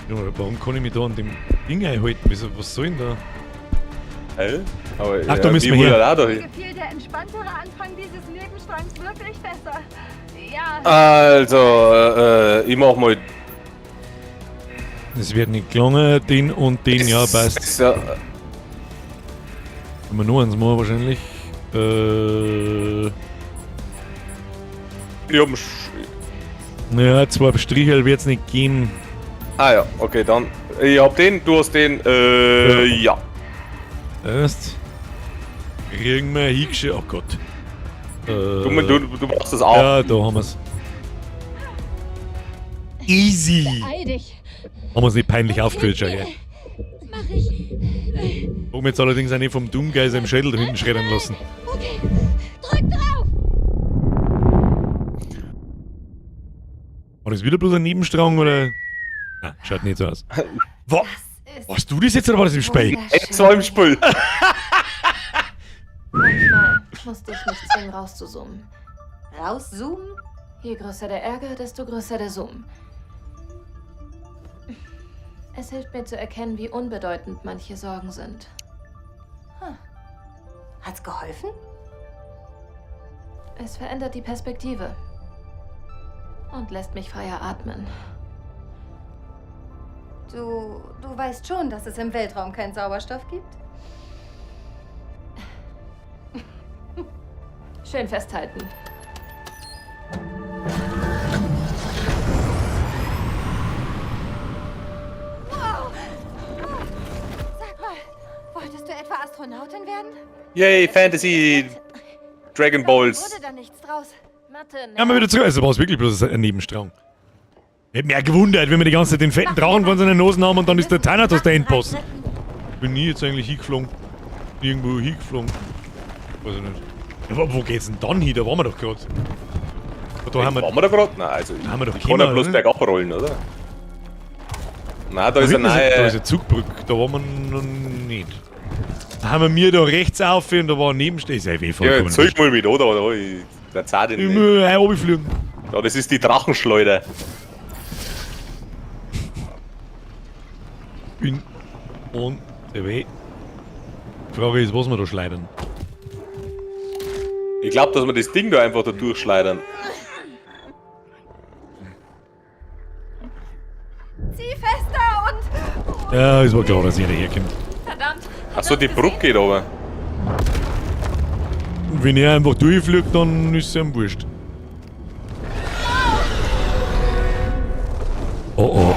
Ja, warum kann ich mich da an dem Ding einhalten? Wieso, was soll denn da? Hä? Aber, Ach, da müssen wir her. Auch da Mir hin. gefiel der entspanntere Anfang dieses Nebenstrangs wirklich besser. Ja. Also, ich mach mal. Es wird nicht gelungen, den und den, ja, passt. Ja. Können wir nur eins machen wahrscheinlich. Ich hab Ja, zwei Strichel wird's nicht geben. Ah ja, okay, dann. Ich hab den, du hast den, ja. Erst kriegen wir hingeschickt. Oh Gott. Du machst das auch. Ja, da haben wir's. Easy! Beeil dich. Haben wir's nicht peinlich aufgefüllt, schau her. Mach ich. Hab mir jetzt allerdings auch nicht vom Doomguy seinem Schädel da hinten schreddern lassen. Okay. Drück drauf. War das wieder bloß ein Nebenstrang oder? Na, schaut nicht so aus. Warst du das jetzt oder war das im Spiel? Es war im Spiel. Manchmal musste ich mich zwingen, rauszuzoomen. Rauszoomen? Je größer der Ärger, desto größer der Zoom. Es hilft mir zu erkennen, wie unbedeutend manche Sorgen sind. Hat's geholfen? Es verändert die Perspektive. Und lässt mich freier atmen. Du weißt schon, dass es im Weltraum keinen Sauerstoff gibt? Schön festhalten. Wow! Sag mal, wolltest du etwa Astronautin werden? Yay, Fantasy Dragon Balls. Wurde da nichts draus? Mathe, Ja, mal wieder zurück. Also war es wirklich bloß ein Nebenstrang. Hätte mich auch gewundert, wenn wir die ganze Zeit den fetten Drachen von seinen Nosen haben und dann ist der Thanatos der Endboss. Bin nie jetzt eigentlich hingeflogen. Irgendwo hingeflogen. Weiß ich nicht. Ja, aber wo geht's denn dann hin? Da waren wir doch gerade. Da haben wir, Waren wir da gerade? Nein, also haben wir doch ich kann ja gekommen, bloß oder? bergab rollen, oder? Nein, da ist hinten eine Da neue. ist eine Zugbrücke, da waren wir noch nicht. Da haben wir mir da rechts auf und da war ein Nebensteh. Ist ja eh Ja, vollkommen zeig mal mit, oder? Da, ich, der zahlt ihn Ich nicht. muss auch runterfliegen. Ja, das ist die Drachenschleuder. Bin on the way. Die Frage ist, was wir da schleudern. Ich glaube, dass wir das Ding da einfach da durchschleudern. Zieh fester und... Ja, es war klar, dass jeder herkommt. Verdammt. Achso, die Brücke geht aber. Und wenn er einfach durchfliegt, dann ist es ihm wurscht. Oh oh,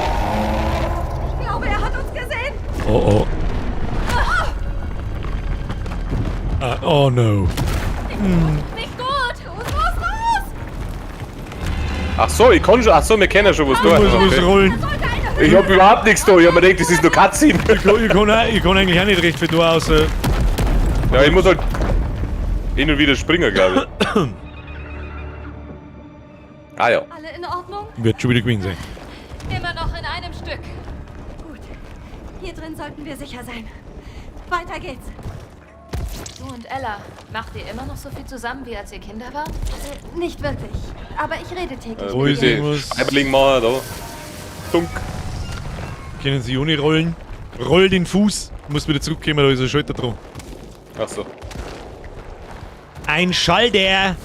Ich glaube, er hat uns gesehen. oh oh. Ah, oh no. Nicht gut. Los, los, los! Ach so, ich kann schon. Ach so, wir kennen schon was da. Ich muss Okay. rollen. Ich hab überhaupt nichts da. Ich hab mir gedacht, das ist nur Cutscene. Ich kann eigentlich auch nicht recht viel da, außer. Ja, ich muss halt hin und wieder springen, glaube ich. Ah ja. Alle in Ordnung? Wird schon wieder gewesen sein. Immer noch in einem Stück. Gut. Hier drin sollten wir sicher sein. Weiter geht's. Du und Ella, macht ihr immer noch so viel zusammen, wie als ihr Kinder wart? Nicht wirklich. Aber ich rede täglich Wo mit ist ihr. irgendwas? Schreiberling machen da. Dunk. Können Sie ohne rollen? Roll den Fuß. Muss wieder zurückkommen, da ist ein Schalter dran. Ach so. Ein Schalter!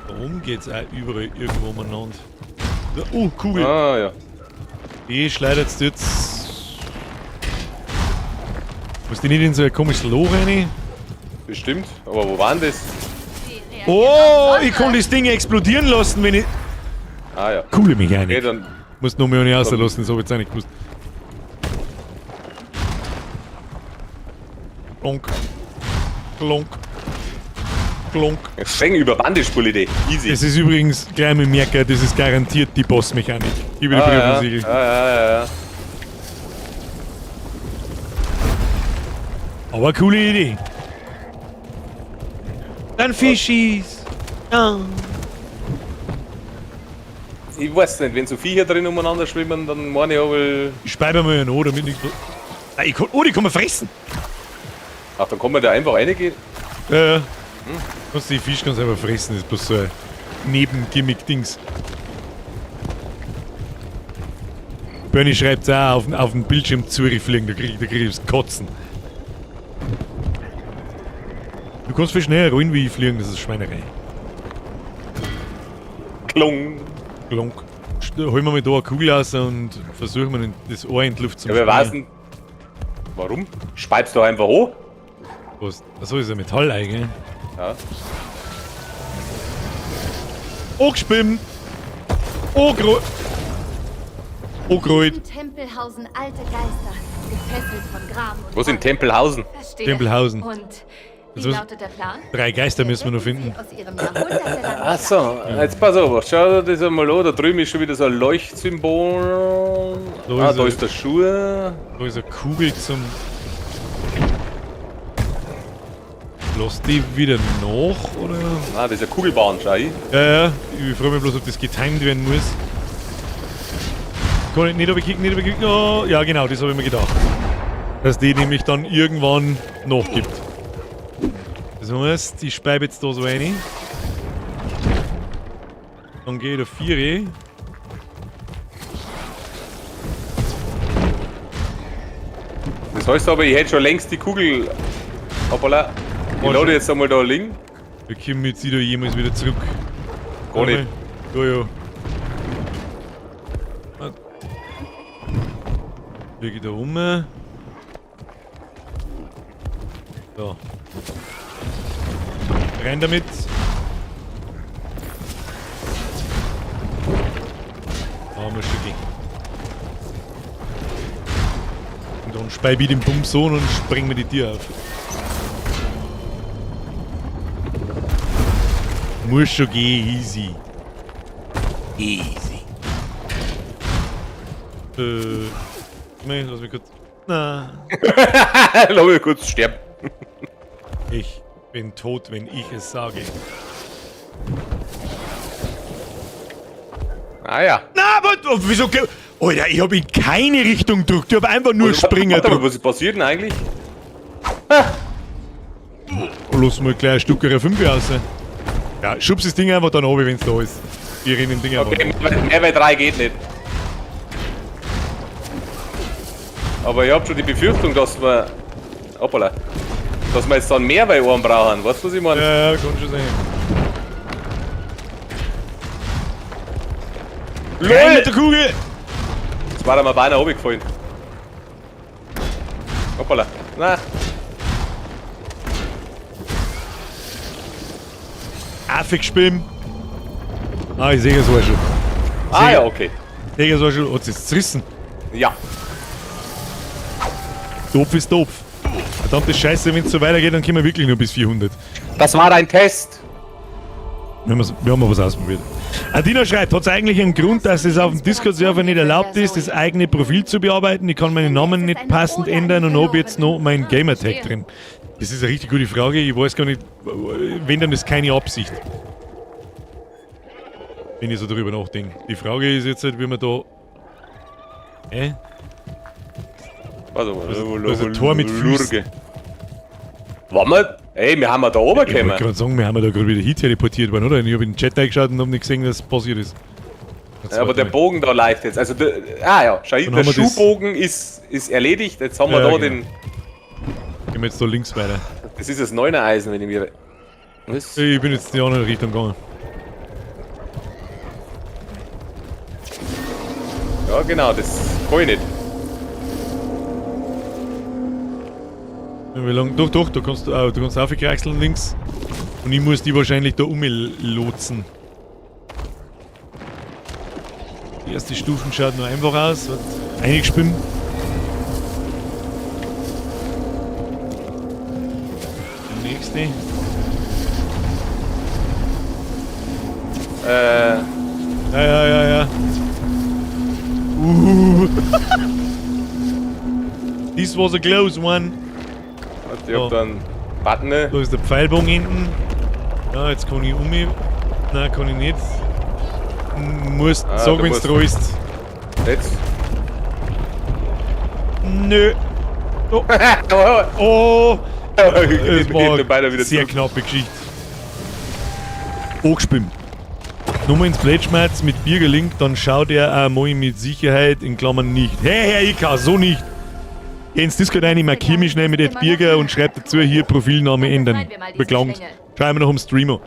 Da oben geht's auch überall irgendwo umeinander. Oh, Kugel. Ah ja. Die schleudert jetzt. Muss die nicht in so ein komisches Loch rein? Bestimmt. Aber wo waren das? Oh, ich kann das Ding explodieren lassen, wenn ich. Ah ja. Coole Mechanik. Okay, dann. Muss noch mehr nicht rauslassen, das hab ich jetzt auch nicht gewusst. Klonk. Klonk. Klonk. Streng über Bandespule-Idee. Easy. Das ist übrigens, gleich mit Merker, das ist garantiert die Bossmechanik. Gib mir die ah, Brief ja. und Siegel. Ah, ja, ja, ja. Aber coole Idee. Dann Fischis. Ja. Ich weiß nicht, wenn so Viecher drin umeinander schwimmen, dann meine ich aber. Ich speibe mal einen an, damit nichts. Ah, ich kann, oh, die kann man fressen. Ach, dann kann man da einfach reingehen. Ja, ja. Kannst du die Fisch ganz einfach fressen, das ist bloß so ein Nebengimmick-Dings. Bernie schreibt auch auf den Bildschirm zurückfliegen, da krieg ich das Kotzen. Du kannst viel schneller rollen wie ich fliegen, das ist Schweinerei. Klung. Klonk. Holen wir mal da eine Kugel raus und versuchen wir das Ohr in die Luft zu Ja, wer weiß denn. Warum? Speibst du einfach hoch? Was? Achso, ist ja Metall eigentlich. Ja. Angeschwimmt! Angerollt! Angerollt! Im Tempel hausen alte Geister, gefesselt von Gram und Wo ist in Tempelhausen? Verstehe. Tempelhausen. Und wie Jetzt müssen- lautet der Plan? 3 Geister müssen wir noch finden. aus ihrem jahrhundertelangen Ach so, jetzt pass auf, schau dir das einmal an. Da drüben ist schon wieder so ein Leuchtsymbol. Da ah, ist da er. ist der Schuh. Da ist eine Kugel zum. Lass die wieder nach, oder? Nein, das ist eine Kugelbahn, schau ich. Ja, ja. Ich frage mich bloß, ob das getimed werden muss. Kann ich nicht runterkicken, nicht runterkicken. Oh, ja, genau, das habe ich mir gedacht. Dass die nämlich dann irgendwann nachgibt. Das heißt, ich speibe jetzt da so rein. Dann gehe ich da 4. Das heißt aber, ich hätte schon längst die Kugel. Hoppala. Ich lade jetzt einmal da liegen. Wir kommen jetzt wieder jemals wieder zurück. Gar nicht. Da ja. Fliege ich da rum. So. Rein damit. Da haben wir schon gehen. Und dann speibe ich den Bums an und spreng mir die Tür auf. Muss schon gehen, easy. Easy. Nee, lass mich kurz. Na. Lass mich kurz sterben. Ich bin tot, wenn ich es sage. Ah ja. Na, aber oh, wieso? Alter, ich hab in keine Richtung gedrückt. Ich hab einfach nur Springer Warte mal, gedrückt. was passiert denn eigentlich? Lass mal gleich ein Stück 5 raus. Ja, schubst das Ding einfach dann runter, wenn's da ist. Ich renn dem Ding einfach. Okay, mehr wie 3 geht nicht. Aber ich hab schon die Befürchtung, dass wir. Hoppala. Dass wir jetzt dann mehr bei einen brauchen. Weißt du, was ich meine? Ja, ja, kann schon sein. Rein mit der Kugel! Jetzt war er mir beinahe runtergefallen. Hoppala. Na. Affig spielen. Ah, ich sehe es auch schon. Ah ja, okay. Ich sehe es auch schon. Hat es zerrissen. Ja. Topf ist Topf. Verdammte Scheiße, wenn es so weitergeht, dann kommen wir wirklich nur bis 400. Das war ein Test. Wir haben was ausprobiert. Adina schreibt, hat es eigentlich einen Grund, dass es auf dem Discord-Server nicht erlaubt ist, das eigene Profil zu bearbeiten? Ich kann meinen Namen nicht passend ändern und habe jetzt noch meinen Gamertag drin. Das ist eine richtig gute Frage. Ich weiß gar nicht, wenn dann ist keine Absicht. Wenn ich so darüber nachdenke. Die Frage ist jetzt halt, wie man da... Warte mal. Da ist ein Tor mit Füßen. Waren wir? Ey, wir haben ja da oben Ich wollte gekommen. gerade sagen, wir haben ja da gerade wieder hin teleportiert worden, oder? Ich habe in den Chat reingeschaut und habe nicht gesehen, dass es passiert ist. Ja, aber der Bogen da leicht jetzt. Also, der, ah ja, schau, Dann der haben wir das- Schuhbogen ist erledigt. Jetzt haben wir Ja, da genau. den. Gehen wir jetzt da links weiter. Das ist das 9er Eisen, wenn ich mir. Was? Ich bin jetzt in die andere Richtung gegangen. Ja, genau, das kann ich nicht. Ja, wie lang? Doch, doch, du kannst aufkraxeln links. Und ich muss die wahrscheinlich da umlotsen. Die erste Stufen schaut nur einfach aus. Wird eingeschwimmt. Der nächste. Ja, ja, ja, ja. This was a close one. Warte, ich hab da einen Button. Da ist der Pfeilbogen hinten. Ja, jetzt kann ich um mich. Nein, kann ich nicht. Musst Ah, sagen, du wenn's musst- dran ist. Jetzt? Nö. Oh. Oh. Das war wieder sehr zurück. knappe Geschichte. Angespielt. Nochmal ins Plätschmerz mit Biergelink, dann schaut er auch mal mit Sicherheit in Klammern nicht. Hey, Herr IK, so nicht. Geh ins Discord rein, ich markiere mich schnell mit Ed Birger und schreib dazu hier Profilname ändern. Beklagt. Schreiben wir noch um Streamer.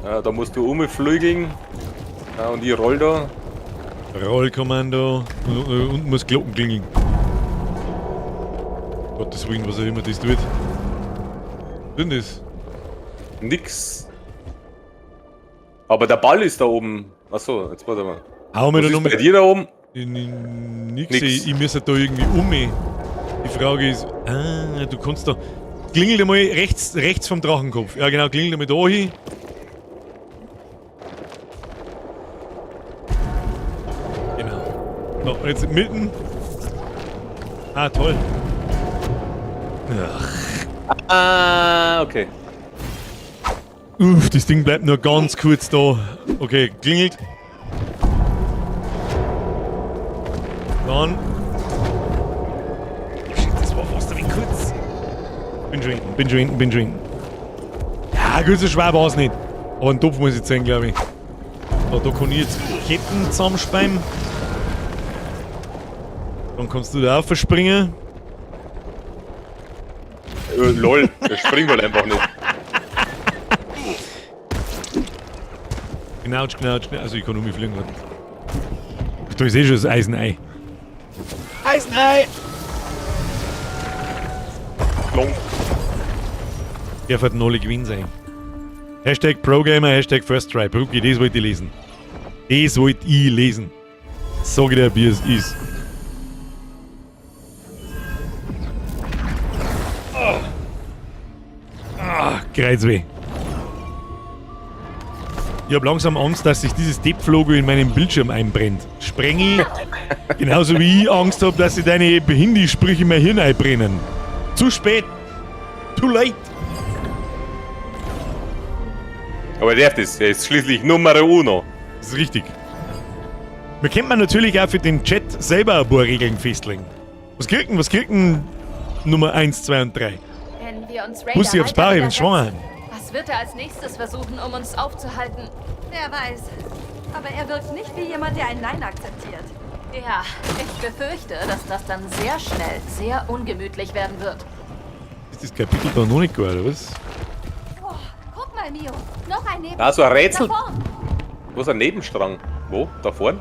Ja, da musst du umflügeln. Ja, und ich roll da. Rollkommando und muss Glocken klingeln. Gottes Willen, was auch immer das tut. Was ist denn das? Nix. Aber der Ball ist da oben. Achso, jetzt warte mal. Hau mir Was da ist noch bei mit- dir da oben? Nix. Nix. Ich muss ja da irgendwie um mich. Die Frage ist, ah, du kannst da. Klingel mal rechts vom Drachenkopf. Ja genau, klingel mal da hin. Genau. So, und jetzt mitten. Ah, toll. Ach. Ah, okay. Uff, das Ding bleibt nur ganz kurz da. Okay, klingelt. Dann. Shit, das war fast ein wenig kurz. Bin schon hinten, bin schon hinten, bin schon hinten. Ja, gut, so schwer war's nicht. Aber einen Topf muss ich zeigen, glaub ich. So, da kann ich jetzt Ketten zusammenspeimen. Dann kannst du da auch verspringen. Lol, der springt halt einfach nicht. Knautsch, knautsch, knautsch. Also ich kann um mich fliegen. Da ist eh schon das Eisenei. Eisenei! Klong. Der wird Nolli Gewinn sein. Hashtag ProGamer, Hashtag First Try. Bruggi, das wollte ich lesen. Das wollte ich lesen. Sag ich dir, wie es ist. Oh. Ah, Kreuzweh. Ich hab langsam Angst, dass sich dieses Depp-Logo in meinem Bildschirm einbrennt. Sprengel, genauso wie ich Angst hab, dass sich deine Behindi-Sprüche in mein Hirn einbrennen. Zu spät. Too late. Aber der darf das, er ist schließlich Nummer uno. Das ist richtig. Wir könnten man natürlich auch für den Chat selber ein paar Regeln festlegen. Was kriegt denn Nummer 1, 2 und 3? Wenn wir uns Raider Bussi aufs weiter Bar, ich bin schwanger. widersetzen, Was wird er als nächstes versuchen, um uns aufzuhalten? Wer weiß. Aber er wirkt nicht wie jemand, der ein Nein akzeptiert. Ja, ich befürchte, dass das dann sehr schnell sehr ungemütlich werden wird. Ist das Kapitel da noch nicht gegangen, oder was? Oh, guck mal, Mio. Noch ein Neben. Da so ein Rätsel. Da vorn. Wo ist ein Nebenstrang? Wo? Da vorn?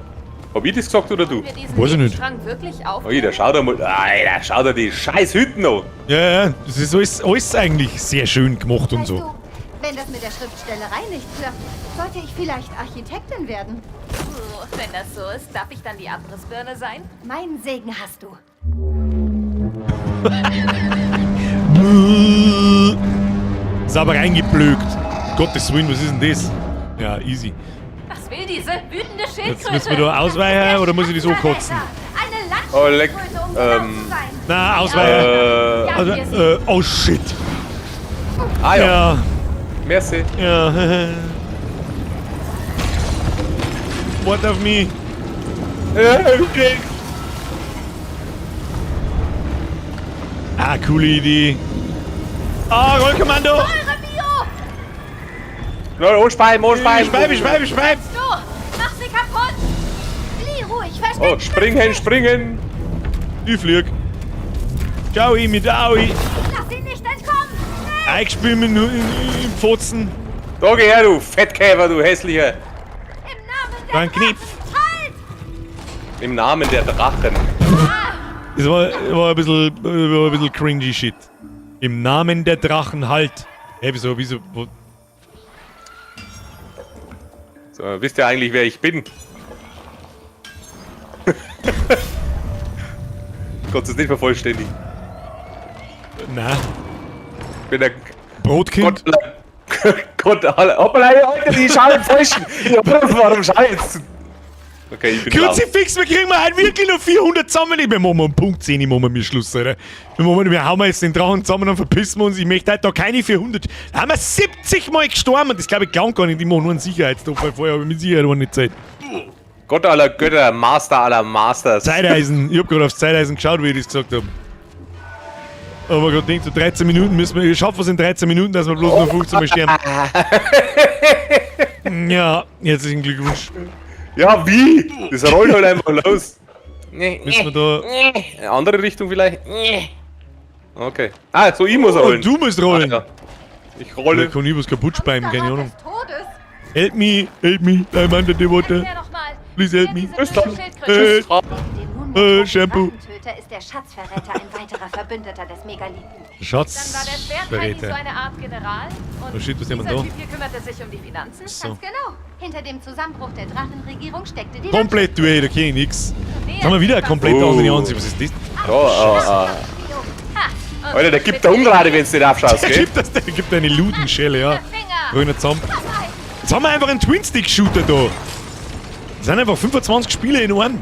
Hab ich das gesagt oder du? Wollen wir diesen Weiß ich nicht. Nebenstrang wirklich Ui, aufnehmen? da schaut er mal. Alter, schaut er die scheiß Hütten an. Ja, ja, das ist alles eigentlich sehr schön gemacht und Weißt so. du, wenn das mit der Schriftstellerei nicht klappt, sollte ich vielleicht Architektin werden. Puh, wenn das so ist, darf ich dann die Abrissbirne sein? Meinen Segen hast du. Sauber reingeblökt. Gottes Willen, was ist denn das? Ja, easy. Was will diese wütende Schildkröte? Jetzt müssen wir da ausweichen oder muss ich das ankotzen? Eine Oh, leck. Landschildkröte, um genau zu sein. Na, ausweichen. Ja, Also, wir sind oh shit. Ah ja. Ja, Merci. ja. What of me? Okay. Ah, coole Idee. Ah, Rollkommando! No, anspeiben, anspeiben. Speibe, speibe, speibe! du! Mach sie kaputt! Flieh ruhig, versteck Oh, springen, springen. Ich flieg. Ciao, mit Aui. Lass ihn nicht entkommen! Schnell! Eingespielt mit im Pfotzen. Da geh her, du Fettkäfer, du hässlicher. Im Namen der War ein Knipf. Drachen, halt! Im Namen der Drachen. Das war ein bisschen cringy Shit. Im Namen der Drachen halt. Hä, wieso, wo? So, wisst ihr eigentlich, wer ich bin? Gott, es nicht vervollständigen. Na, Ich bin der Brotkind? Gott, Gott, aller. Hoppala, Alter, die schauen falsch. Warum schau ich jetzt? Okay, ich bin raus. Kruzifix, wir kriegen wir heute wirklich noch 400 zusammen. Wir machen um Punkt 10 machen wir Schluss, Alter. Wir hauen jetzt den Drachen zusammen und verpissen wir uns. Ich möchte heute da keine 400. Da haben wir 70 Mal gestorben. Das glaube ich glauben gar nicht. Ich mache nur einen Sicherheitstreffer vorher, aber mit Sicherheit auch nicht Zeit. Gott aller Götter, Master aller Masters. Zeiteisen. Ich hab gerade aufs Zeiteisen geschaut, wie ich das gesagt habe. Aber gerade denkt, so 13 Minuten müssen wir. Schaffen wir es in 13 Minuten, dass wir bloß noch 15 Mal sterben. Ja, herzlichen Glückwunsch. Ja, wie? Das rollt halt einfach los. Müssen wir da. Eine andere Richtung vielleicht? Okay. Ah, so ich muss rollen. Und du musst rollen. Ah, ja. Ich rolle. Da kann ich was kaputt speiben, keine Ahnung. Des Todes. Help me, help me, I'm under the water. Erklär doch mal. Please help me. Wer diese böse Schildkröte Dem nunmehr Shampoo. Drachentöter ist der Schatzverräter ein weiterer Verbündeter des Megalithen. Dann war der Schwertheini so Schatzverräter. eine Art General und Oh shit, was haben wir dieser da? Typ hier kümmerte sich um die Finanzen. So. Ganz genau. Hinter dem Zusammenbruch der Drachenregierung steckte die Komplett durch, da kenn ich nix. Jetzt haben wir wieder eine komplett Oh. andere Ansicht. Was ist das? Ja, Und Alter, der gibt der Ungerade, wenn du nicht aufschaust, Der gell? gibt, das, der gibt eine Ludenschelle, ja. Finger! Grüner Zamp. Jetzt haben wir einfach einen Twin-Stick-Shooter da. Das sind einfach 25 Spiele in einem. 1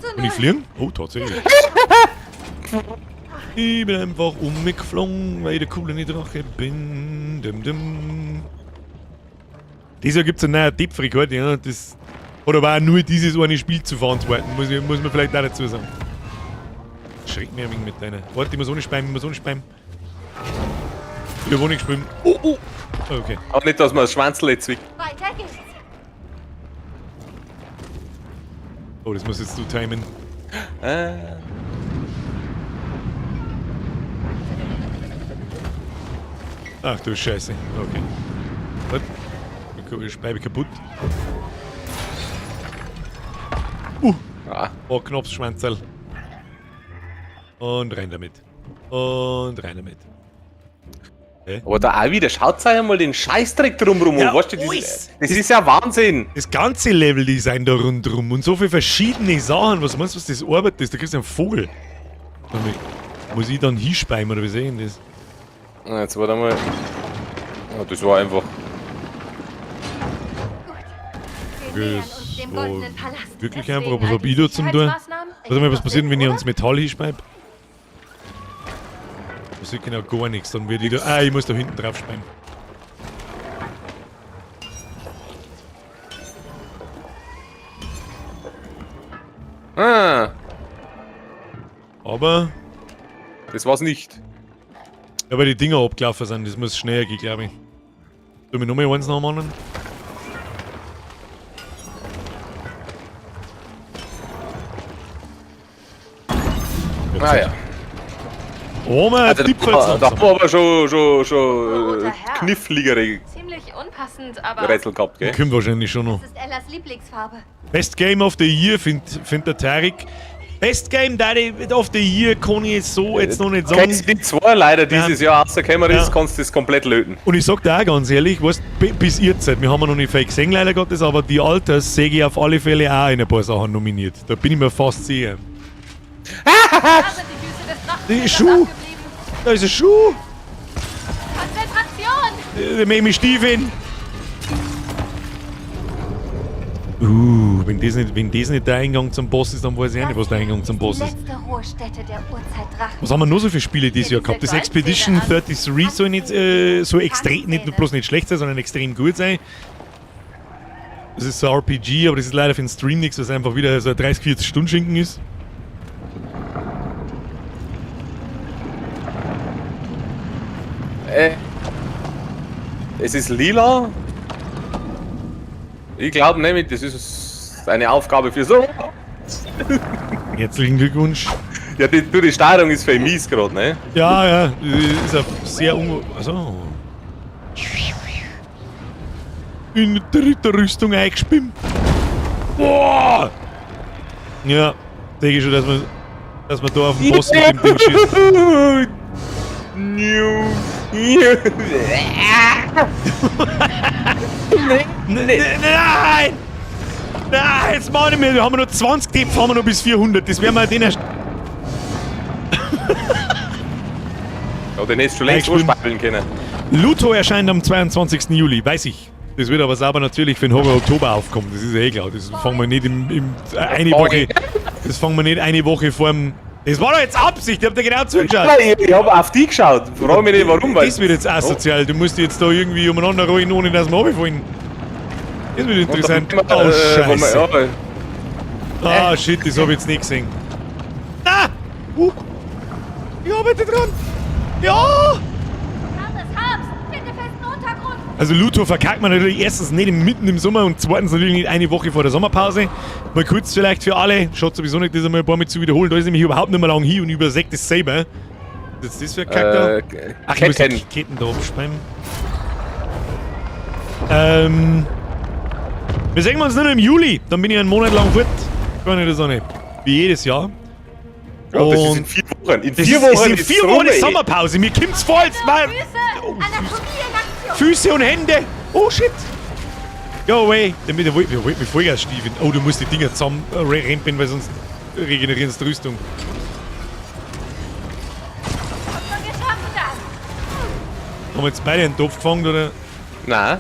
zu Kann ich 0. fliegen? Oh, tatsächlich. Ich bin einfach umgeflogen, weil ich der coole Drache bin. Dum, dum. Dieses Jahr gibt es einen neuen Depth-Rekord, ja. Das hat aber auch nur dieses eine Spiel zu verantworten, muss man vielleicht auch dazu sagen. Schreck mir ein wenig mit deiner. Warte, ich muss ohne speiben, ich muss ohne speiben. Ich hab ohne gespielt. Oh, oh! Okay. Auch nicht, dass man das Schwanzle zwickt. Weiter geht's. Oh, das muss jetzt du timen. Ach du Scheiße. Okay. Warte. Ich speibe kaputt. Ah. Oh, Knopfschwanzerl. Und rein damit. Und rein damit. Aber da auch wieder, schaut euch einmal den Scheißdreck drumrum Ja, an, weißt du, alles. das ist ja Wahnsinn. Das ganze Leveldesign da rundrum und so viele verschiedene Sachen. Was meinst du, was das Arbeit ist? Da kriegst du einen Vogel. Muss ich dann hinspeiben oder wie sehe ich das? Na, jetzt warte mal. Ja, das war einfach. Wir nähern uns dem goldenen Palast. Wirklich einfach, aber was hab ich da zum tun? Warte mal, was passiert, wenn ich ans Metall hinspeibe? Passiert genau gar nichts. Dann wird ich da. Ah, ich muss da hinten drauf speiben. Ah, Aber, das war's nicht. ja, weil die Dinger abgelaufen sind, das muss schneller gehen, glaube ich. Sollen wir nochmal eins nachmachen? Ah ja. Oma, Also, Tipp da, da haben wir aber schon Roter Herr. kniffligere Ziemlich unpassend, aber Rätsel gehabt, gell? Kommt wahrscheinlich schon noch. Das ist Ellas Lieblingsfarbe. Best Game of the Year, findet der Tarek. Best Game of the Year kann ich so jetzt noch nicht sagen. KCD 2 leider dieses Jahr rausgekommen ist, Ja. kannst du das komplett löten. Und ich sag dir auch ganz ehrlich, weißt, bis ihr Zeit, wir haben ja noch nicht viel gesehen, leider Gottes, aber die Alters sehe ich auf alle Fälle auch in ein paar Sachen nominiert. Da bin ich mir fast sicher. da sind die Füße des Drachen Die Schuh! Da ist ein Schuh! Konzentration! Der Memi Steven! Wenn das nicht der Eingang zum Boss ist, dann weiß ich auch nicht, was der Eingang zum Boss Die ist. letzte Ruhestätte der Urzeitdrachen. Was haben wir noch so für Spiele dieses Jahr gehabt? Das Expedition 33 soll nicht so extrem, nicht nur bloß nicht schlecht sein, sondern extrem gut sein. Das ist so ein RPG, aber das ist leider für den Stream nichts, was einfach wieder so ein 30, 40 Stunden Schinken ist. Es ist lila. Ich glaube nämlich, das ist eine Aufgabe für so. Herzlichen Glückwunsch. Ja, die Steuerung ist für mies gerade, ne? Ja, ja, ist ja sehr un... Also. In dritter Rüstung eingespielt. Boah! Ja, denke ich schon, dass man da auf den Boss mit dem Ding schießt. Nein! Nein, jetzt mach nicht mehr. Wir haben noch 20 Tipps, haben wir noch bis 400. Das werden wir den erst. Ja, den hättest du schon längst Eingespielt. anspeilen können. Luto erscheint am 22. Juli, weiß ich. Das wird aber sauber natürlich für den Horror Oktober aufkommen, das ist ja eh klar. Das fangen wir nicht im, im eine Woche. Das fangen wir nicht eine Woche vorm. Das war doch jetzt Absicht, ich hab dir genau zugeschaut. Nein, ich hab auf dich geschaut. Frag mich nicht warum, weil. Das wird jetzt asozial. Du musst jetzt da irgendwie umeinander rollen, ohne dass wir runterfallen. Das wird interessant. Und dann, Oh, wo wir- Scheiße. ja, Ah, shit, das hab ich jetzt nicht gesehen. Ah! Ich arbeite dran! Ja! Hartes Harz! Finde festen Untergrund! Also Luto verkackt man natürlich erstens nicht mitten im Sommer und zweitens natürlich nicht eine Woche vor der Sommerpause. Mal kurz vielleicht für alle, schaut sowieso nicht, das einmal ein paar Mal zu wiederholen, da ist nämlich überhaupt nicht mehr lang hin und übersägt das selber. Was ist das für ein Kack da? Ach, ich muss die Ketten. Ketten da absperren. Wir sehen uns nur noch im Juli, dann bin ich einen Monat lang fort. Kann ich das auch nicht. Wie jedes Jahr. Ja, das ist Und in 4 Wochen. In das 4 ist, Wochen ist in ist 4 Wochen rum, ist ey. Sommerpause. Mir kommt's vor, als mal. Füße! Anatomie in Aktion! Füße und Hände. Oh shit. Go away. Damit der wollte mich Vollgas stiefeln. Oh, du musst die Dinger zusammen rempeln, weil sonst regenerieren sie die Rüstung. Wir schaffen das! Haben wir jetzt beide einen Topf gefangen, oder? Nein.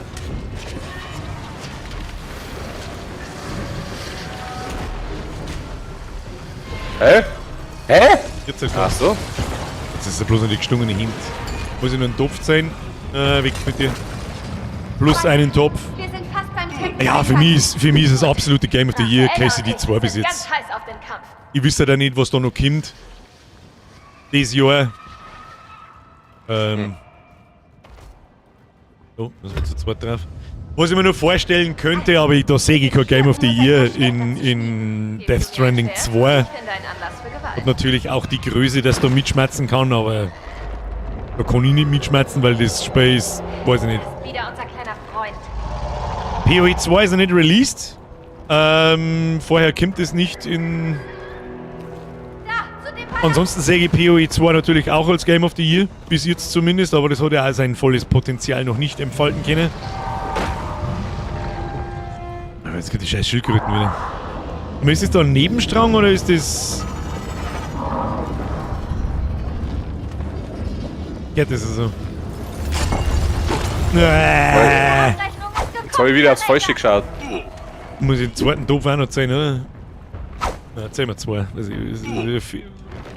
Hä? Hä? Jetzt ist Ach so. Jetzt ist er bloß noch die gestungene Hint. Muss ich nur einen Topf sein? Weg mit dir. Plus einen Topf. Wir sind fast beim Tempel. Ja, für mich ist das absolute Game of the Year Ella und KCD ich 2 bis sind jetzt. Ganz heiß auf den Kampf. Ich wüsste da nicht, was da noch kommt. Dieses Jahr. So, müssen wir zu zweit drauf. Was ich mir nur vorstellen könnte, aber da sehe ich kein Game of the Year in Death Stranding 2. Ich finde einen Anlass für Gewalt. Hat natürlich auch die Größe, dass da mitschmerzen kann, aber da kann ich nicht mitschmerzen, weil das Spiel ist, weiß ich nicht. Wieder unser kleiner Freund. PoE 2 ist noch nicht released. Vorher kommt es nicht in. Da, zu dem Palast. Ansonsten sehe ich PoE 2 natürlich auch als Game of the Year, bis jetzt zumindest, aber das hat ja auch sein volles Potenzial noch nicht entfalten können. Aber jetzt geht die scheiß Schildkröten wieder. Aber ist das da ein Nebenstrang oder ist das. Ja, das ist so. Rechnung ist gekommen. Jetzt habe ich wieder aufs Falsche geschaut. Muss ich den zweiten Topf auch noch zählen, oder? Na, zählen wir zwei. Das ist,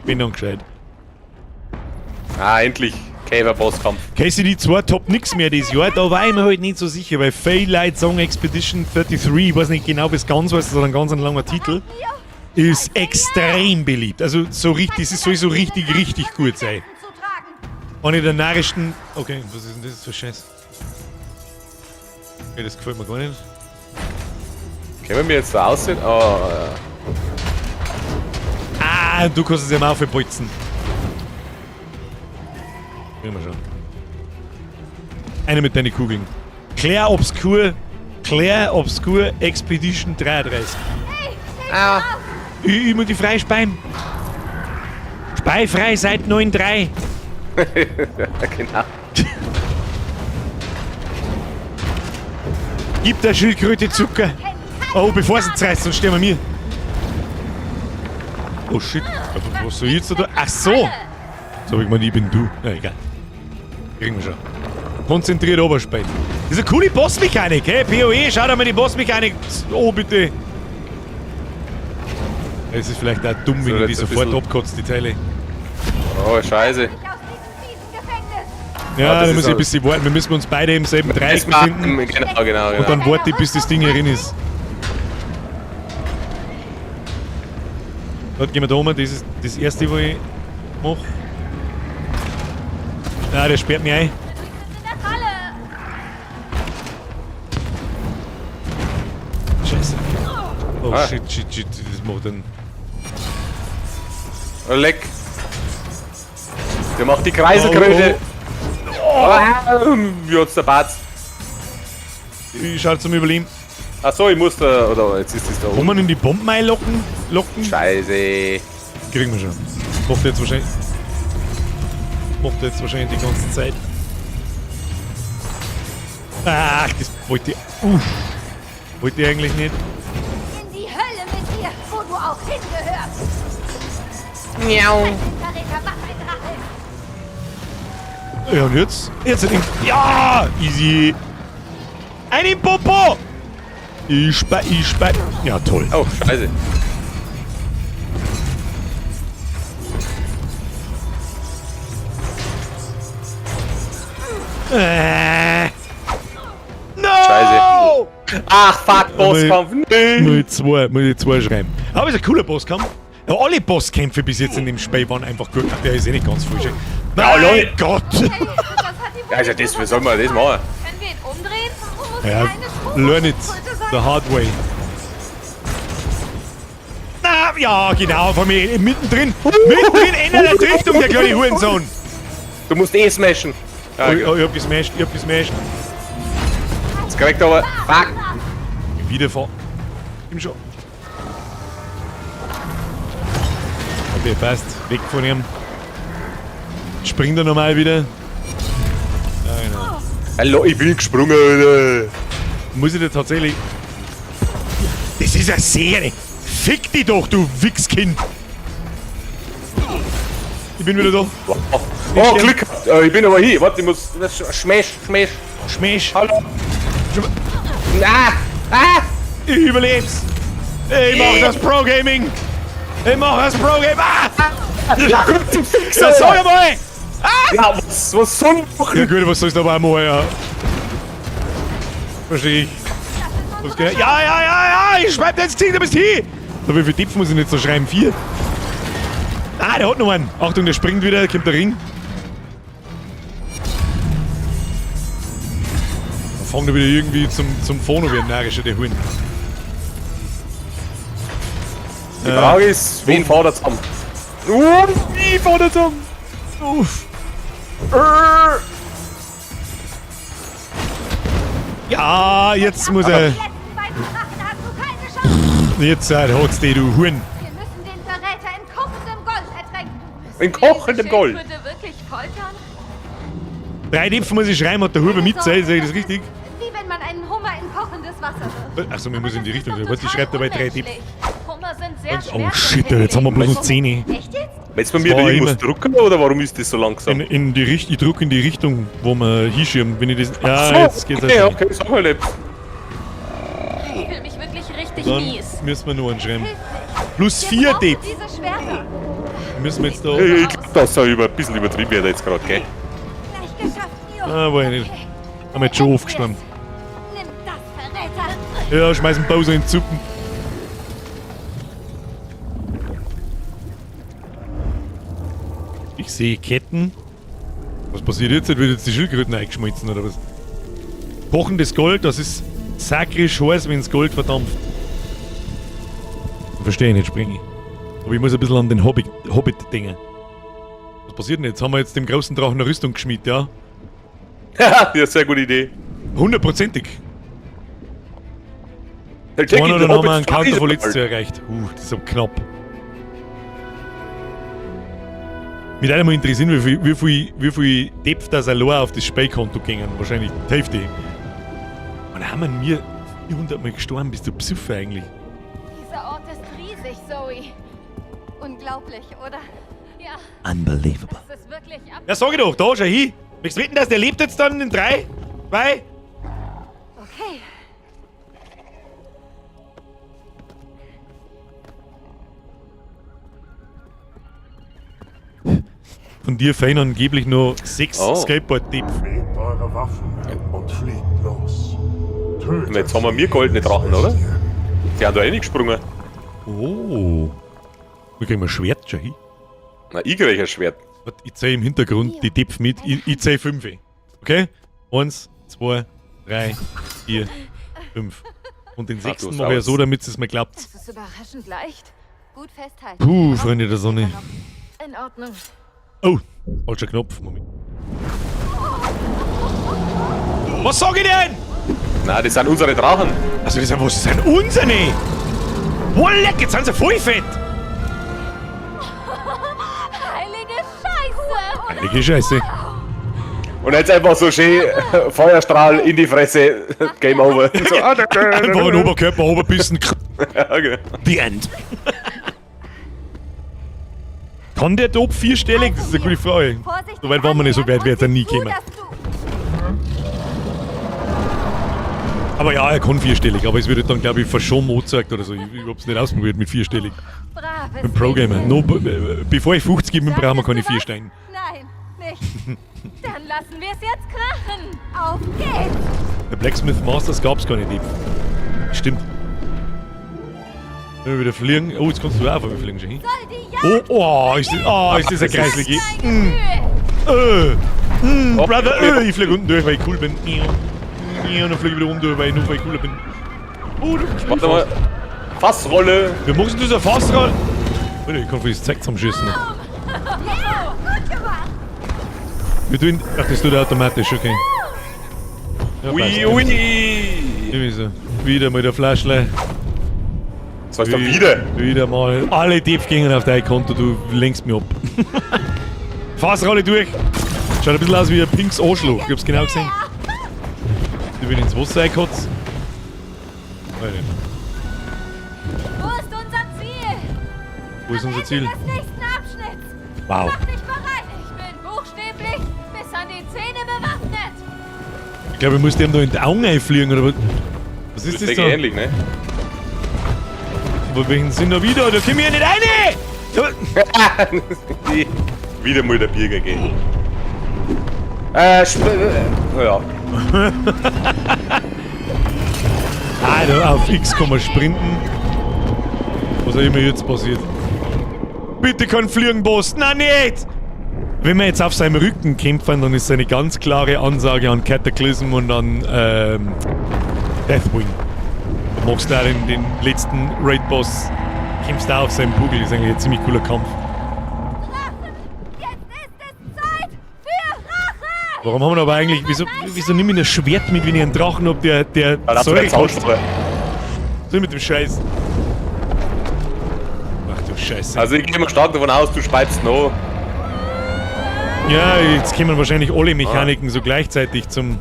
bin dann gescheit. Ah, endlich. Käfer-Bosskampf. KCD 2 toppt nix mehr dieses Jahr. Da war ich mir halt nicht so sicher, weil Fairlight Song Expedition 33, ich weiß nicht genau, wie es ganz heißt, das ist ein ganz ein langer Titel. Ist extrem beliebt. Also so richtig, es soll so richtig, richtig gut sein. Eine der narrischsten. Okay, was ist denn das für Scheiß? Okay, das gefällt mir gar nicht. Können wir jetzt da aussehen? Oh, ja. Ah, du kannst es ja mal aufbolzen. Kriegen wir schon. Eine mit deinen Kugeln. Clair Obscur. Clair Obscur Expedition 33. Ah. Ich muss die frei speien. Speifrei seit 9.3. Genau. Gib der Schildkröte Zucker. Oh, bevor sie zerreißt, sonst stehen wir mir. Oh shit. Aber was soll ich jetzt da tun? Ach so. So hab ich gemeint, ich bin du. Na egal. Kriegen wir schon. Konzentriert oberspeiten. Das ist eine coole Bossmechanik, hey? PoE, schau dir mal die Bossmechanik. Oh, bitte. Es ist vielleicht auch dumm, wenn So, ich die jetzt ein sofort bisschen- abkotzt, die Teile. Oh, scheiße. Ja, das da ist muss ich ein auch- bisschen warten. Wir müssen uns beide im selben Dreieck befinden. Genau. Und dann warte ich, bis das Ding herin ist. Warte, gehen wir da um. Das ist das erste, was ich mache. Ah, der sperrt mich ein. Scheiße. Oh Ah. shit, shit, shit. Das macht einen. Oh, leck. Der macht die Kreiselkröte. Oh, Oh. Wie hat's der Batz? Ich schau zum Überleben. Ach so, ich muss da. Oder jetzt ist das da Kann oben. man in die Bomben einlocken? Locken? Scheiße. Kriegen wir schon. Macht er jetzt wahrscheinlich. Macht er jetzt wahrscheinlich die ganze Zeit. Ach, das wollte ich. Uff. Wollte ich eigentlich nicht. In die Hölle mit dir, wo du auch hingehörst. Miau. Verräter, was ein Drache. Ja, und jetzt? Jetzt hat ihn. Ja! Easy! Ein im Popo! Ich spe, ich spe. Ja, toll. Oh, scheiße. No! Scheiße. Ach, fuck, Bosskampf. Nee. Muss ich zwei schreiben. Aber ist ein cooler Bosskampf. Ja, alle Bosskämpfe bis jetzt in dem Spiel waren einfach gut. Der ist eh nicht ganz falsch. Mein Leute. Gott! Also, das, wie soll man das machen? Können wir ihn umdrehen? Ja, learn it the hard way. Na, ja, genau, von mir mittendrin. Mittendrin ändert die Richtung, der kleine Hurensohn. Du musst eh smashen. Ja, Oh, oh, ich hab gesmashed, ich hab gesmashed. Jetzt kriegt aber. Fuck. Wieder vor. Im schon. Okay, passt. Weg von ihm. Springt er nochmal wieder. Ja, genau. Hallo, ich bin gesprungen, Alter. Muss ich da tatsächlich. Das ist eine Serie. Fick dich doch, du Wichskind. Ich bin wieder da. Oh, Glück. Ich bin aber hier. Warte, ich muss. Smash, smash. Smash. Hallo. Ah, ah. Ich überleb's. Ich mach das Pro Gaming. Ich mach das Pro Gaming. Ah! Ja, gut, zum Fixer. Ja, sag einmal. Ah! Ja, was soll ich machen? Ja gut, was sollst du aber auch machen, ja. Versteh ich. Was geht? Ja, ja, ja, ja, ich schreib dir jetzt Gesicht, du bist hier. So, wie viel Tipps muss ich denn jetzt noch schreiben? 4? Ah, der hat noch einen. Achtung, der springt wieder, kommt der Ring. Dann fangt er wieder irgendwie zum Phono wie ein narischer, der Huhn. Die Frage ist, wen fordert zusammen? Wie fordert zusammen? Uff. Ja, jetzt muss er. Jetzt hat's die, du Huhn. Wir müssen den Verräter in kochendem Gold ertränken. In kochendem Gold. Schildkröte wirklich foltern? 3 Dipfen muss ich schreiben, hat der Huber mit, sehe ich das richtig? Wie wenn man einen Hummer in kochendes Wasser wirft. Achso, wir müssen in die Richtung. Warte, ich schreibe dabei 3 Dipfen. Hummer sind sehr Oh schwer shit, jetzt haben wir bloß noch 10. Echt jetzt? Jetzt bei mir Das war da irgendwas immer- drucken oder warum ist das so langsam? In die Richt ich druck in die Richtung, wo wir hinschieben. Wenn ich das. Ja, So, jetzt geht's okay, also. okay, sag mal nicht. Ich fühle mich wirklich richtig Dann mies. müssen wir nur anschreiben. Plus Wir 4 brauchen Dip. diese Schwerter. Müssen wir jetzt da. Ich glaub, das ist ein bisschen übertrieben wird jetzt gerade, gell? Gleich geschafft, Neo. Ah, war ich nicht. Haben wir jetzt schon aufgestanden. Nimm das, Verräter. Ja, schmeißen Bowser in die Suppen. Ich sehe Ketten. Was passiert jetzt? Wird jetzt die Schildkröten eingeschmolzen oder was? Kochendes Gold, das ist sakrisch heiß, wenn das Gold verdampft. Verstehe ich nicht, springe. Aber ich muss ein bisschen an den Hobbit denken. Was passiert denn jetzt? Haben wir jetzt dem großen Drachen eine Rüstung geschmiedet, ja? Ja, sehr gute Idee. Hundertprozentig. Jackie, One oder der haben wir einen Hobbit Counter ist von letztes überall. erreicht. Das ist aber knapp. Mich würde mal interessieren, wie viel Depth das allein auf das Spielkonto gingen. Wahrscheinlich die Hälfte. Wann haben wir 400 Mal gestorben? Bist du Psuffer eigentlich? Dieser Ort ist riesig, Zoe. Unglaublich, oder? Ja, Unbelievable. das ist wirklich ab. Ja, sag ich doch, da schau hin. Möchtest du wetten, dass der lebt jetzt dann in 3, 2? Okay. Von dir fehlen angeblich nur 6 Oh. Skateboard-Depth. Nehmt eure Waffen und fliegt los. Tötet Und jetzt haben wir mir goldene Drachen, oder? Die haben da reingesprungen. Oh. Wir kriegen ein Schwert schon hin. Na, ich krieg ein Schwert. Warte, ich zähle im Hintergrund die Depth mit. Ich zähle 5. Okay? 1, 2, 3, 4, 5. Und den Ah, sechsten du mache ich ja Saus. so, damit es mir klappt. Das ist überraschend leicht. Gut festhalten. Puh, Freunde der Sonne. In Ordnung. Oh, falscher Knopf. Moment. Was sag ich denn? Na, das sind unsere Drachen. Also, das sind, was sind unsere? Oh, leck, jetzt sind sie voll fett. Heilige Scheiße! Heilige Scheiße. Und jetzt einfach so schön Feuerstrahl in die Fresse. Game over. So, ah, da, da, da, Einfach den Oberkörper oberbissen. Ja, okay. The End. Kann der Dope vierstellig? Das ist eine gute Frage. Vorsichtig So weit waren wir nicht, so weit wird er nie zu, kommen. dass du Aber ja, er kann vierstellig, aber es wird dann, glaube ich, verschoben angezeigt oder so. Ich hab's nicht ausprobiert mit vierstellig. Braves Mit Pro-Gamer. Mädchen. No, bevor ich 50 gebe, brauchen wir keine Sagtest du 4 was? Steine. Nein, nicht. Dann lassen wir es jetzt krachen! Auf geht's! Bei Blacksmith Masters gab's keine Deep. Stimmt. Wenn wir wieder fliegen. Oh, jetzt kannst du auch fliegen schon hin. Soll die Jagd Oh, oh, ist das, oh, ist das eine kreislige. Gefühl! Brother, ich fliege unten durch, weil ich cool bin. Und dann fliege ich wieder unten durch, weil ich nur weil ich cooler bin. Oh, du Warte mal. Fassrolle. Wie machst du so eine Fassrolle? Alter, ich kann für das Zeug zusammenschießen. Ja, gut gemacht! Wir tun. Ach, das tut er automatisch, okay. Ja, Ui, passt. ui. Irgendwie so. Wieder mit der Flaschle. Das heißt doch wieder. Wieder mal. Alle Tief gingen auf dein Konto, du lenkst mich ab. Fassrolle durch. Schaut ein bisschen aus wie ein pinkes Arschloch. Ich hab's genau gesehen. Ich bin ins Wasser eingekotzt. Alter, Wo ist unser Ziel? Wo ist unser Ziel? Des nächsten Abschnitts! Wow. Mach dich bereit! Ich bin buchstäblich bis an die Zähne bewaffnet! Ich glaube, ich muss dem da in die Augen einfliegen oder was? Was ist das Das da? ähnlich, ne? Wo welchen sind da wieder? Da komm ich ja nicht rein! Wieder mal der Birger gehen. Ja. Ah, da auf X kann man sprinten. Was auch immer jetzt passiert. Bitte kein Fliegen, Boss. Nein, nicht! Wenn wir jetzt auf seinem Rücken kämpfen, dann ist eine ganz klare Ansage an Cataclysm und an Deathwing. Du machst da den letzten Raid-Boss, kämpfst da auf seinem Bugel. Ist eigentlich ein ziemlich cooler Kampf. Drachen! Jetzt ist es Zeit für Rache! Warum haben wir aber eigentlich, wieso nimm ich ein Schwert mit, wenn ich einen Drachen hab, der Dann hast du Säure den kostet? Zauberer. So mit dem Scheiß. Ach du Scheiße. Also ich gehe mal stark davon aus, du speibst noch. Ja, jetzt kommen wahrscheinlich alle Mechaniken so gleichzeitig zum...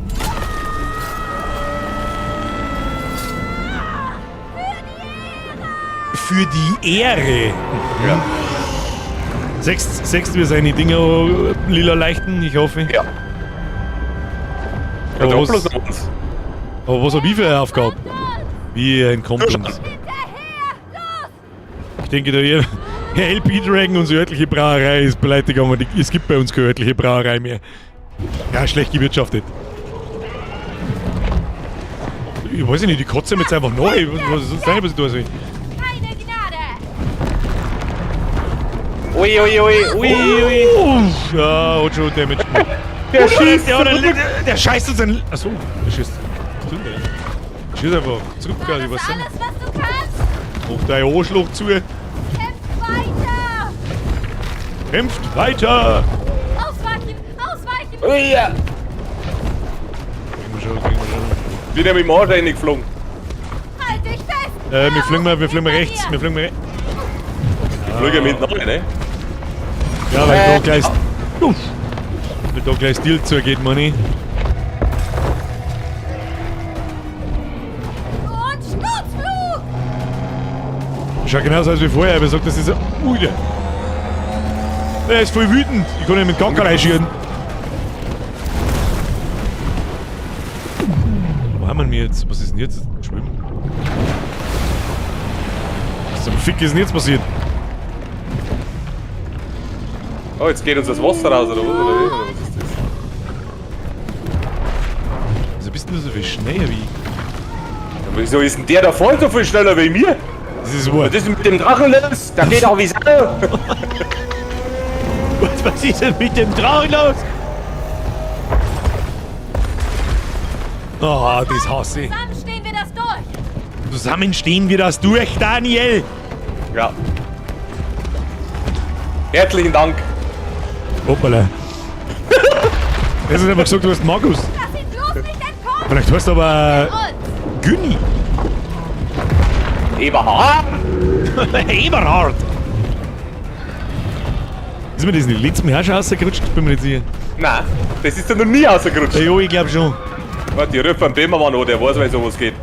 Für die Ehre! Ja. Sechst wir seine Dinger lila leichten, ich hoffe. Ja. Aber Ja, was, bloß noch uns. aber was hab ich für eine Aufgabe? Wie entkommt uns? Ich denke da hier, Herr LP Dragon, unsere örtliche Brauerei ist pleite gegangen. Es gibt bei uns keine örtliche Brauerei mehr. Ja, schlecht gewirtschaftet. Ich weiß nicht, die kotze mir jetzt einfach neu. Was ist sonst eigentlich, was ich tun soll? Keine Gnade! Ui, ui, ui, ui, ui. Uff, ja, hat schon Damage gemacht. Der schießt Der, der scheißt uns ein. Achso, der schießt. Was tut denn der? Der schießt einfach zurück, quasi, was denn? Alles, was du kannst! Mach dein Arschloch zu. Kämpft weiter! Kämpft weiter! Ausweichen! Ausweichen! Ui, ja. Kriegen wir schon, kriegen wir schon. Bin ja mit dem Arsch reingeflogen. Halt dich fest! Wir fliegen mal rechts, wir fliegen mal rechts. Ich fliege mit rein, ne? Ja, weil da gleich. Uff. Weil da gleich Stil zugeht, Manni. Und Sturzflug! Schaut genauso aus wie vorher, aber sagt, das ist. Ui, der. Der ist voll wütend. Ich kann ihn mit Gackerei schießen. Wo haben wir jetzt? Was ist denn jetzt? Schwimmen. Was zum Fick ist denn jetzt passiert? Oh, jetzt geht uns das Wasser raus, oder was? Oder wie? Oder was ist das? Wieso bist du so viel schneller wie ich? Ja, wieso ist denn der da vorne so viel schneller wie mir? Das ist wahr. Was ist denn mit dem Drachen los? Der geht auch wie Sau. Was ist denn mit dem Drachen los? Oh, das hasse ich. Zusammen stehen wir das durch! Zusammen stehen wir das durch, Daniel! Ja. Herzlichen Dank. Hoppala. Das ist einfach gesagt, du hast Markus. Lass ihn bloß nicht entkommen! Vielleicht heißt du aber Günni. Eberhard. Eberhard. Ist mir das nicht letztes Mal auch schon rausgerutscht? Bin mir nicht sicher. Nein, das ist ja noch nie rausgerutscht. Ja, jo, ich glaub schon. Warte, ich rufe einen Böhmermann an, der weiß, wie sowas geht.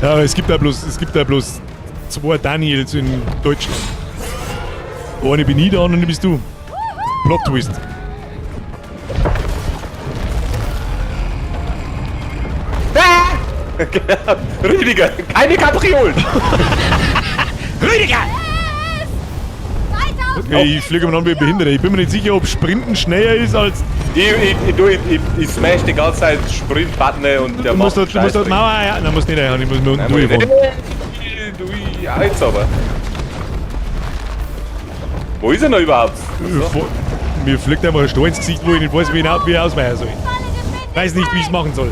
Ja, aber es gibt da bloß zwei Daniels in Deutschland. Eine bin ich, der andere bist du. Plot Twist. Rüdiger, keine Kapriolen. Rüdiger! Okay, ich fliege umeinander wie ein Behinderter. Ich bin mir nicht sicher, ob Sprinten schneller ist als. Ich smash die ganze Zeit Sprint-Button und der Du musst macht dort, du musst dort Mauer. Ja, nein, musst nicht reinhauen, ich muss nur unten durchfahren. Du, ja, jetzt aber. Wo ist er noch überhaupt? Mir fliegt einmal ein Stein ins Gesicht, wo ich nicht weiß, wie ich ausweichen soll. Weiß nicht, wie ich es machen soll.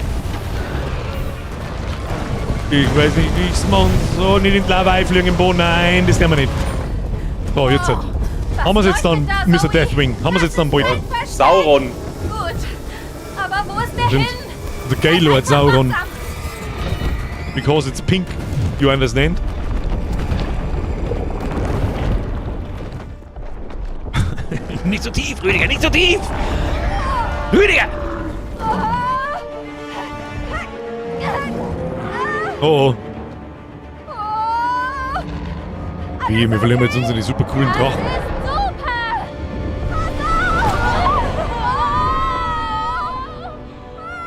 Ich weiß nicht, wie ich es machen soll. Nicht in die Lava einfliegen im Boden. Nein, das können wir nicht. So, jetzt. Halt. Haben wir es jetzt dann, Mr. Deathwing? Haben wir es jetzt dann bald? Sauron. Gut. Aber wo ist der hin? The Gaylord Sauron. Because it's pink. You understand? Nicht so tief, Rüdiger, nicht so tief! Rüdiger! Oh oh. Wie, wir verlieren jetzt unsere super coolen Drachen.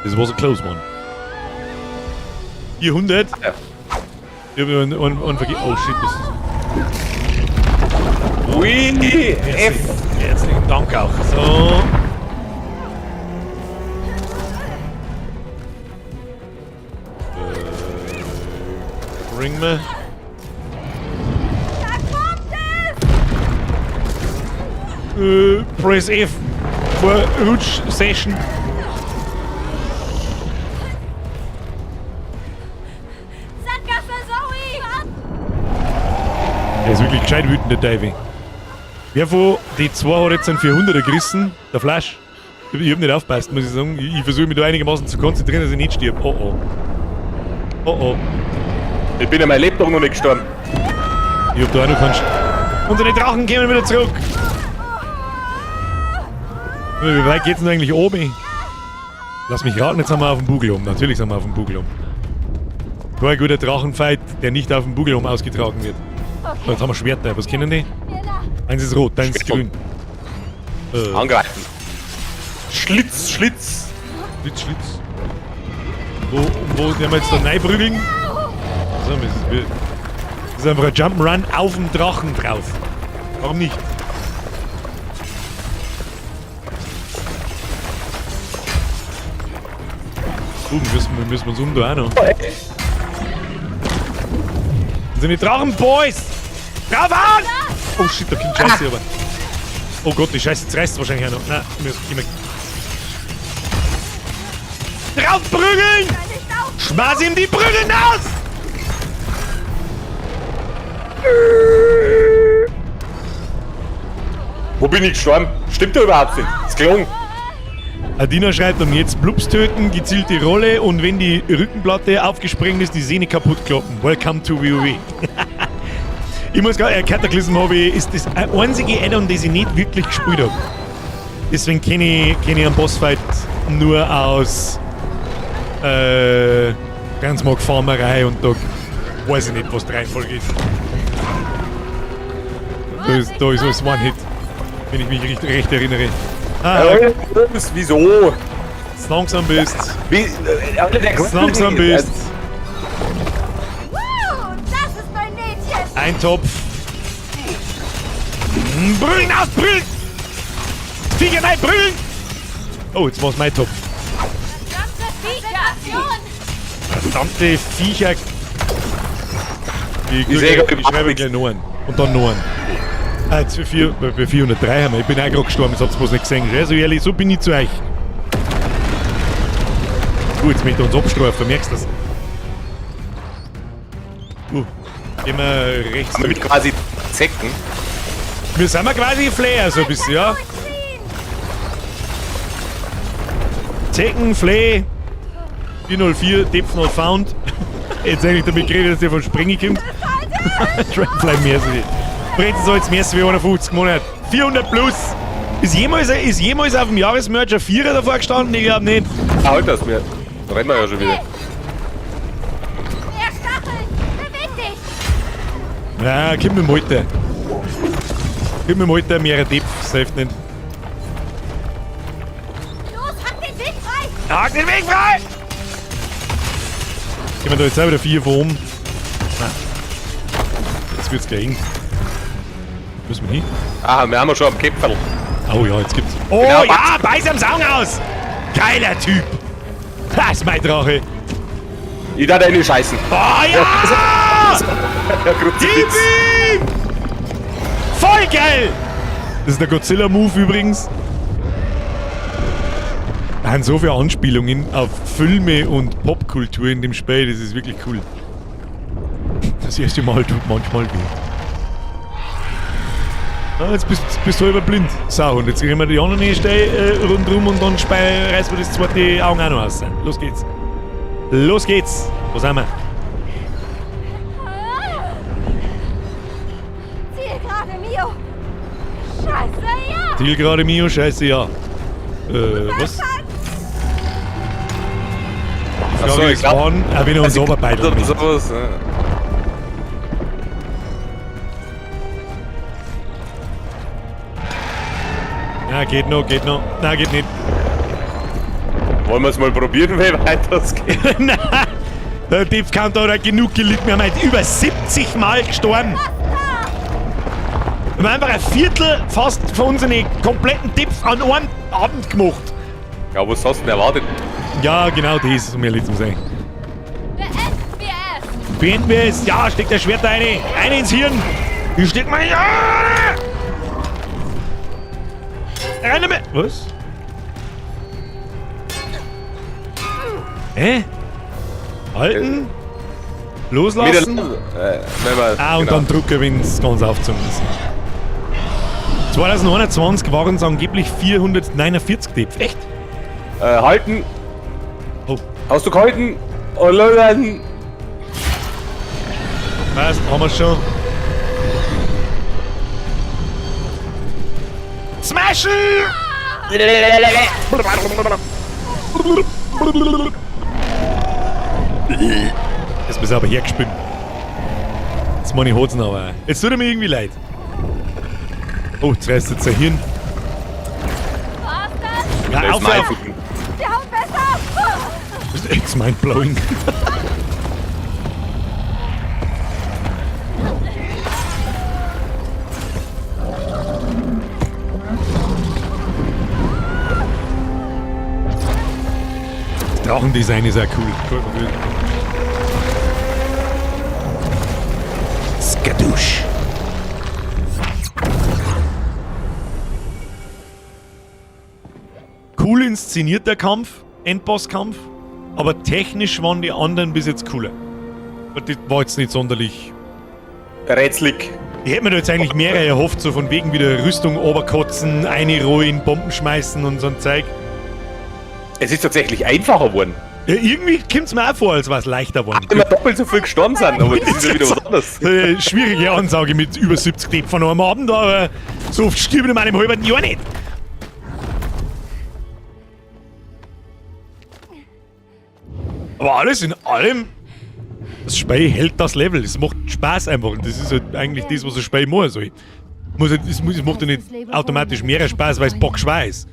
This was a close one. 400? Ja. Ich hab einen verge- Oh shit, das ist. Ui, F. Herzlichen Dank auch. So. Bring me. Press F for Rutsch Session. Sackgasse Zoe! Der ist wirklich gescheit wütend, der Davy. Wer von die zwei hat jetzt einen 400er gerissen? Der Flash. Ich hab nicht aufgepasst, muss ich sagen. Ich versuche mich da einigermaßen zu konzentrieren, dass ich nicht stirb. Oh oh. Oh oh. Ich bin ja mein Lebtag noch nicht gestorben. Ich hab da auch noch keinen. Unsere Drachen kommen wieder zurück. Wie weit geht's denn eigentlich oben? Lass mich raten, jetzt sind wir auf dem Bugel oben. Natürlich sind wir auf dem Bugel oben. War ein guter Drachenfight, der nicht auf dem Bugel oben ausgetragen wird. So, jetzt haben wir Schwerter. Was kennen die? Eins ist rot, eins ist grün. Angreifen. Schlitz, Schlitz. Schlitz, Schlitz. Wo werden wir jetzt da reinprügeln? So, das ist einfach ein Jump'n'Run auf dem Drachen drauf. Warum nicht? Müssen wir uns um da auch noch. Das sind die Drachenboys! Drauf an! Oh shit, da kommt Scheiße, aber. Oh Gott, die Scheiße, jetzt reißt wahrscheinlich auch noch. Nein, wir müssen immer. Draufprügeln! Schmaß ihm die Prügeln aus! Wo bin ich gestorben? Stimmt doch überhaupt nicht. Ist gelungen. Adina schreibt, und jetzt Blubs töten, gezielte Rolle und wenn die Rückenplatte aufgesprengt ist, die Sehne kaputt kloppen. Welcome to WoW. Ich muss gar, Cataclysm habe ich, ist das einzige Add-on, das ich nicht wirklich gespielt habe. Deswegen kenne ich einen Bossfight nur aus Transmog-Farmerei und da weiß ich nicht, was die Reihenfolge ist. Da ist alles One-Hit, wenn ich mich recht erinnere. Ah, Ja, wieso? Langsam bist. Wie, Alter, der Langsam bist. Wow, das ist mein Mädchen! Ein Topf. Brüllen aus, brüllen! Viecher, nein, brüllen! Oh, jetzt war's mein Topf. Viecher! Verdammte Viecher. Ich, Ich seh grad ich schreibe gleich noch einen. Und dann noch einen. Ah, jetzt bei 403 haben wir. Ich bin auch gerade gestorben, das habt ihr bloß nicht gesehen. Also ehrlich, so bin ich zu euch. Jetzt möchte er uns abstrafen, merkst du das? Gehen wir rechts. Haben wir mit quasi Zecken? Wir sind ja quasi Flair, so ein bisschen, ja. Zecken, Flair, 404, Depth not found. Jetzt eigentlich damit geredet, dass der von Sprengi kommt. Dragonfly Merci. Brezen soll jetzt Merci wie 51 Monat. 400 plus. Ist jemals auf dem Jahresmerch ein Vierer davor gestanden? Ich glaub nicht. Ah, halt das, wir rennen wir ja schon wieder. Mehr Stacheln! Beweg dich! Ja, komm mit dem Alter. Komm mit dem Alter, mehr Depth, das hilft nicht. Los, hack den Weg frei! Hack den Weg frei! Gehen wir da jetzt auch wieder 4 von oben. Nein. Jetzt wird's gleich eng. Müssen wir hin? Ah, wir haben ja schon am Käpferl. Oh ja, jetzt gibt's. Oh Genau, ja, beiß am Saung aus! Geiler Typ! Das ist mein Drache! Ich darf eine scheißen. Oh ja! Ja, Kruzifix. Gib ihm! Voll geil! Das ist der Godzilla-Move übrigens. Da sind so viele Anspielungen auf Filme und Popkultur in dem Spiel, das ist wirklich cool. Das erste Mal tut manchmal weh. Ah, jetzt bist du halber blind. So, und jetzt kriegen wir die anderen Stelle rundrum und dann reißen wir das zweite Auge auch noch aus. Los geht's. Los geht's. Wo sind wir? Zielgerade, Mio! Scheiße, ja! Zielgerade, Mio, scheiße, ja. Was? Die Frage Ach so, ich ist, glaub- wann, auch wenn er uns Also, runterbeidelt. oder sowas, ja. Na, geht noch, geht noch. Na, geht nicht. Wollen wir es mal probieren, wie weit das geht? Nein! Der Death Counter hat genug gelitten. Wir haben halt über 70 Mal gestorben. Wir haben einfach ein Viertel fast von unseren kompletten Depth an einem Abend gemacht. Ja, was hast du denn erwartet? Ja, genau das, um ehrlich zu sein. Beenden wir es! Beenden wir es. Ja, steckt der Schwert rein. Eine ins Hirn. Ich steck mal. Ja! Rein damit. Was? Hä? Halten? Loslassen? Mit der, wenn wir, Ah, und genau. dann drücken, wenn es ganz aufgezogen ist. 2021 waren es angeblich 449 Depth. Echt? Halten. Oh. Hast du gehalten? Oh, loslassen. Passt, haben wir schon. Smashen! Jetzt bist du aber hergespinnt. Jetzt meine ich Hosen aber. Jetzt tut er mir irgendwie leid. Oh, jetzt reißt jetzt sein Hirn. Was das? Ja, Das auf, ist mein auf. Die haut besser! Das ist echt mindblowing. Das Drachendesign ist auch cool. Gefällt mir gut. Skadoosh. inszeniert, der Kampf, Endbosskampf, aber technisch waren die anderen bis jetzt cooler. Aber das war jetzt nicht sonderlich Rätselig. Ich hätte mir da jetzt eigentlich mehr erhofft, so von wegen wieder Rüstung oberkotzen, einrollen, Bomben schmeißen und so ein Zeug. Es ist tatsächlich einfacher geworden. Ja, irgendwie kommt es mir auch vor, als wäre es leichter geworden. Immer doppelt so viel gestorben sind, aber das ist ja wieder was anderes. Schwierige Ansage mit über 70 Depp von einem Abend, aber so oft stirbt in meinem halben Jahr nicht. Aber alles in allem, das Spiel hält das Level. Es macht Spaß einfach. Und das ist halt eigentlich das, was das Spiel machen soll. Es macht ja nicht automatisch mehr Spaß, weil es bockschwer ist.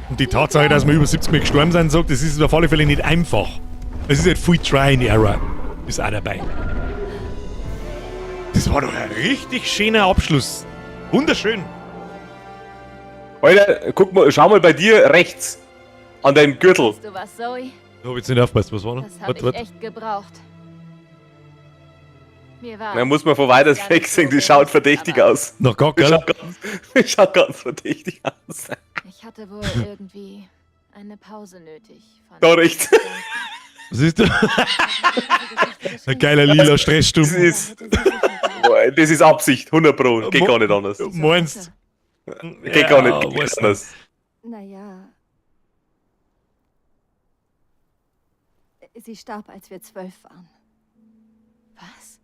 Und die Tatsache, dass wir über 70 Mal gestorben sind, sagt, das ist auf alle Fälle nicht einfach. Es ist halt viel Try and Error. Ist auch dabei. Das war doch ein richtig schöner Abschluss. Wunderschön. Alter, guck mal, schau mal bei dir rechts. An deinem Gürtel. Weißt du was, Zoe? Ich hab jetzt nicht aufgepasst, was war noch? Das habe ich echt gebraucht. Mir war Da muss man von weiters gar weg nicht sehen, so die schaut bewusst, verdächtig aber aus. Noch gar, Die gell? schaut ganz verdächtig aus. Ich hatte wohl irgendwie eine Pause nötig. Von Da rechts. Was ist das? Ein geiler lila Stressstumm. Das ist, boah, das ist Absicht, 100 Pro. Geht gar nicht anders. Meinst Geht gar nicht, geht weiß nicht anders. Naja. Sie starb, als wir 12 waren. Was?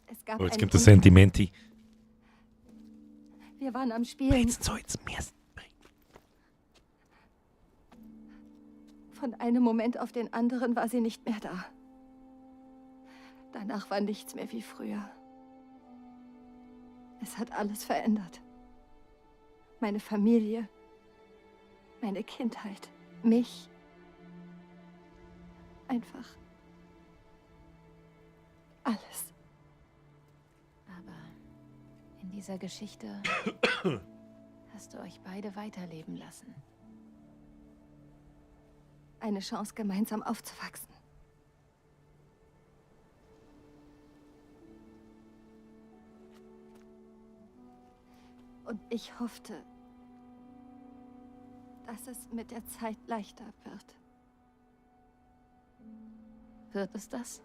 Es gab Oh, jetzt einen kommt der Unfall. Sentimenti. Wir waren am Spielen. Von einem Moment auf den anderen war sie nicht mehr da. Danach war nichts mehr wie früher. Es hat alles verändert. Meine Familie, meine Kindheit, mich. Einfach alles. Aber in dieser Geschichte hast du euch beide weiterleben lassen. Eine Chance, gemeinsam aufzuwachsen. Und ich hoffte, dass es mit der Zeit leichter wird. Wird es das?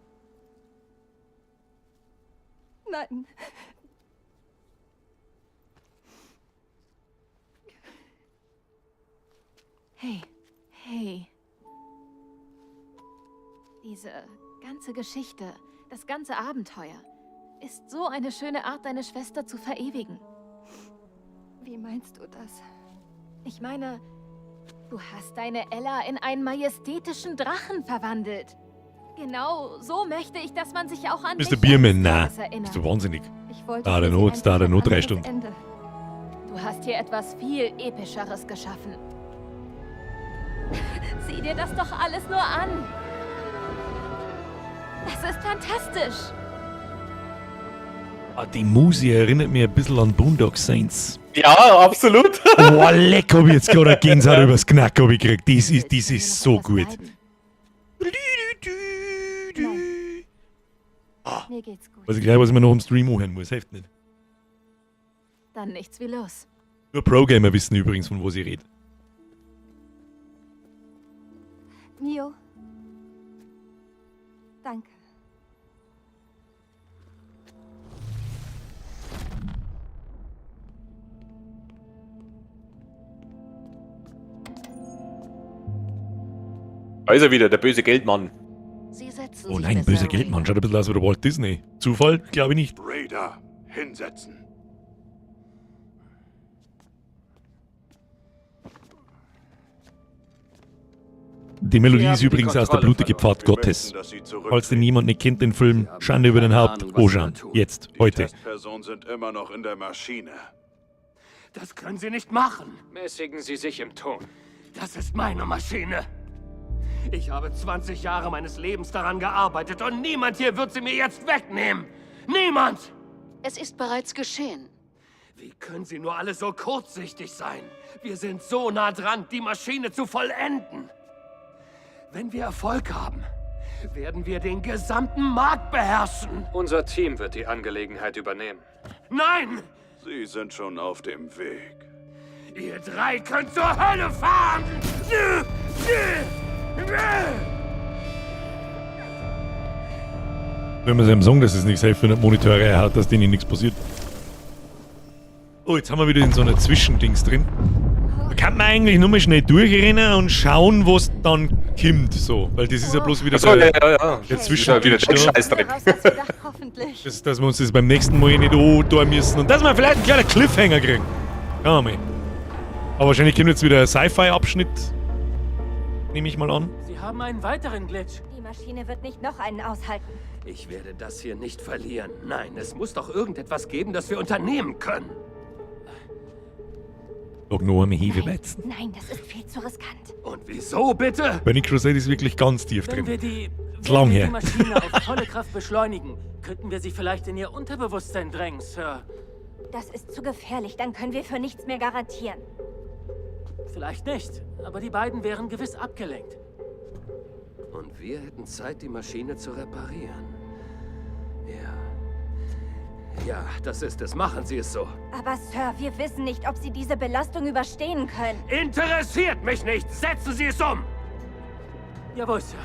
Nein. Hey, hey. Diese ganze Geschichte, das ganze Abenteuer, ist so eine schöne Art, deine Schwester zu verewigen. Wie meinst du das? Ich meine, du hast deine Ella in einen majestätischen Drachen verwandelt. Genau so möchte ich, dass man sich auch an Mr. mich Bierman, eines nein. Tages erinnert. Bist du wahnsinnig? Ich wollte Da der für sie Not, da einfach der ein Not 3 anderes Stunden. Ende. Du hast hier etwas viel Epischeres geschaffen. Sieh dir das doch alles nur an. Das ist fantastisch. Ah, die Musi erinnert mich ein bisschen an Boondock Saints. Ja, absolut. Boah, leck, hab ich jetzt gerade eine Gänsehaut übers Knack hab ich gekriegt. Das ist so gut. Mir geht's gut. Weiß ich gleich, was ich mir noch im Stream anhören muss. Hilft nicht. Dann nichts wie los. Nur Pro-Gamer wissen übrigens, von wo sie reden. Mio. Danke. Da ist er wieder, der böse Geldmann. Sie setzen Oh sich nein, besser, böser Geldmann. Schaut ein bisschen aus wie der Walt Disney. Zufall? Glaube ich nicht. Raider, hinsetzen. Die Melodie Sie ist haben die übrigens aus der Kontrolle blutige verloren. Pfad Gottes. möchten, dass Sie zurücktreten. Falls den niemand nicht kennt, den Film, Schande über den keine Haupt, Ahnung, was Sie da Ojan. tun. Jetzt, Die heute. Testpersonen sind immer noch in der Maschine. Das können Sie nicht machen. Mäßigen Sie sich im Ton. Das ist meine Maschine. Ich habe 20 Jahre meines Lebens daran gearbeitet und niemand hier wird sie mir jetzt wegnehmen. Niemand! Es ist bereits geschehen. Wie können Sie nur alle so kurzsichtig sein? Wir sind so nah dran, die Maschine zu vollenden. Wenn wir Erfolg haben, werden wir den gesamten Markt beherrschen. Unser Team wird die Angelegenheit übernehmen. Nein! Sie sind schon auf dem Weg. Ihr drei könnt zur Hölle fahren! Wenn wir es ihm sagen, dass es nichts hilft, wenn er Monitore hat, dass denen nichts passiert. Oh, jetzt haben wir wieder in so einer Zwischendings drin. Da kann man eigentlich nur mal schnell durchrennen und schauen, was dann kommt. So, weil das ist ja bloß wieder Ach so, der, ja, ja, ja. der Das ist ja wieder der Scheißdreck. Hoffentlich. Dass wir uns das beim nächsten Mal nicht antun müssen und dass wir vielleicht einen kleinen Cliffhanger kriegen. Schauen wir mal. Aber wahrscheinlich kommt jetzt wieder ein Sci-Fi-Abschnitt. Nehme ich mal an. Sie haben einen weiteren Glitch. Die Maschine wird nicht noch einen aushalten. Ich werde das hier nicht verlieren. Nein, es muss doch irgendetwas geben, das wir unternehmen können. Sag nur einmal Hefeweizen. Nein, das ist viel zu riskant. Und wieso bitte? Burning Crusade ist wirklich ganz tief Wenn drin. wir die, Ist lang wenn wir her. die Maschine auf volle Kraft beschleunigen, könnten wir sie vielleicht in ihr Unterbewusstsein drängen, Sir. Das ist zu gefährlich, dann können wir für nichts mehr garantieren. Vielleicht nicht, aber die beiden wären gewiss abgelenkt. Und wir hätten Zeit, die Maschine zu reparieren. Ja. Ja, das ist es. Machen Sie es so. Aber Sir, wir wissen nicht, ob Sie diese Belastung überstehen können. Interessiert mich nicht! Setzen Sie es um! Jawohl, Sir.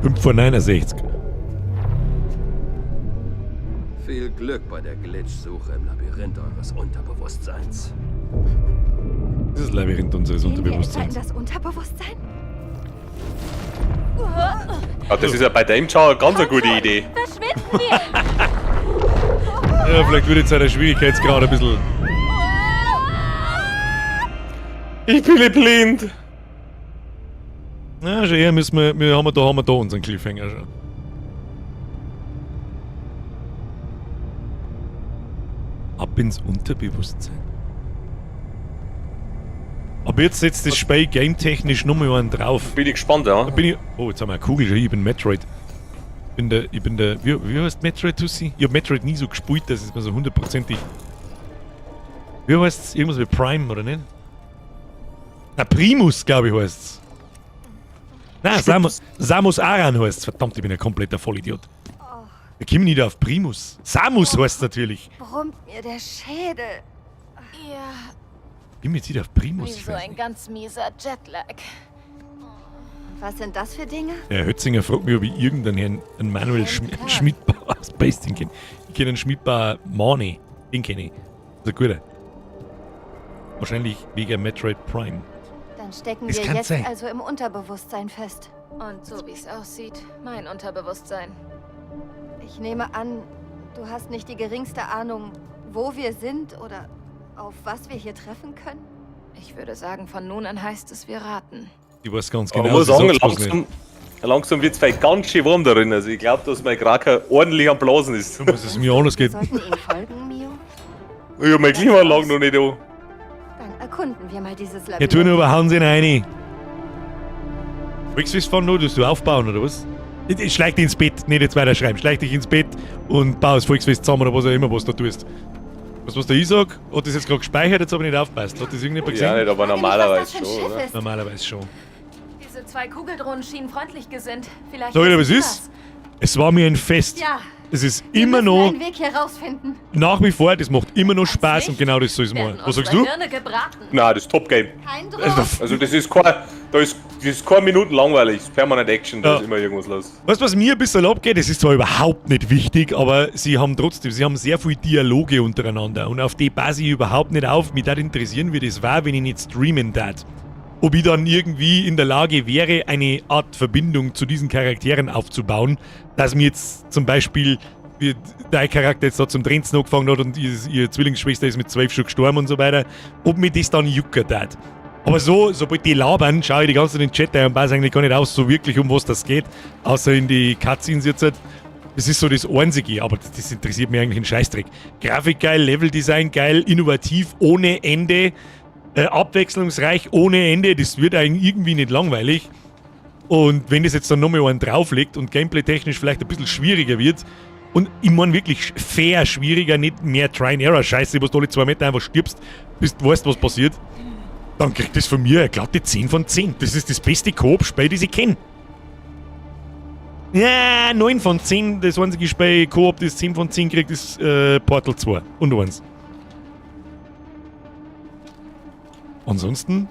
Fünf vor 69. Viel Glück bei der Glitch-Suche im Labyrinth eures Unterbewusstseins. Das ist das Labyrinth unseres Gehen wir etwa in Unterbewusstseins. das Unterbewusstsein? Ja, das ist ja bei dem schon eine ganz eine gute Idee. Verschwinden wir! Ja, vielleicht wird jetzt auch der Schwierigkeitsgrad ein bisschen. Ich bin nicht blind. Ja, schon eher müssen wir, haben wir da unseren Cliffhanger schon. Ab ins Unterbewusstsein. Aber jetzt setzt das Spiel gametechnisch nochmal einen drauf. Bin ich gespannt, ja. Da bin ich, oh, jetzt haben wir eine Kugel schon. Ich bin Metroid. Ich bin der, wie heißt Metroid, Tussi? Ich hab Metroid nie so gespielt, dass es mir so hundertprozentig. Wie heißt's? Irgendwas mit Prime, oder nicht? Na, Primus, glaube ich, heißt's. Nein, Samus Aran heißt's. Verdammt, ich bin ein kompletter Vollidiot. Da komme ich nicht auf Primus. Samus heißt's natürlich. Brummt mir der Schädel. Ja, Ich bin jetzt wieder auf Primus. wie Ich so weiß ein nicht. ganz mieser Jetlag. Und was sind das für Dinge? Der Hötzinger fragt mich, ob ich irgendeinen Herrn einen Manuel Schmidbauer aus Basting kenne. Ich kenne einen Schmidbauer Mani. Den kenne ich. Das ist ein guter. Wahrscheinlich wegen Metroid Prime. Dann stecken Es wir kann jetzt sein. also im Unterbewusstsein fest. Und so wie es aussieht, mein Unterbewusstsein. Ich nehme an, du hast nicht die geringste Ahnung, wo wir sind oder auf was wir hier treffen können? Ich würde sagen, von nun an heißt es, wir raten. Ich weiß ganz Aber genau. ich muss sie sagen, sagt's bloß langsam, langsam wird es vielleicht ganz schön warm darin. Also ich glaube, dass mein Kraker ordentlich am Blasen ist. nicht. Dass es mir anders geht. Sollten ihnen folgen, Mio? Ich hab meine Klimaanlage noch nicht an. Dann erkunden wir mal dieses Ja, tu Labyrinth. nur, aber hauen sie ihn rein. Willst du von nur, dass du aufbauen, oder was? Ich schleich dich ins Bett, nicht jetzt weiter schreiben. Schleich dich ins Bett und bau das Volksfest zusammen oder was auch immer, was du da tust. Was, was der ich sag? Hat das jetzt gerade gespeichert, jetzt aber nicht aufpasst. Hat das irgendjemand gesehen? Ja, nicht, aber Frage mich, normalerweise was das für ein schon, Schiff oder? ist. Normalerweise schon. Diese zwei Kugeldrohnen schienen freundlich gesinnt. Vielleicht Sag ich dir, was wissen sie ist? Es war mir ein Fest. Ja. Es ist Wir immer müssen noch, einen Weg hier rausfinden. nach wie vor, das macht immer noch Spaß Licht und genau das soll es Werden machen. Was unsere sagst du? Hirne gebraten. Nein, das ist Top-Game. Kein Druck. Also das ist kein, da ist, das ist keine Minuten langweilig, es ist permanent Action, da Ja. ist immer irgendwas los. Weißt du, was mir ein bisschen abgeht? Das ist zwar überhaupt nicht wichtig, aber sie haben trotzdem, sie haben sehr viele Dialoge untereinander und auf die passe ich überhaupt nicht auf. Mich würde interessieren, wie das war, wenn ich nicht streamen darf. Ob ich dann irgendwie in der Lage wäre, eine Art Verbindung zu diesen Charakteren aufzubauen, dass mir jetzt zum Beispiel wie dein Charakter jetzt da zum Trenzen angefangen hat und ihre Zwillingsschwester ist mit 12 schon gestorben und so weiter, ob mir das dann juckert hat. Aber so, sobald die labern, schaue ich die ganze Zeit in den Chat ein und weiß eigentlich gar nicht aus, so wirklich, um was das geht, außer in die Cutscenes jetzt. halt. Das ist so das Einzige, aber das interessiert mich eigentlich einen Scheißdreck. Grafik geil, Leveldesign geil, innovativ, ohne Ende, abwechslungsreich, ohne Ende, das wird eigentlich irgendwie nicht langweilig. Und wenn das jetzt dann nochmal einen drauflegt und gameplay-technisch vielleicht ein bisschen schwieriger wird, und ich meine wirklich fair schwieriger, nicht mehr Try-and-Error-Scheiße, wo du alle 2 Meter einfach stirbst, bis du weißt, was passiert. Dann kriegt das von mir eine glatte 10 von 10. Das ist das beste Koop-Spiel, das ich kenne. Ja, 9 von 10. Das einzige Spiel Koop, das 10 von 10 kriegt, ist Portal 2 und 1. Ansonsten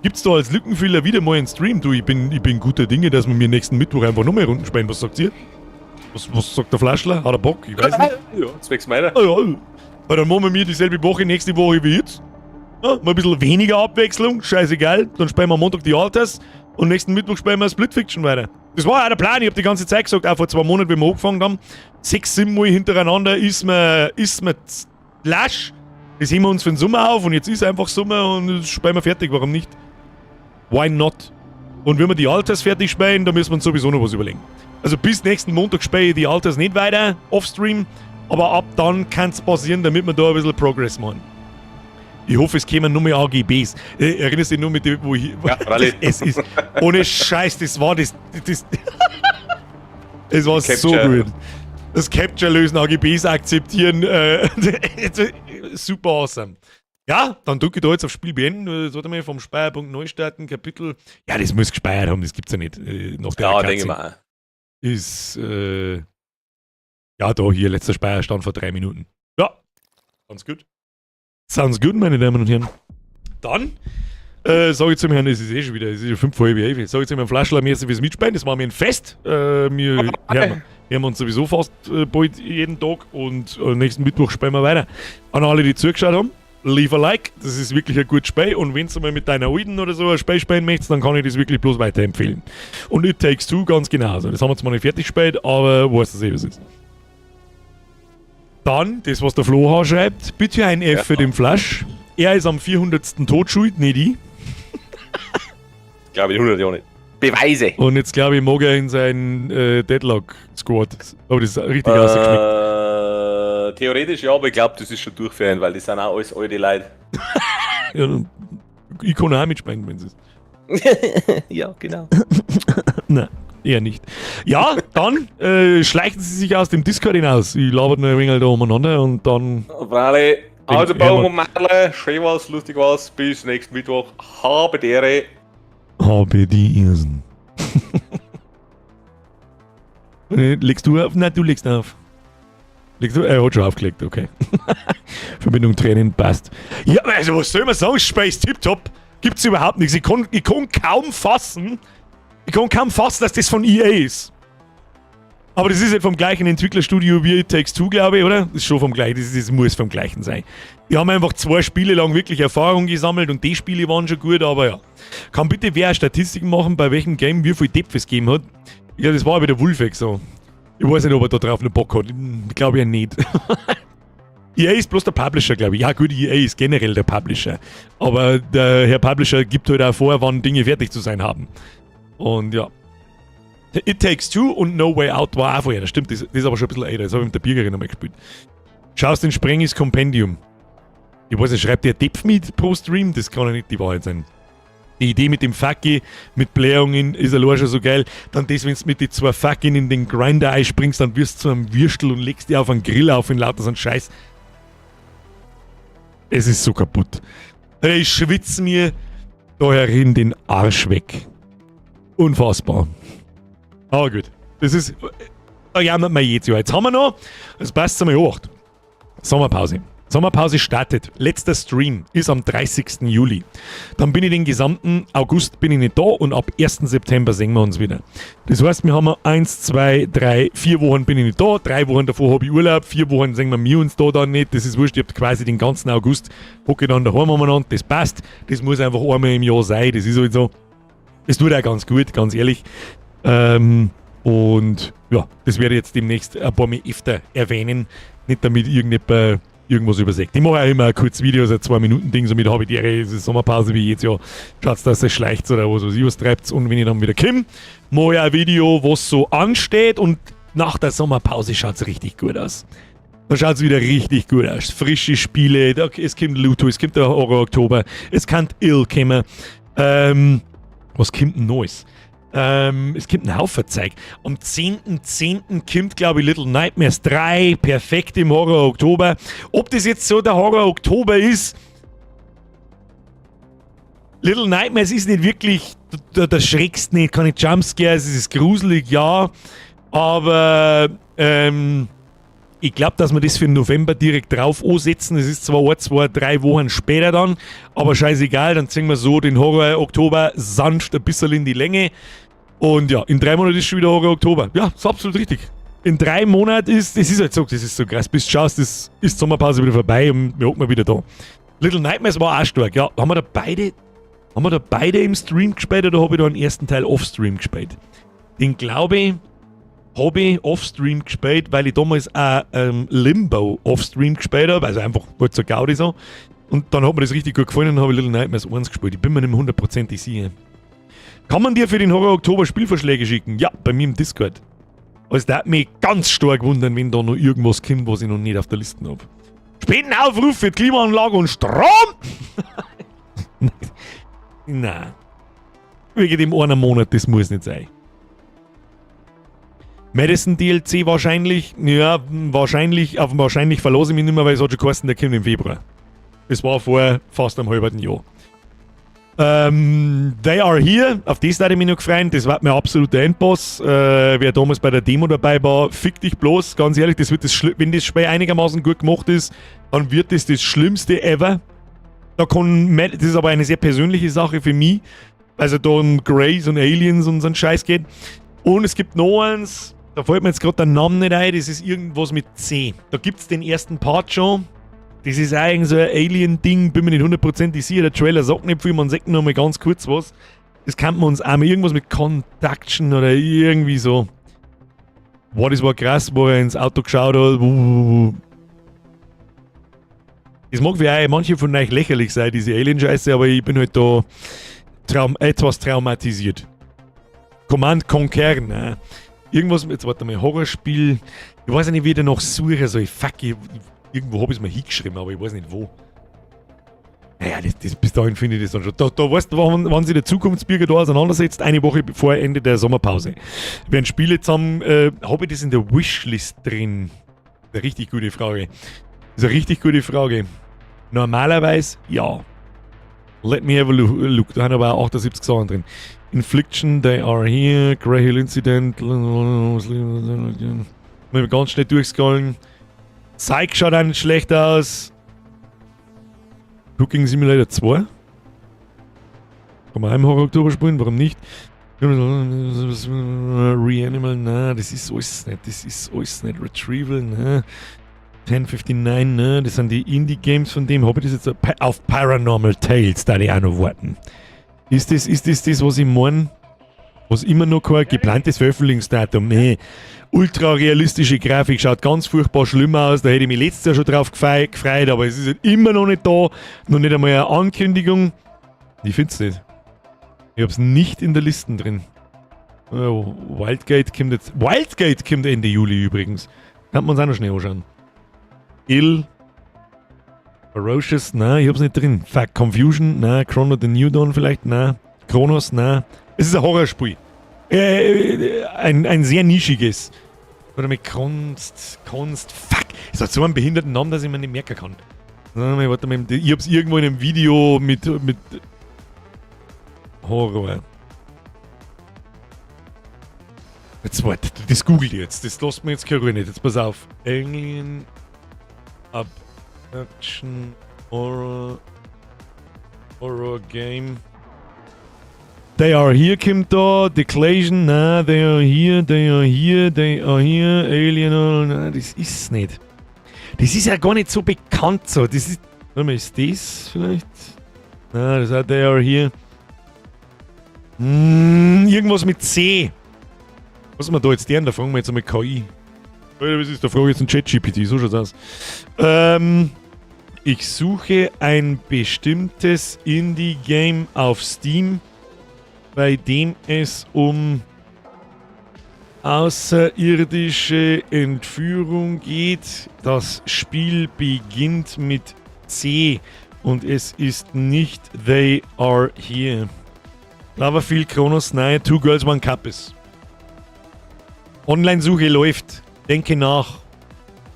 gibt's da als Lückenfüller wieder mal einen Stream. Du, ich bin guter Dinge, dass wir mir nächsten Mittwoch einfach nochmal Runden spielen. Was sagt ihr? Was sagt der Flaschler? Hat er Bock? Ich weiß nicht. Ja, zwecks meiner. Ah, ja. Weil dann machen wir mir dieselbe Woche nächste Woche wie jetzt. Ja, mal ein bisschen weniger Abwechslung, scheißegal. Dann spielen wir am Montag die Alters und nächsten Mittwoch spielen wir Split Fiction weiter. Das war ja der Plan, ich hab die ganze Zeit gesagt, auch vor 2 Monaten, wie wir angefangen haben, sechs, sieben Mal hintereinander ist mir lasch. Das heben wir uns für den Sommer auf und jetzt ist einfach Sommer und jetzt spielen wir fertig, warum nicht? Why not? Und wenn wir die Alters fertig spielen, dann müssen wir uns sowieso noch was überlegen. Also bis nächsten Montag spiele ich die Alters nicht weiter, offstream, aber ab dann kann es passieren, damit wir da ein bisschen Progress machen. Ich hoffe, es kämen nur mehr AGBs. Erinnerst du dich nur mit dem, wo ich. Ja, Rallye. Es ist. Ohne Scheiß, das war das. Das es war so Captcha. gut. Das Captcha lösen, AGBs akzeptieren. Super awesome. Ja, dann drücke ich da jetzt auf Spiel beenden. Warte mal, vom Speicherpunkt neu starten, Kapitel. Ja, das muss gespeichert haben, das gibt's ja nicht. Nach der Ja, Cutscene. denke ich mal. Ist, ja, da hier, letzter Speicherstand vor 3 Minuten. Ja, ganz gut. Sounds good, meine Damen und Herren. Dann sage ich zum Herrn, es ist eh schon wieder, es ist ja 10:25. Sage ich zum Herrn Flaschler, merci fürs Mitspielen, das war mir ein Fest. Wir hören uns sowieso fast bald jeden Tag und nächsten Mittwoch spielen wir weiter. An alle, die zugeschaut haben, leave a like, das ist wirklich ein gutes Spiel und wenn du mal mit deiner Alten oder so ein Spiel spielen möchtest, dann kann ich das wirklich bloß weiterempfehlen. Und It Takes Two ganz genauso. Das haben wir zwar nicht fertig gespielt, aber weißt du eh, was ist. Dann, das, was der Flo H. schreibt, bitte ein F für den Flasch. Er ist am 400. Tod schuld, nicht ich. Glaube ich 100 Jahre nicht. Beweise. Und jetzt glaube ich, mag er in seinen Deadlock Squad. Aber das ist richtig rausgeschmeckt. Theoretisch ja, aber ich glaube, das ist schon durchführen, weil das sind auch alles alte Leute. Ja, ich kann auch mitspielen, wenn es ist. Ja, genau. Nein, eher nicht. Ja, dann schleichen Sie sich aus dem Discord hinaus. Ich laber noch ein wenig da umeinander und dann. Fralli, also Denk- Baum und Merle, schön war's, lustig war's, bis nächsten Mittwoch. Habe die Ehre. Habe die Irsen. Legst du auf? Nein, du legst auf. Legst du? Er hat schon aufgelegt, okay. Verbindung trennen, passt. Ja, also was soll man sagen? Space tipptopp. Gibt's überhaupt nichts. Ich kann kaum fassen, ich kann kaum fassen, dass das von EA ist. Aber das ist halt vom gleichen Entwicklerstudio wie It Takes Two, glaube ich, oder? Das ist schon vom gleichen, das muss vom gleichen sein. Die haben einfach zwei Spiele lang wirklich Erfahrung gesammelt und die Spiele waren schon gut, aber ja. Kann bitte wer Statistiken machen, bei welchem Game wie viel Depth es gegeben hat? Ja, das war wieder Wolfeck so. Ich weiß nicht, ob er da drauf noch Bock hat. Glaube ich ja nicht. EA ist bloß der Publisher, glaube ich. Ja, gut, EA ist generell der Publisher. Aber der Herr Publisher gibt halt auch vor, wann Dinge fertig zu sein haben. Und ja. It Takes Two und No Way Out war auch vorher. Das stimmt, das ist aber schon ein bisschen älter. Das habe ich mit der Birgerin nochmal gespielt. Schaust den Sprengis Kompendium. Ich weiß nicht, schreibt der Depf mit pro Stream? Das kann ja nicht die Wahrheit sein. Die Idee mit dem Fucky, mit Blähungen, ist allein schon so geil. Dann das, wenn du mit den zwei Fucking in den Grinder einspringst, dann wirst du zu einem Würstel und legst die auf einen Grill auf in lauter so einen Scheiß. Es ist so kaputt. Ich schwitze mir da herin den Arsch weg. Unfassbar. Aber gut. Das ist. Da jammert man jedes Jahr. Jetzt haben wir noch, das passt einmal 8. Sommerpause. Sommerpause startet. Letzter Stream ist am 30. Juli. Dann bin ich den gesamten August bin ich nicht da und ab 1. September sehen wir uns wieder. Das heißt, wir haben 1, 2, 3, 4 Wochen bin ich nicht da, 3 Wochen davor habe ich Urlaub, 4 Wochen sehen wir uns da dann nicht. Das ist wurscht, ich hab quasi den ganzen August hocke ich dann daheim umeinander, das passt. Das muss einfach einmal im Jahr sein, das ist halt so. Das tut auch ganz gut, ganz ehrlich. Und ja, das werde ich jetzt demnächst ein paar Mal öfter erwähnen. Nicht damit irgendjemand irgendwas übersieht. Ich mache auch immer ein kurzes Video, so ein 2-Minuten-Ding, somit habe ich die Ehre, es ist Sommerpause wie jedes Jahr. Schaut, dass es schleicht oder was weiß ich, was treibt. Und wenn ich dann wieder komme, mache ich ein Video, was so ansteht, und nach der Sommerpause schaut es richtig gut aus. Da schaut es wieder richtig gut aus. Frische Spiele, da, es kommt Luto, es kommt der Horror Oktober, es kann Ill kommen. Was kommt denn Neues? Es kommt ein Haufen Zeug. Am 10.10. kommt, glaube ich, Little Nightmares 3, perfekt im Horror Oktober. Ob das jetzt so der Horror Oktober ist, Little Nightmares ist nicht wirklich, da schreckst nicht, keine Jumpscares, es ist gruselig, ja, aber ich glaube, dass wir das für den November direkt drauf ansetzen. Es ist zwar 1, 2, 3 Wochen später dann, aber scheißegal, dann ziehen wir so den Horror Oktober sanft ein bisschen in die Länge. Und ja, in 3 Monaten ist schon wieder Horror Oktober. Ja, ist absolut richtig. In 3 Monaten ist, das ist halt so, das ist so krass. Bis du schaust, das ist die Sommerpause wieder vorbei und wir hocken mal wieder da. Little Nightmares war auch stark, ja. Haben wir da beide im Stream gespielt oder habe ich da den ersten Teil off-Stream gespielt? Den, glaube ich, habe ich off-Stream gespielt, weil ich damals auch Limbo off-Stream gespielt habe, also einfach halt zur Gaudi so. Und dann hat mir das richtig gut gefallen und habe ich Little Nightmares 1 gespielt. Ich bin mir nicht mehr hundertprozentig sicher. Kann man dir für den Horror Oktober Spielvorschläge schicken? Ja, bei mir im Discord. Also da hat mich ganz stark wundern, wenn da noch irgendwas kommt, was ich noch nicht auf der Liste habe. Spendenaufruf für Klimaanlage und Strom! Nein. Wegen dem einen Monat, das muss nicht sein. Madison DLC wahrscheinlich, ja, wahrscheinlich, auf wahrscheinlich verlasse ich mich nicht mehr, weil es hat schon geheißen, der kommt im Februar. Das war vor fast einem halben Jahr. They Are Here, auf das da ich mich noch gefreut. Das war mein absoluter Endboss. Wer damals bei der Demo dabei war, fick dich bloß. Ganz ehrlich, das wird das, wenn das Spiel einigermaßen gut gemacht ist, dann wird das das Schlimmste ever. Das ist aber eine sehr persönliche Sache für mich, weil es da um Greys und Aliens und so ein Scheiß geht. Und es gibt noch eins, da fällt mir jetzt gerade der Name nicht ein, das ist irgendwas mit C. Da gibt es den ersten Part schon. Das ist eigentlich so ein Alien-Ding, bin mir nicht hundertprozentig sicher. Der Trailer sagt nicht viel, man sagt nur mal ganz kurz was. Das kann man uns auch mal irgendwas mit Conduction oder irgendwie so. Boah, das war krass, wo er ins Auto geschaut hat. Das mag für auch manche von euch lächerlich sein, diese Alien-Scheiße, aber ich bin halt da etwas traumatisiert. Command Conquer, ne? Irgendwas, jetzt warte mal, Horrorspiel. Ich weiß nicht, wie ich da noch suchen soll. Fuck, irgendwo habe ich es mal hingeschrieben, aber ich weiß nicht, wo. Naja, bis dahin finde ich das dann schon. Da weißt du, wann sich der Zukunftsbürger da auseinandersetzt, eine Woche bevor Ende der Sommerpause. Werden Spiele zusammen, habe ich das in der Wishlist drin? Eine richtig gute Frage. Das ist eine richtig gute Frage. Normalerweise ja. Let me have a look. Da haben aber auch 78 Sachen drin. Infliction, They Are Here, Grey Hill Incident. Mal ganz schnell durchscrollen. Psych schaut auch nicht schlecht aus. Cooking Simulator 2. Kann man auch im Horror Oktober spielen, warum nicht? Reanimal, na, das ist alles nicht. Das ist alles nicht. Retrieval, ne. 1059, ne, das sind die Indie-Games von dem. Habe ich das jetzt auf Paranormal Tales, da die auch noch warten. Ist das das, was ich meine? Was immer noch kein geplantes Veröffentlichungsdatum? Nee. Ultra realistische Grafik, schaut ganz furchtbar schlimm aus. Da hätte ich mich letztes Jahr schon drauf gefreut, aber es ist halt immer noch nicht da. Noch nicht einmal eine Ankündigung. Ich finde es nicht. Ich hab's nicht in der Liste drin. Oh, Wildgate kommt jetzt. Wildgate kommt Ende Juli übrigens. Kann man uns auch noch schnell anschauen. Ill. Ferocious, nein, ich hab's nicht drin. Fuck, Confusion, nein. Chrono the New Dawn vielleicht, nein. Chronos, nein. Es ist ein Horrorspiel. Ein sehr nischiges. Oder mit Kunst, Kunst, fuck. Es hat so einen behinderten Namen, dass ich mir nicht merken kann. Warte mal, ich hab's irgendwo in einem Video mit Horror. Jetzt warte, das google ich jetzt. Das lässt mir jetzt keine Ruhe nicht. Jetzt pass auf. Alien Abduction Horror Game. They Are Here kommt da, Declaration, na, They Are Here, They Are Here, They Are Here, Alien, na, das ist's nicht. Das ist ja gar nicht so bekannt so. Das ist, warte mal, ist das vielleicht? Na, das ist auch They Are Here. Irgendwas mit C. Was ist wir da jetzt deren? Da fragen wir jetzt einmal KI. Was ist da? Frage jetzt ein ChatGPT, so schaut's aus. Ich suche ein bestimmtes Indie-Game auf Steam, bei dem es um außerirdische Entführung geht. Das Spiel beginnt mit C und es ist nicht They Are Here. Cloverfield, Chronos, nein, Two Girls, One Cup ist. Online-Suche läuft. Denke nach.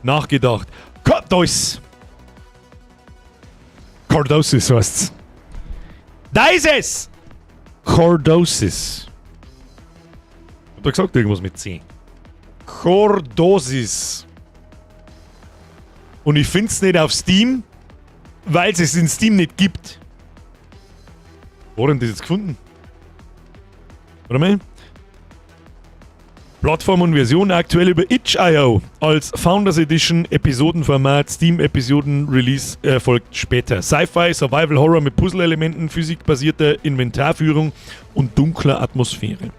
Nachgedacht. Da ist. Cordosis heißt's. Da ist es! Chordosis. Hab da gesagt irgendwas mit C. Chordosis. Und ich find's nicht auf Steam, weil es in Steam nicht gibt. Wo denn das jetzt gefunden? Warte mal. Plattform und Version aktuell über itch.io als Founders Edition Episodenformat. Steam Episoden Release erfolgt später. Sci-Fi, Survival Horror mit Puzzle-Elementen, physikbasierter Inventarführung und dunkler Atmosphäre.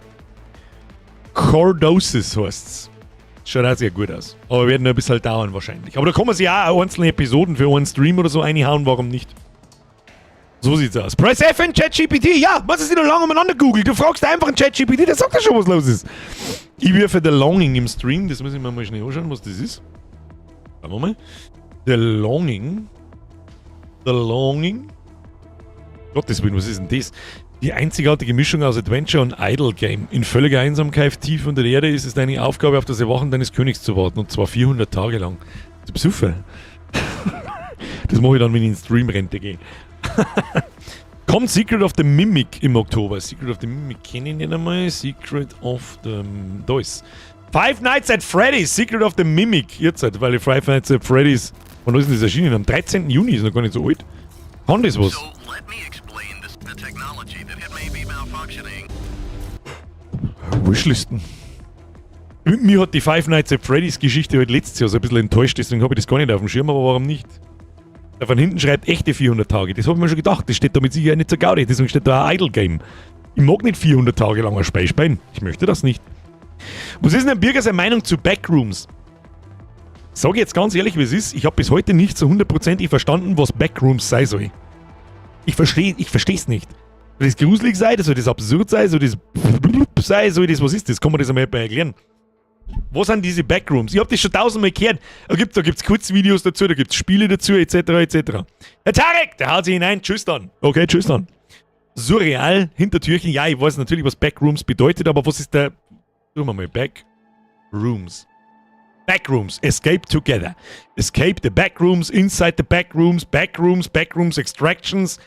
Chordosis heißt's. Schaut auch sehr gut aus. Aber wird noch ein bisschen dauern wahrscheinlich. Aber da kann man sich auch einzelne Episoden für einen Stream oder so reinhauen, warum nicht? So sieht's aus. Press F in ChatGPT. Ja, was ist denn noch lange umeinander googelt? Du fragst einfach in ChatGPT, der sagt ja schon, was los ist. Ich würfe The Longing im Stream. Das muss ich mir mal schnell anschauen, was das ist. Schauen wir mal. The Longing. The Longing. Gottes Willen, was ist denn das? Die einzigartige Mischung aus Adventure und Idle Game. In völliger Einsamkeit tief unter der Erde ist es deine Aufgabe, auf das Erwachen deines Königs zu warten. Und zwar 400 Tage lang. Du Besucher. Das mache ich dann, wenn ich in Stream-Rente gehe. Kommt Secret of the Mimic im Oktober. Secret of the Mimic kenne ich nicht einmal. Secret of the. Da ist Five Nights at Freddy's. Secret of the Mimic. Jetzt halt, weil ich Five Nights at Freddy's. Wann ist denn das erschienen? Am 13. Juni, ist noch gar nicht so alt. Kann das was? So let me explain this, the technology that it may be malfunctioning. Wishlisten. Mir hat die Five Nights at Freddy's Geschichte halt letztes Jahr so ein bisschen enttäuscht, deswegen habe ich das gar nicht auf dem Schirm, aber warum nicht? Da von hinten schreibt echte 400 Tage. Das habe ich mir schon gedacht. Das steht da mit Sicherheit nicht zur Gaudi. Deswegen steht da ein Idle Game. Ich mag nicht 400 Tage lang ein Spiel spielen. Ich möchte das nicht. Was ist denn ein Birger seine Meinung zu Backrooms? Sag ich jetzt ganz ehrlich, wie es ist. Ich habe bis heute nicht so hundertprozentig verstanden, was Backrooms sein soll. Ich verstehe es nicht. Soll das gruselig sein? Soll das absurd sein? Soll das sein? Soll das, was ist das? Kann man das einmal erklären? Was sind diese Backrooms? Ich habe das schon tausendmal gehört. Da gibt's Kurzvideos dazu, da gibt's Spiele dazu, etc., etc. Herr Tarek, der haut sich hinein. Tschüss dann. Okay, tschüss dann. Surreal, Hintertürchen. Ja, ich weiß natürlich, was Backrooms bedeutet, aber was ist der. Tun wir mal. Backrooms. Backrooms. Escape together. Escape the backrooms, inside the backrooms, backrooms, backrooms, extractions.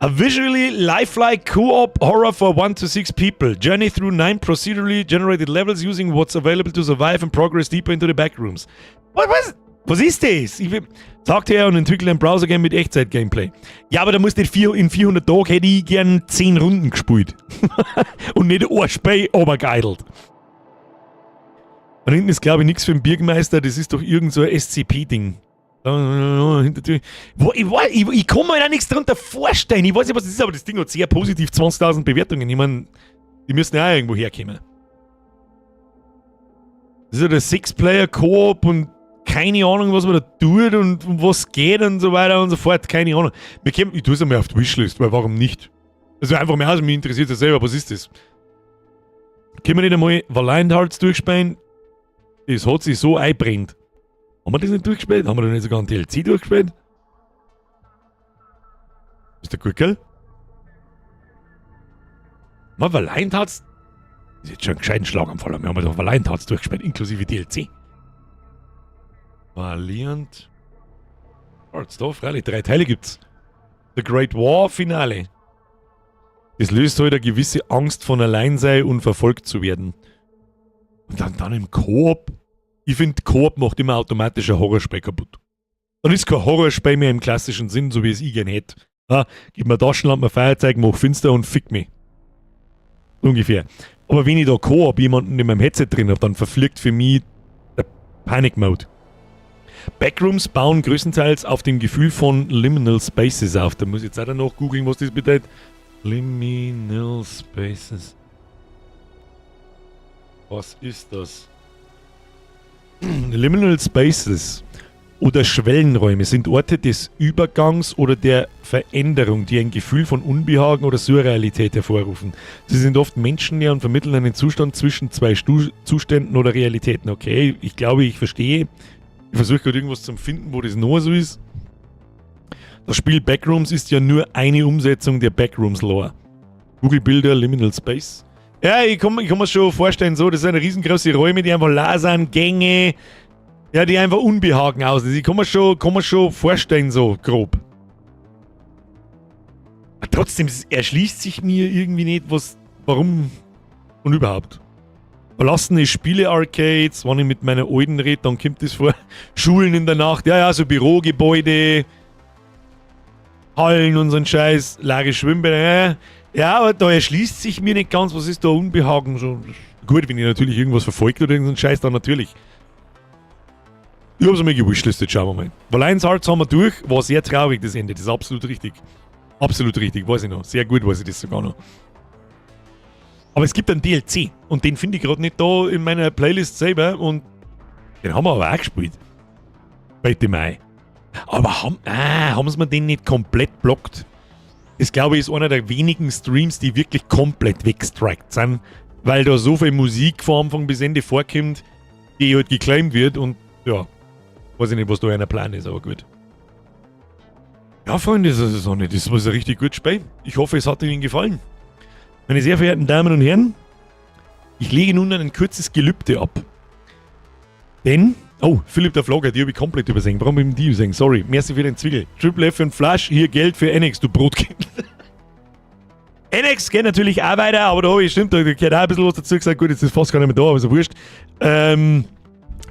A visually lifelike co-op horror for 1 to 6 people. Journey through nine procedurally generated levels using what's available to survive and progress deeper into the backrooms. Was ist das? Ich, sagt er und entwickelt ein Browser-Game mit Echtzeit-Gameplay. Ja, aber da musst du in 400 Tagen hätte ich gern 10 Runden gespielt. Und nicht ein Spiel, aber geidelt. Und hinten ist, glaube ich, nichts für den Birgmeister, das ist doch irgend so ein SCP-Ding. Hintertür. Wo, ich kann mir da nichts darunter vorstellen. Ich weiß nicht, was das ist, aber das Ding hat sehr positiv 20.000 Bewertungen. Ich meine, die müssen ja auch irgendwo herkommen. Das ist ja der Six-Player-Koop und keine Ahnung, was man da tut und um was geht und so weiter und so fort. Keine Ahnung. Ich tue es einmal auf die Wishlist, weil warum nicht? Also einfach mehr aus, mich interessiert das selber, was ist das? Können wir nicht einmal Valiant Hearts durchspielen? Das hat sich so einbrennt. Haben wir das nicht durchgespielt? Haben wir da nicht sogar ein DLC durchgespielt? Ist der gut, gell? Mal Valiant Hearts? Das ist jetzt schon ein gescheiten Schlaganfall. Wir haben doch Valiant Hearts durchgespielt, inklusive DLC. Valiant Hearts, da, freilich, drei Teile gibt's. The Great War Finale. Das löst halt eine gewisse Angst von Alleinsein und verfolgt zu werden. Und dann im Koop. Ich finde, Koop macht immer automatisch ein Horrorspiel kaputt. Dann ist kein Horrorspiel mehr im klassischen Sinn, so wie es ich gerne hätte. Ja, gib mir Taschenlampe, Feuerzeug, mach finster und fick mich. Ungefähr. Aber wenn ich da Koop jemanden in meinem Headset drin habe, dann verfliegt für mich der Panic Mode. Backrooms bauen größtenteils auf dem Gefühl von Liminal Spaces auf. Da muss ich jetzt auch noch googeln, was das bedeutet. Liminal Spaces. Was ist das? Liminal Spaces oder Schwellenräume sind Orte des Übergangs oder der Veränderung, die ein Gefühl von Unbehagen oder Surrealität hervorrufen. Sie sind oft menschenleer und vermitteln einen Zustand zwischen zwei Stu Zuständen oder Realitäten. Okay, ich glaube, ich verstehe. Ich versuche gerade irgendwas zu finden, wo das nur so ist. Das Spiel Backrooms ist ja nur eine Umsetzung der Backrooms Lore. Google Bilder, Liminal Space. Ja, ich kann mir schon vorstellen, so, das sind riesengroße Räume, die einfach leer sind, Gänge, ja, die einfach Unbehagen auslösen. Ich kann mir schon vorstellen, so grob. Trotzdem erschließt sich mir irgendwie nicht, was, warum und überhaupt. Verlassene Spiele-Arcades, wenn ich mit meiner Alten rede, dann kommt das vor. Schulen in der Nacht, ja, ja, so Bürogebäude, Hallen und so ein Scheiß, leere Schwimmbäder. Ja, aber da erschließt sich mir nicht ganz, was ist da Unbehagen. So, gut, wenn ich natürlich irgendwas verfolgt oder irgendeinen Scheiß, dann natürlich. Ich hab's einmal gewishlistet, schauen wir mal. Valiant Hearts haben wir durch, war sehr traurig, das Ende, das ist absolut richtig. Absolut richtig, weiß ich noch. Sehr gut weiß ich das sogar noch. Aber es gibt einen DLC und den finde ich gerade nicht da in meiner Playlist selber und den haben wir aber auch gespielt. Bei Mai. Aber haben sie mir den nicht komplett blockt? Das, glaube ich, ist einer der wenigen Streams, die wirklich komplett weggestrikt sind, weil da so viel Musik von Anfang bis Ende vorkommt, die halt geclaimed wird und ja, weiß ich nicht, was da einer Plan ist, aber gut. Ja, Freunde, das ist auch nicht. Das war ein richtig gutes Spiel. Ich hoffe, es hat Ihnen gefallen. Meine sehr verehrten Damen und Herren, ich lege nun ein kurzes Gelübde ab. Denn, oh, Philipp der Vlogger, die habe ich komplett übersehen. Warum habe ich die übersehen? Sorry, merci für den Zwickel. Triple F und Flash, hier Geld für NX, du Brotkind. NX geht natürlich auch weiter, aber da habe ich, stimmt, da gehört auch ein bisschen was dazu gesagt. Gut, jetzt ist fast gar nicht mehr da, aber ist ja wurscht.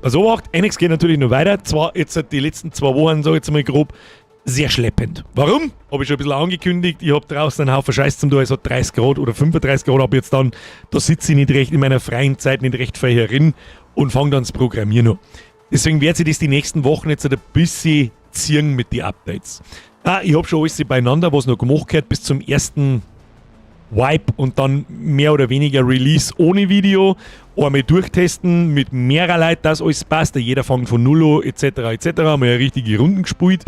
Also Obacht, NX geht natürlich noch weiter. Zwar jetzt die letzten 2 Wochen, so jetzt mal grob, sehr schleppend. Warum? Habe ich schon ein bisschen angekündigt. Ich habe draußen einen Haufen Scheiß zum tun. Es hat 30 Grad oder 35 Grad ab jetzt dann. Da sitze ich nicht recht in meiner freien Zeit nicht recht viel herin und fange dann das Programmieren an. Deswegen wird sich das die nächsten Wochen jetzt ein bisschen ziehen mit den Updates. Ah, ich habe schon alles beieinander, was noch gemacht gehört bis zum ersten Wipe und dann mehr oder weniger Release ohne Video. Einmal durchtesten mit mehrer Leuten, dass alles passt. Jeder fängt von Null an, etc. etc. Haben wir ja richtige Runden gespielt.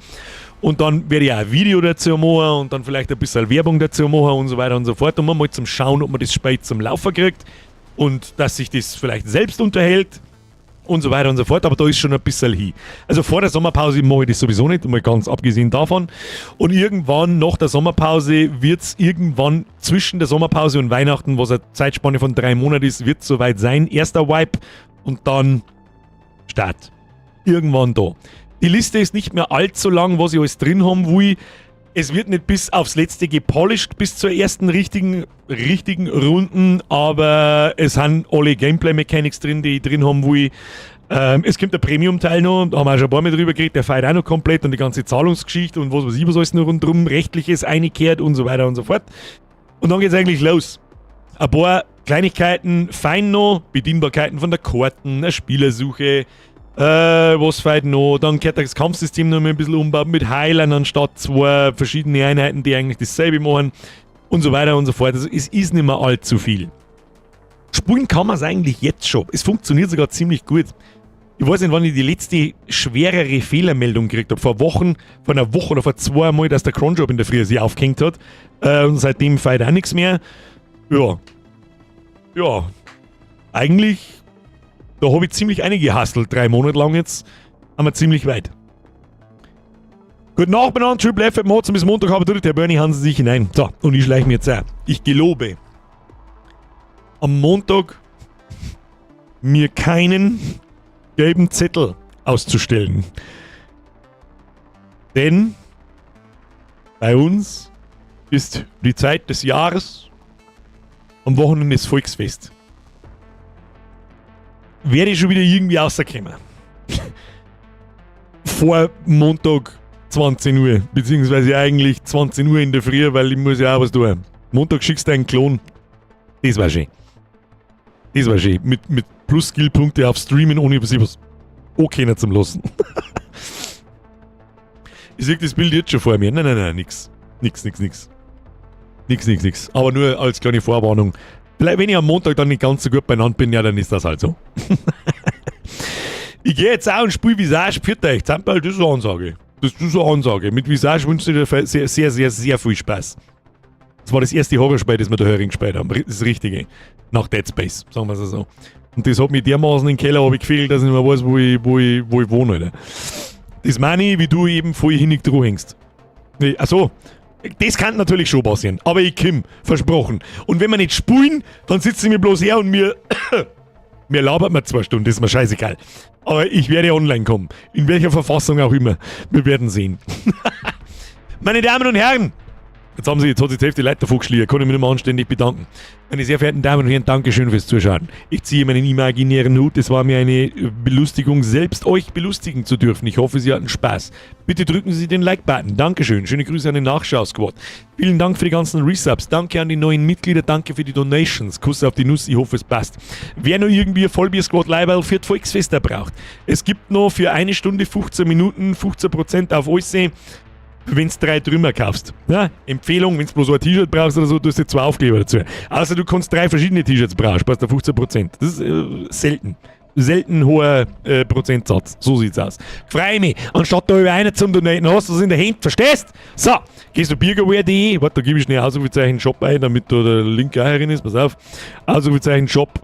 Und dann werde ich auch ein Video dazu machen und dann vielleicht ein bisschen Werbung dazu machen und so weiter und so fort. Und mal zum Schauen, ob man das Spiel zum Laufen kriegt und dass sich das vielleicht selbst unterhält und so weiter und so fort. Aber da ist schon ein bisschen hin. Also vor der Sommerpause mache ich das sowieso nicht, mal ganz abgesehen davon. Und irgendwann nach der Sommerpause wird es irgendwann zwischen der Sommerpause und Weihnachten, was eine Zeitspanne von 3 Monaten ist, wird es soweit sein. Erster Wipe und dann Start. Irgendwann da. Die Liste ist nicht mehr allzu lang, was ich alles drin haben will. Es wird nicht bis aufs Letzte gepolished, bis zur ersten richtigen, richtigen Runden, aber es sind alle Gameplay-Mechanics drin, die ich drin haben will. Es kommt der Premium-Teil noch, da haben wir auch schon ein paar Mal drüber geredet, der feiert auch noch komplett und die ganze Zahlungsgeschichte und was weiß ich, was alles noch rundherum, rechtliches eingekehrt und so weiter und so fort. Und dann geht's eigentlich los. Ein paar Kleinigkeiten, fein noch, Bedienbarkeiten von der Karten, eine Spielersuche, was fehlt noch? Dann gehört das Kampfsystem noch mal ein bisschen umbauen mit Heilern anstatt zwei verschiedene Einheiten, die eigentlich dasselbe machen und so weiter und so fort. Also es ist nicht mehr allzu viel. Spielen kann man es eigentlich jetzt schon. Es funktioniert sogar ziemlich gut. Ich weiß nicht, wann ich die letzte schwerere Fehlermeldung gekriegt habe. Vor Wochen, vor einer Woche oder vor 2 Mal, dass der Cronjob in der Früh sich aufgehängt hat. Und seitdem fehlt auch nichts mehr. Ja. Ja. Eigentlich, da habe ich ziemlich eingehustelt, 3 Monate lang jetzt. Haben wir ziemlich weit. Guten Nacht, miteinander, Triple F, Mods bis Montag, aber der Bernie Hansen sich hinein. So, und ich schleiche mir jetzt auch. Ich gelobe, am Montag mir keinen gelben Zettel auszustellen. Denn bei uns ist die Zeit des Jahres, am Wochenende ist Volksfest. Werde ich schon wieder irgendwie rauskommen. Vor Montag 20 Uhr, beziehungsweise eigentlich 20 Uhr in der Früh, weil ich muss ja auch was tun. Montag schickst du einen Klon. Das war schön. Das war schön. Mit Plus-Skill-Punkte auf Streamen, ohne sich was okay zum Lassen. Ich sehe das Bild jetzt schon vor mir. Nein, nein, nein, nix. Nix, nix, nix. Nix, nix, nix. Aber nur als kleine Vorwarnung. Vielleicht, wenn ich am Montag dann nicht ganz so gut beieinander bin, ja, dann ist das halt so. Ich gehe jetzt auch und spiele Visage. Pfiat euch. Zamperl, das ist eine Ansage. Das ist eine Ansage. Mit Visage wünsche ich dir sehr, sehr, sehr, sehr viel Spaß. Das war das erste Horrorspiel, das wir da herin gespielt haben. Das Richtige. Nach Dead Space, sagen wir es so. Und das hat mich dermaßen in den Keller gefehlt, dass ich nicht mehr weiß, wo ich wohne. Alter. Das meine ich, wie du eben voll hinig dran hängst. Nee, achso. Das kann natürlich schon passieren. Aber ich komm, versprochen. Und wenn wir nicht spulen, dann sitze ich mir bloß her und mir labert mir 2 Stunden, das ist mir scheißegal. Aber ich werde online kommen. In welcher Verfassung auch immer. Wir werden sehen. Meine Damen und Herren, Jetzt hat sich die Hälfte der Leute davon geschlieren. Kann ich mich nicht mehr anständig bedanken. Meine sehr verehrten Damen und Herren, Dankeschön fürs Zuschauen. Ich ziehe meinen imaginären Hut. Es war mir eine Belustigung, selbst euch belustigen zu dürfen. Ich hoffe, Sie hatten Spaß. Bitte drücken Sie den Like-Button. Dankeschön. Schöne Grüße an den Nachschau-Squad. Vielen Dank für die ganzen Resubs. Danke an die neuen Mitglieder. Danke für die Donations. Kuss auf die Nuss. Ich hoffe, es passt. Wer noch irgendwie ein Vollbier-Squad-Leiberl für das Volksfest braucht. Es gibt noch für 1 Stunde 15 Minuten 15% auf alles, wenn du drei Trümmer kaufst. Ja, Empfehlung, wenn du bloß ein T-Shirt brauchst oder so, tust du zwei Aufkleber dazu. Außer du kannst drei verschiedene T-Shirts brauchen, sparst du 15%. Das ist selten. Selten hoher Prozentsatz. So sieht's aus. Freu mich. Anstatt da über einen zum Donaten hast du es in der Hand, verstehst? So, gehst du biergaware.de, warte, da gebe ich schnell Ausrufezeichen Shop ein, damit da der Link auch herin ist, pass auf. Ausrufezeichen Shop.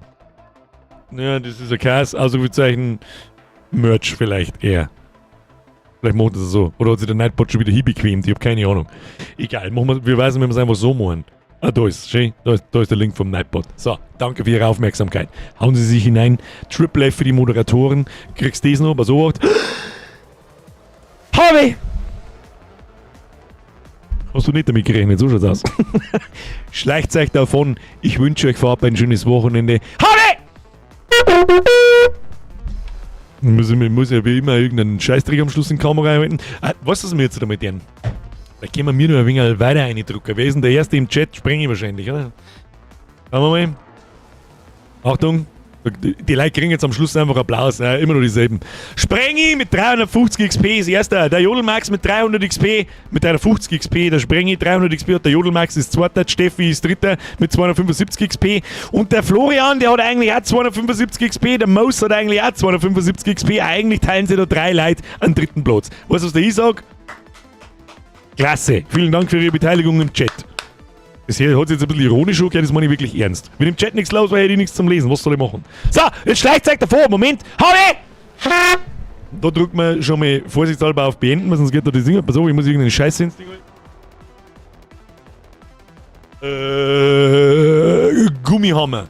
Ja, das ist ein Chaos. Ausrufezeichen Merch vielleicht eher. Vielleicht macht das so. Oder hat sich der Nightbot schon wieder hinbequemt? Ich habe keine Ahnung. Egal, machen wir wissen, wenn wir es einfach so machen. Ah, da ist schön. Da ist der Link vom Nightbot. So, danke für Ihre Aufmerksamkeit. Hauen Sie sich hinein. Triple F für die Moderatoren. Kriegst du das noch? Pass auf. Habe! Hast du nicht damit gerechnet? So schaut's aus. Schleicht euch davon. Ich wünsche euch vorab ein schönes Wochenende. Habe! Muss ja wie immer irgendeinen Scheißdreck am Schluss in die Kamera einhalten. Ah, weißt du, was wir jetzt damit tun? Da können wir mir noch ein wenig weiter reindrucken. Wer ist denn der Erste im Chat? Springe ich wahrscheinlich, oder? Schauen wir mal. Achtung. Die Leute kriegen jetzt am Schluss einfach Applaus. Ja, immer noch dieselben. Sprengi mit 350 XP ist erster. Der Jodelmax mit 300 XP, mit 350 XP. Der Sprengi 300 XP hat der Jodelmax ist zweiter. Steffi ist dritter mit 275 XP. Und der Florian, der hat eigentlich auch 275 XP. Der Mouse hat eigentlich auch 275 XP. Eigentlich teilen sie da drei Leute einen dritten Platz. Weißt du, was der ich sag? Klasse. Vielen Dank für Ihre Beteiligung im Chat. Das hier hat sich jetzt ein bisschen ironisch angehört, das meine ich wirklich ernst. Wenn im Chat nichts los war, hätte ich nichts zum Lesen. Was soll ich machen? So, jetzt schleicht euch davor. Moment. Habe! Da drückt man schon mal vorsichtshalber auf Beenden, weil sonst geht da das Ding. Pass auf, ich muss irgendeinen Scheiß ins Ding. Gummihammer.